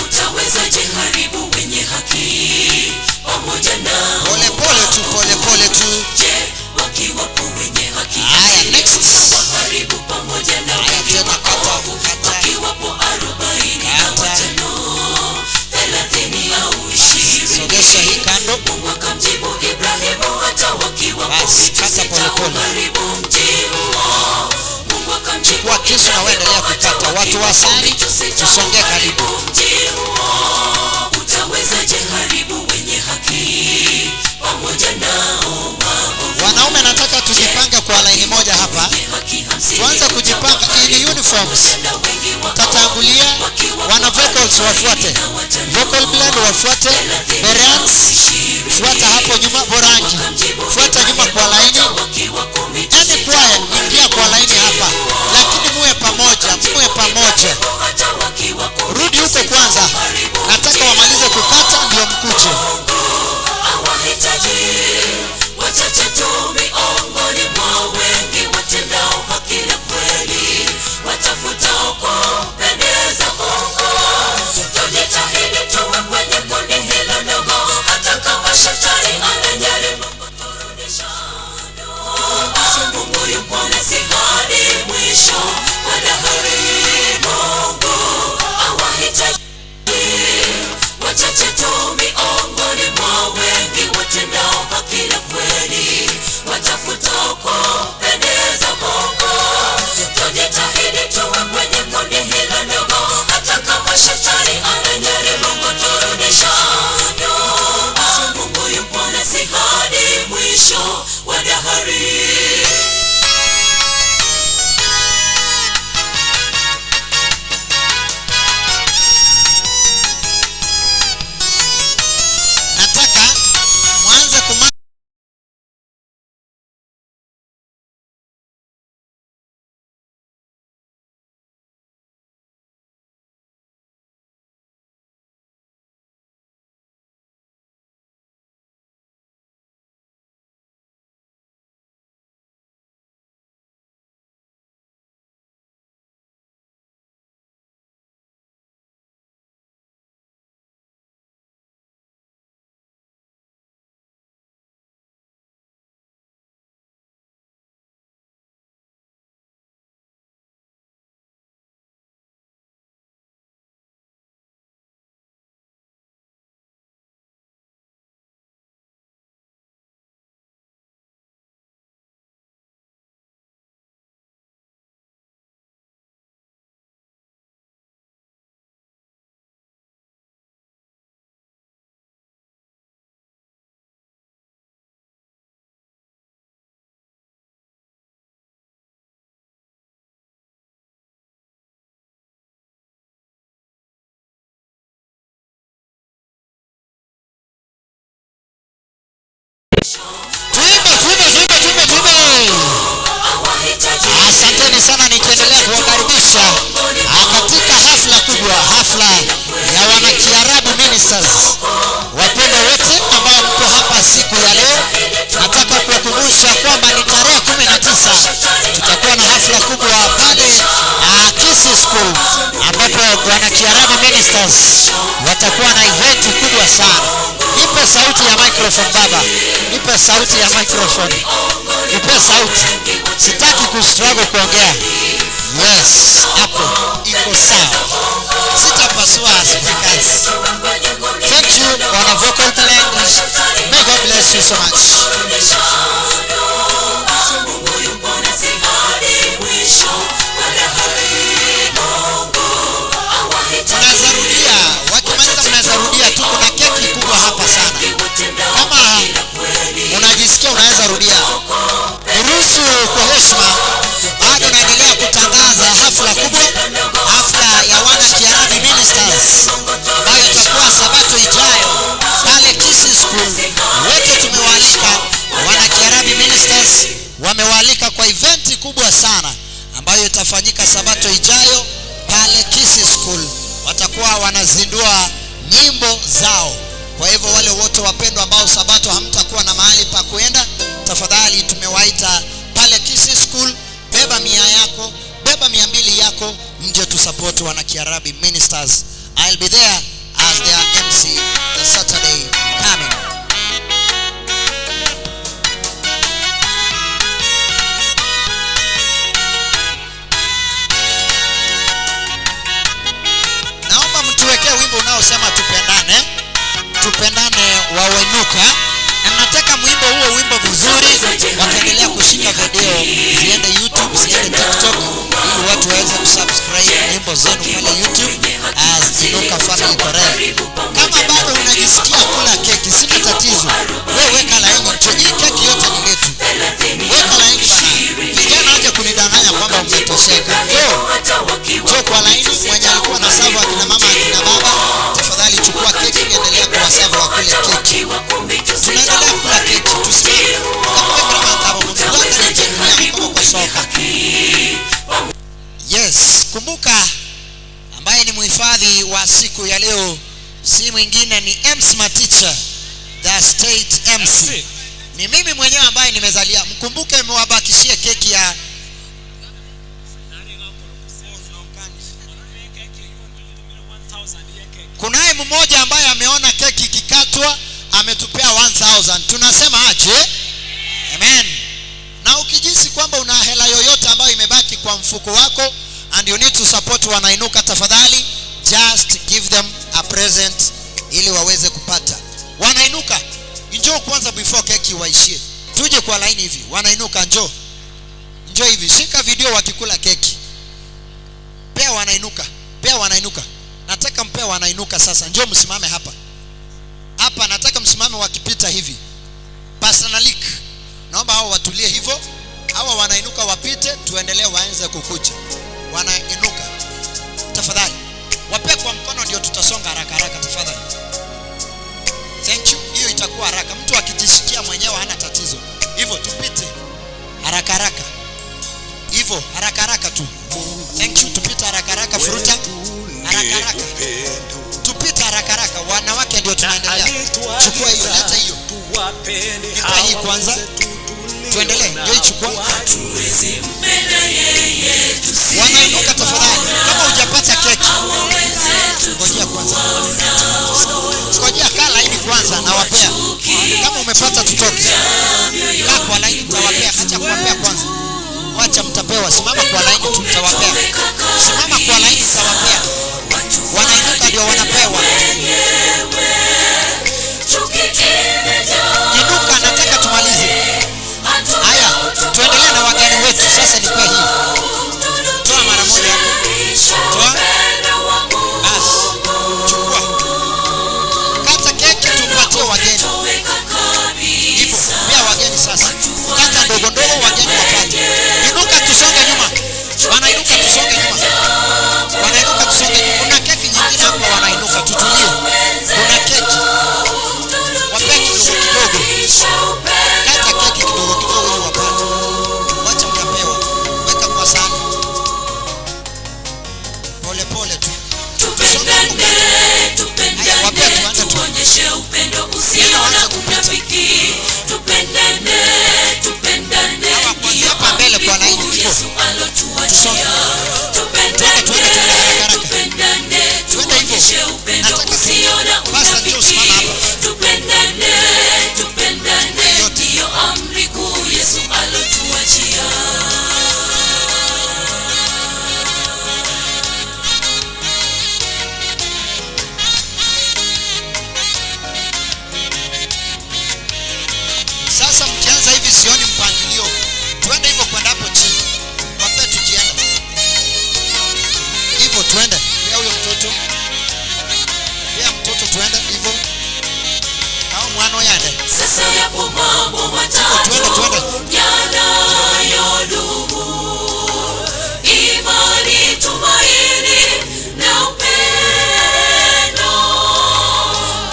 Utawezaje haribu wenye haki pamoja nao?
Pole pole tu, pole pole tu.
Je, wakiwapo wenye haki
Haya, next.
utawaharibu pamoja na wengi waovu? Wakiwapo 45, 30 au
Sogesha hii
20.
kando.
Mungu akamjibu Ibrahimu, hata wakiwapo
Basi, kata pole pole.
sitauharibu mji huo. Mungu akamjibu
Chukua kisu na uendelea kukata. Watu wa sari, tusongee karibu.
mji huo. Utawezaje haribu wenye haki pamoja nao waovu?
Wanaume, nataka tujipange kwa laini moja hapa, tuanze kujipanga in uniforms. Tatangulia wana vocals wafuate, vocal blend wafuate, Bereans fuata hapo nyuma, Borangi fuata nyuma kwa laini, any choir ingia kwa laini hapa, lakini muwe pamoja, muwe pamoja. Rudi huko kwanza, nataka wamalize kukata ndio mkuje.
Hawahitaji wachache tu miongoni mwa wengi watendao haki na kweli, watafutao kumpendeza Mungu. Tujitahidi tuwe kwenye kundi hilo dogo, hata kama shetani anajaribu kuturudisha nyuma. Mungu yupo nasi hadi mwisho wa dahari. Mungu awahitaji wachache tu miongoni mwa wengi watendao haki na kweli, watafutao kumpendeza Mungu. Tujitahidi tuwe kwenye kundi hilo dogo, hata kama shetani anajaribu kuturudisha nyuma. Mungu yupo nasi hadi mwisho wa dahari.
Nataka mwanze kuma Tuimbe, tuimbe, tuimbe, tuimbe, tuimbe. Asanteni sana, nikiendelea kuwakaribisha katika hafla kubwa, hafla ya wanakiarabu ministers. Wapendwa wote ambao mko hapa siku ya leo, nataka kuwakumbusha kwamba ni tarehe 19 tutakuwa na hafla kubwa pale Kisii School ambapo wanakiarabu ministers watakuwa na event kubwa sana. Nipe sauti ya microphone baba, nipe sauti ya microphone, nipe sauti. Sitaki kustruggle kuongea. Yes, hapo iko sawa. Sitapasua speakers. Thank you wana vocal talent. May God bless you so much. Mnaweza rudia, wakimaliza mnaweza rudia tu, kuna keki kubwa hapa sana. Kama unajisikia unaweza rudia. Niruhusu kwa heshima, bado naendelea kutangaza hafla kubwa, hafla ya wana Kiarabu Ministers ambayo itakuwa Sabato ijayo pale Kisii School. Wote tumewaalika wana Kiarabu Ministers, wamewaalika kwa eventi kubwa sana ambayo itafanyika Sabato ijayo pale Kisii School. Watakuwa wanazindua nyimbo zao. Kwa hivyo wale wote wapendwa ambao Sabato hamtakuwa na mahali pa kuenda, tafadhali tumewaita pale Kisii School. Beba 100 yako, beba 200 yako, mje tusupport wana Kiarabi Ministers. I'll be there as their MC the Saturday coming. Naomba mtuwekee wimbo unaosema tupendane, tupendane wawenuka, na nataka mwimbo huo wimbo vizuri, wakiendelea kushika video ziende YouTube, ziende TikTok, ili watu waweze kusubscribe nyimbo zenu pale YouTube as Inuka Family Chorale. Kama bado unajisikia kula keki, sina tatizo, wewe weka laini tu, hii keki yote ni letu, weka laini bana. Vijana waje kunidanganya kwamba umetosheka. Njoo njoo kwa laini, mwenye alikuwa na savu akina mama akina baba, tafadhali chukua keki, endelea kuwasavu wakule keki. Tunaendelea kula keki, tusimame soka. Yes, kumbuka ambaye ni mhifadhi wa siku ya leo si mwingine ni MC Maticha, the state MC. Ni mimi mwenyewe ambaye nimezalia. Mkumbuke mwabakishie keki ya Kunaye mmoja ambaye ameona keki ikikatwa ametupea 1000. Tunasema aje? Amen. Na ukijisi kwamba una hela yoyote ambayo imebaki kwa mfuko wako and you need to support wanainuka, tafadhali just give them a present ili waweze kupata. Wanainuka, njoo kwanza before keki waishie. Tuje kwa laini hivi, wanainuka, njoo njoo hivi, shika video wakikula keki. Pea wanainuka, pea wanainuka. Nataka mpea wanainuka sasa, njoo msimame hapa hapa, nataka msimame wakipita hivi. Pastor Nalik, naomba hao watulie hivyo, hawa wanainuka wapite, tuendelee waanze kukuja. Wanainuka tafadhali, wapee kwa mkono, ndio tutasonga haraka haraka, tafadhali. Thank you. Hiyo itakuwa haraka, mtu akijishikia mwenyewe hana tatizo. Hivyo tupite haraka haraka, hivyo haraka haraka tu. Thank you, tupite haraka haraka, furuta haraka haraka, tupite haraka haraka. Wanawake ndio tunaendelea. Chukua hiyo, leta hiyo, nipe hii kwanza, tuendelee. Ndio ichukua. Wanainuka tafadhali, kama hujapata keki ngojea kwanza, ngojea, kaa laini kwanza, nawapea. Kama umepata tutoke, kaa kwa laini, mtawapea. Acha kuwapea kwanza, wacha mtapewa. Simama kwa laini tu, mtawapea. Simama kwa laini, mtawapea. Wanainuka ndio wanapewa. Inuka, nataka tumalize. Haya, tuendelee na wageni wetu sasa. Nipe hii, toa mara moja hapo, toa basi, chukua, kata keki tumpatie wageni. Hivyo pia wageni sasa, kata ndogo ndogo, wageni wapate. Inuka, tusonge nyuma, wanainuka, tusonge nyuma, wanainuka, tusonge nyuma. Kuna keki nyingine hapa, wanainuka, tutulie. Kuna keki, wapee kidogo kidogo, kata keki kidogo kidogo ili wapate. Wacha mtapewa, weka kwa sahani, pole pole tu.
Tupendane, tupendane, tuonyeshe upendo usio na unafiki. Tupendane, tupendane, ndiyo amri kuu Yesu alotuachia. Tupendane, tupendane, tuonyeshe upendo usio na unafiki. Tupendane, tupendane, ndiyo amri kuu Yesu alotuachia.
Sasa mkianza hivi sioni mpangilio, tuende hivyo kwenda hapo chini, wapee tukienda hivyo, tuende pia huyo mtoto, pia mtoto, tuende hivyo au mwana yande
Sasa yapo mambo matatu yanayodumu: imani, tumaini na upendo.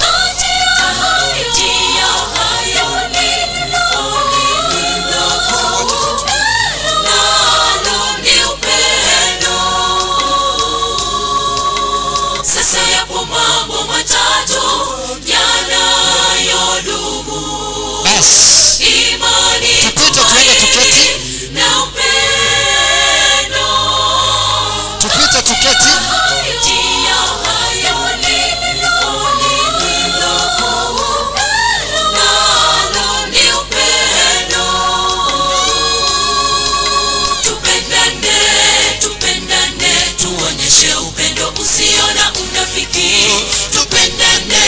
Kati ya hayo neno lililo nalo ni upendo. Sasa yapo mambo matatu yanayodumu.
Basi tupite tuende tuketi, tupite tuketi.
Tupendane, tupendane, tuonyeshe upendo usio na unafiki. Tupendane,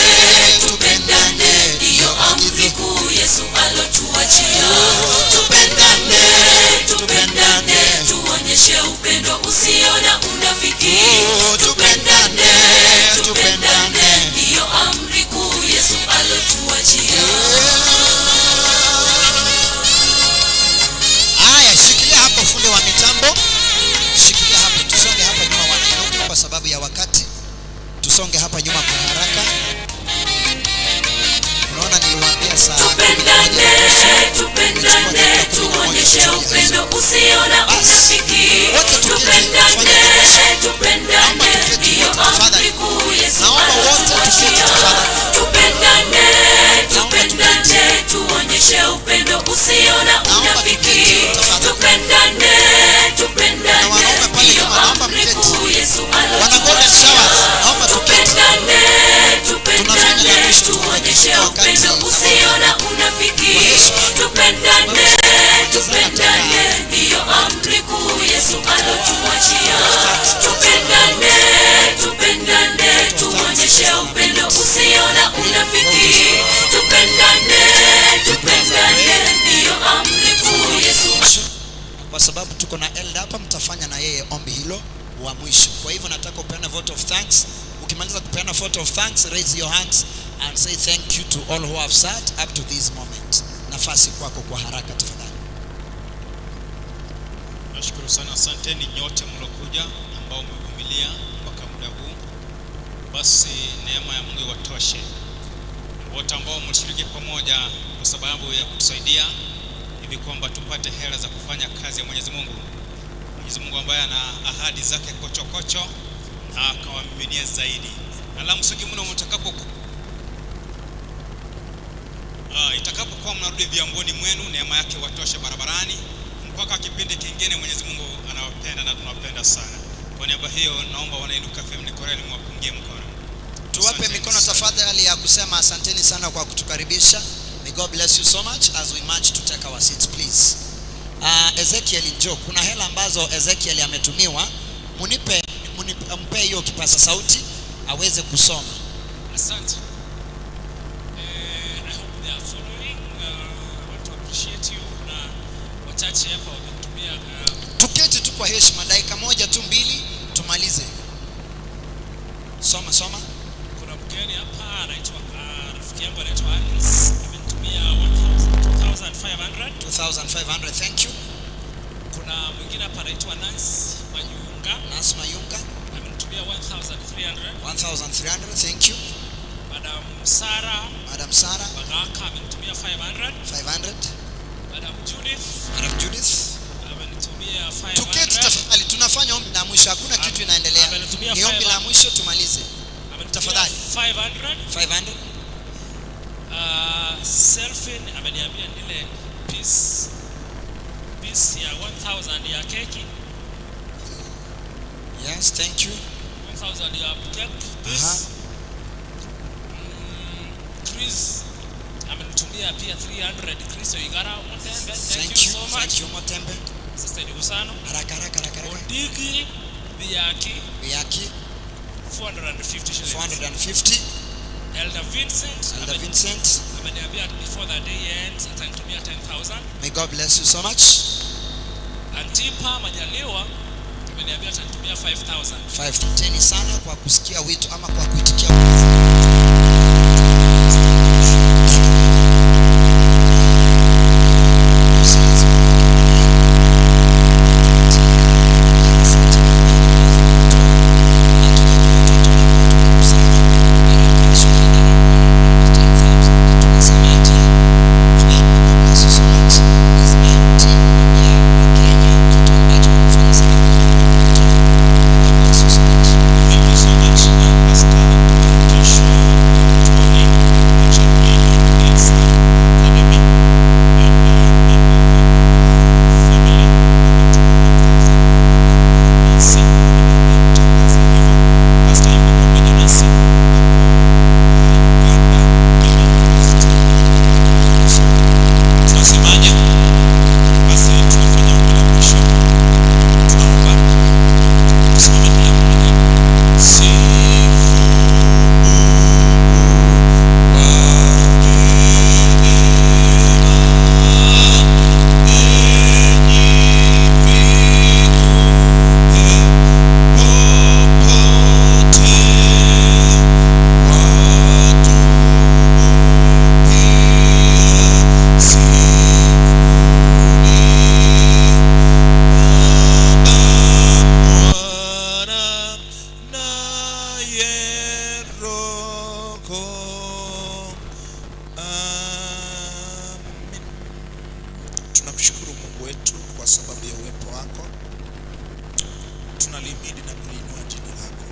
tupendane, ndiyo amri kuu Yesu alotuachia. Tupendane, tupendane, tuonyeshe upendo usio na unafiki. Tupendane, tupendane, ndiyo amri kuu Yesu alotuachia.
Haya, shikilia hapo fundi wa mitambo, shikilia hapo, tusonge hapa nyuma wanainuka kwa sababu ya wakati, tusonge hapa nyuma kwa haraka. Unaona, niliwaambia saa
Tupendane, tupendane, tuonyeshe upendo usio na unafiki. Tupendane, tupendane, ndiyo amri kuu Yesu alotuachia. Tupendane, tupendane, tuonyeshe upendo usio na unafiki. Tupendane, tupendane, ndiyo amri kuu Yesu alotuachia. Tupendane, tupendane, tuonyeshe upendo usio na unafiki. Tupendane, tupendane, ndiyo amri kuu Yesu alotuachia. Tupendane, tupendane, tuonyeshe upendo usio na unafiki. Tupendane, tupendane, ndiyo amri kuu Yesu
kwa sababu tuko na elder hapa, mtafanya na yeye ombi hilo wa mwisho. Kwa hivyo nataka upeane vote of thanks. Ukimaliza kupeana vote of thanks, raise your hands and say thank you to all who have sat up to this moment. Nafasi kwako kwa haraka tafadhali.
Nashukuru sana, asanteni nyote mliokuja ambao mmevumilia mpaka muda huu. Basi neema ya Mungu iwatoshe wote ambao mlishiriki pamoja kwa sababu ya kutusaidia hivi kwamba tupate hela za kufanya kazi ya Mwenyezi Mungu. Mwenyezi Mungu ambaye ana ahadi zake kochokocho na akawamiminia zaidi. Na la msingi mno mtakapo itakapokuwa mnarudi viamboni mwenu, neema yake watoshe barabarani mpaka kipindi kingine. Mwenyezi Mungu anawapenda na tunawapenda sana. Kwa niaba hiyo, naomba wanainuka Family Choir mwapungie mkono.
Tuwape
Asanteni
mikono
sana.
tafadhali ya kusema asanteni sana kwa kutukaribisha. May God bless you so much as we march to take our seats please. Ezekiel njoo, kuna hela ambazo Ezekiel ametumiwa, munipe, munipe mpe hiyo kipasa sauti aweze kusoma.
Asante. I hope they are following. I want to appreciate you. Kuna wachache hapa wametumia
Tuketi tu kwa heshima, dakika moja tu mbili tumalize. Soma soma.
kuna mgeni hapa anaitwa rafiki yangu anaitwa Alice amenitumia 1000 2500.
2500, thank you.
Kuna mwingine hapa anaitwa Nancy Mayunga.
Nancy Mayunga
amenitumia 1300.
1300, thank you.
Madam Sara
Madam Sara
Bagaka amenitumia 500.
500.
Madam Judith
Madam Judith
amenitumia 500.
Tuketi tafadhali, tunafanya ombi la mwisho, hakuna kitu inaendelea.
amenitumia
Ni ombi la
500.
mwisho tumalize. Tafadhali.
500.
500.
Selfin ameniambia nile piece ya 1000 ya keki.
Yes, thank you.
1000 ya cake piece. Chris amenitumia pia 300. Chris Oigara Motembe. Thank,
Thank
you
you.
so much.
Thank you Motembe.
Sister ni Usano.
Haraka haraka haraka haraka.
Odigi Biaki
Biaki
450 shillings.
450.
Elder Vincent.
Elder Vincent.
Ameniambia before the day ends atanitumia 10,000.
May God bless you so much.
Antipa Majaliwa ameniambia atanitumia 5000.
510 sana kwa kusikia wito ama kwa kuitikia wito.
Thank you so much, Pastor Joshua Tony.
Tunalihimidi na kuliinua jina lako.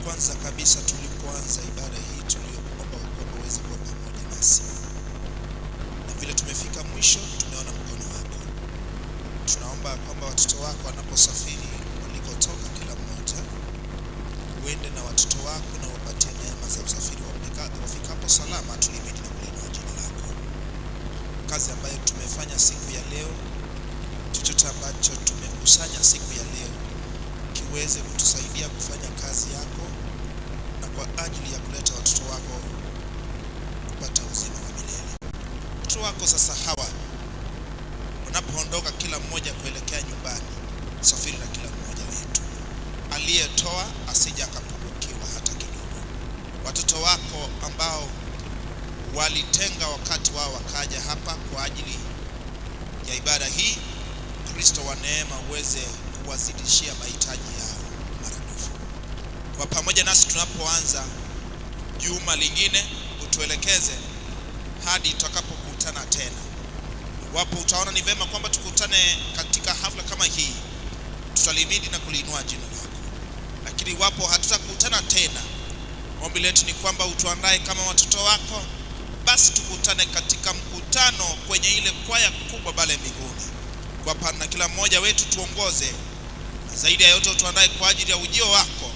Kwanza kabisa, tulipoanza ibada hii tuliomba kwamba uweze kuwa pamoja nasi, na vile tumefika mwisho, tumeona mkono wako. Tunaomba kwamba watoto wako wanaposafiri walikotoka, kila mmoja uende na watoto wako na uwapatie neema za usafiri wafikapo salama. Tulihimidi na kuliinua jina lako. Kazi ambayo tumefanya siku ya leo, chochote ambacho tumekusanya siku ya leo kiweze kutusaidia kufanya kazi yako na kwa ajili ya kuleta watoto wako kupata uzima wa milele. Watoto wako sasa hawa wanapoondoka, kila mmoja kuelekea nyumbani, safiri na kila mmoja wetu, aliyetoa asije akapungukiwa hata kidogo. Watoto wako ambao walitenga wakati wao wakaja hapa kwa ajili ya ibada hii, Kristo wa neema uweze kuwazidishia mahitaji yao maradufu. Kwa pamoja nasi tunapoanza juma lingine, utuelekeze hadi tutakapokutana tena. Iwapo utaona ni vema kwamba tukutane katika hafla kama hii, tutalihimidi na kuliinua jina lako. Lakini iwapo hatutakutana tena, ombi letu ni kwamba utuandae kama watoto wako, basi tukutane katika mkutano kwenye ile kwaya kubwa pale mbinguni. Kwa pana kila mmoja wetu tuongoze, na zaidi ya yote utuandae kwa ajili ya ujio wako.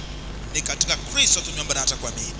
Ni katika Kristo tumeomba na hata kuamini.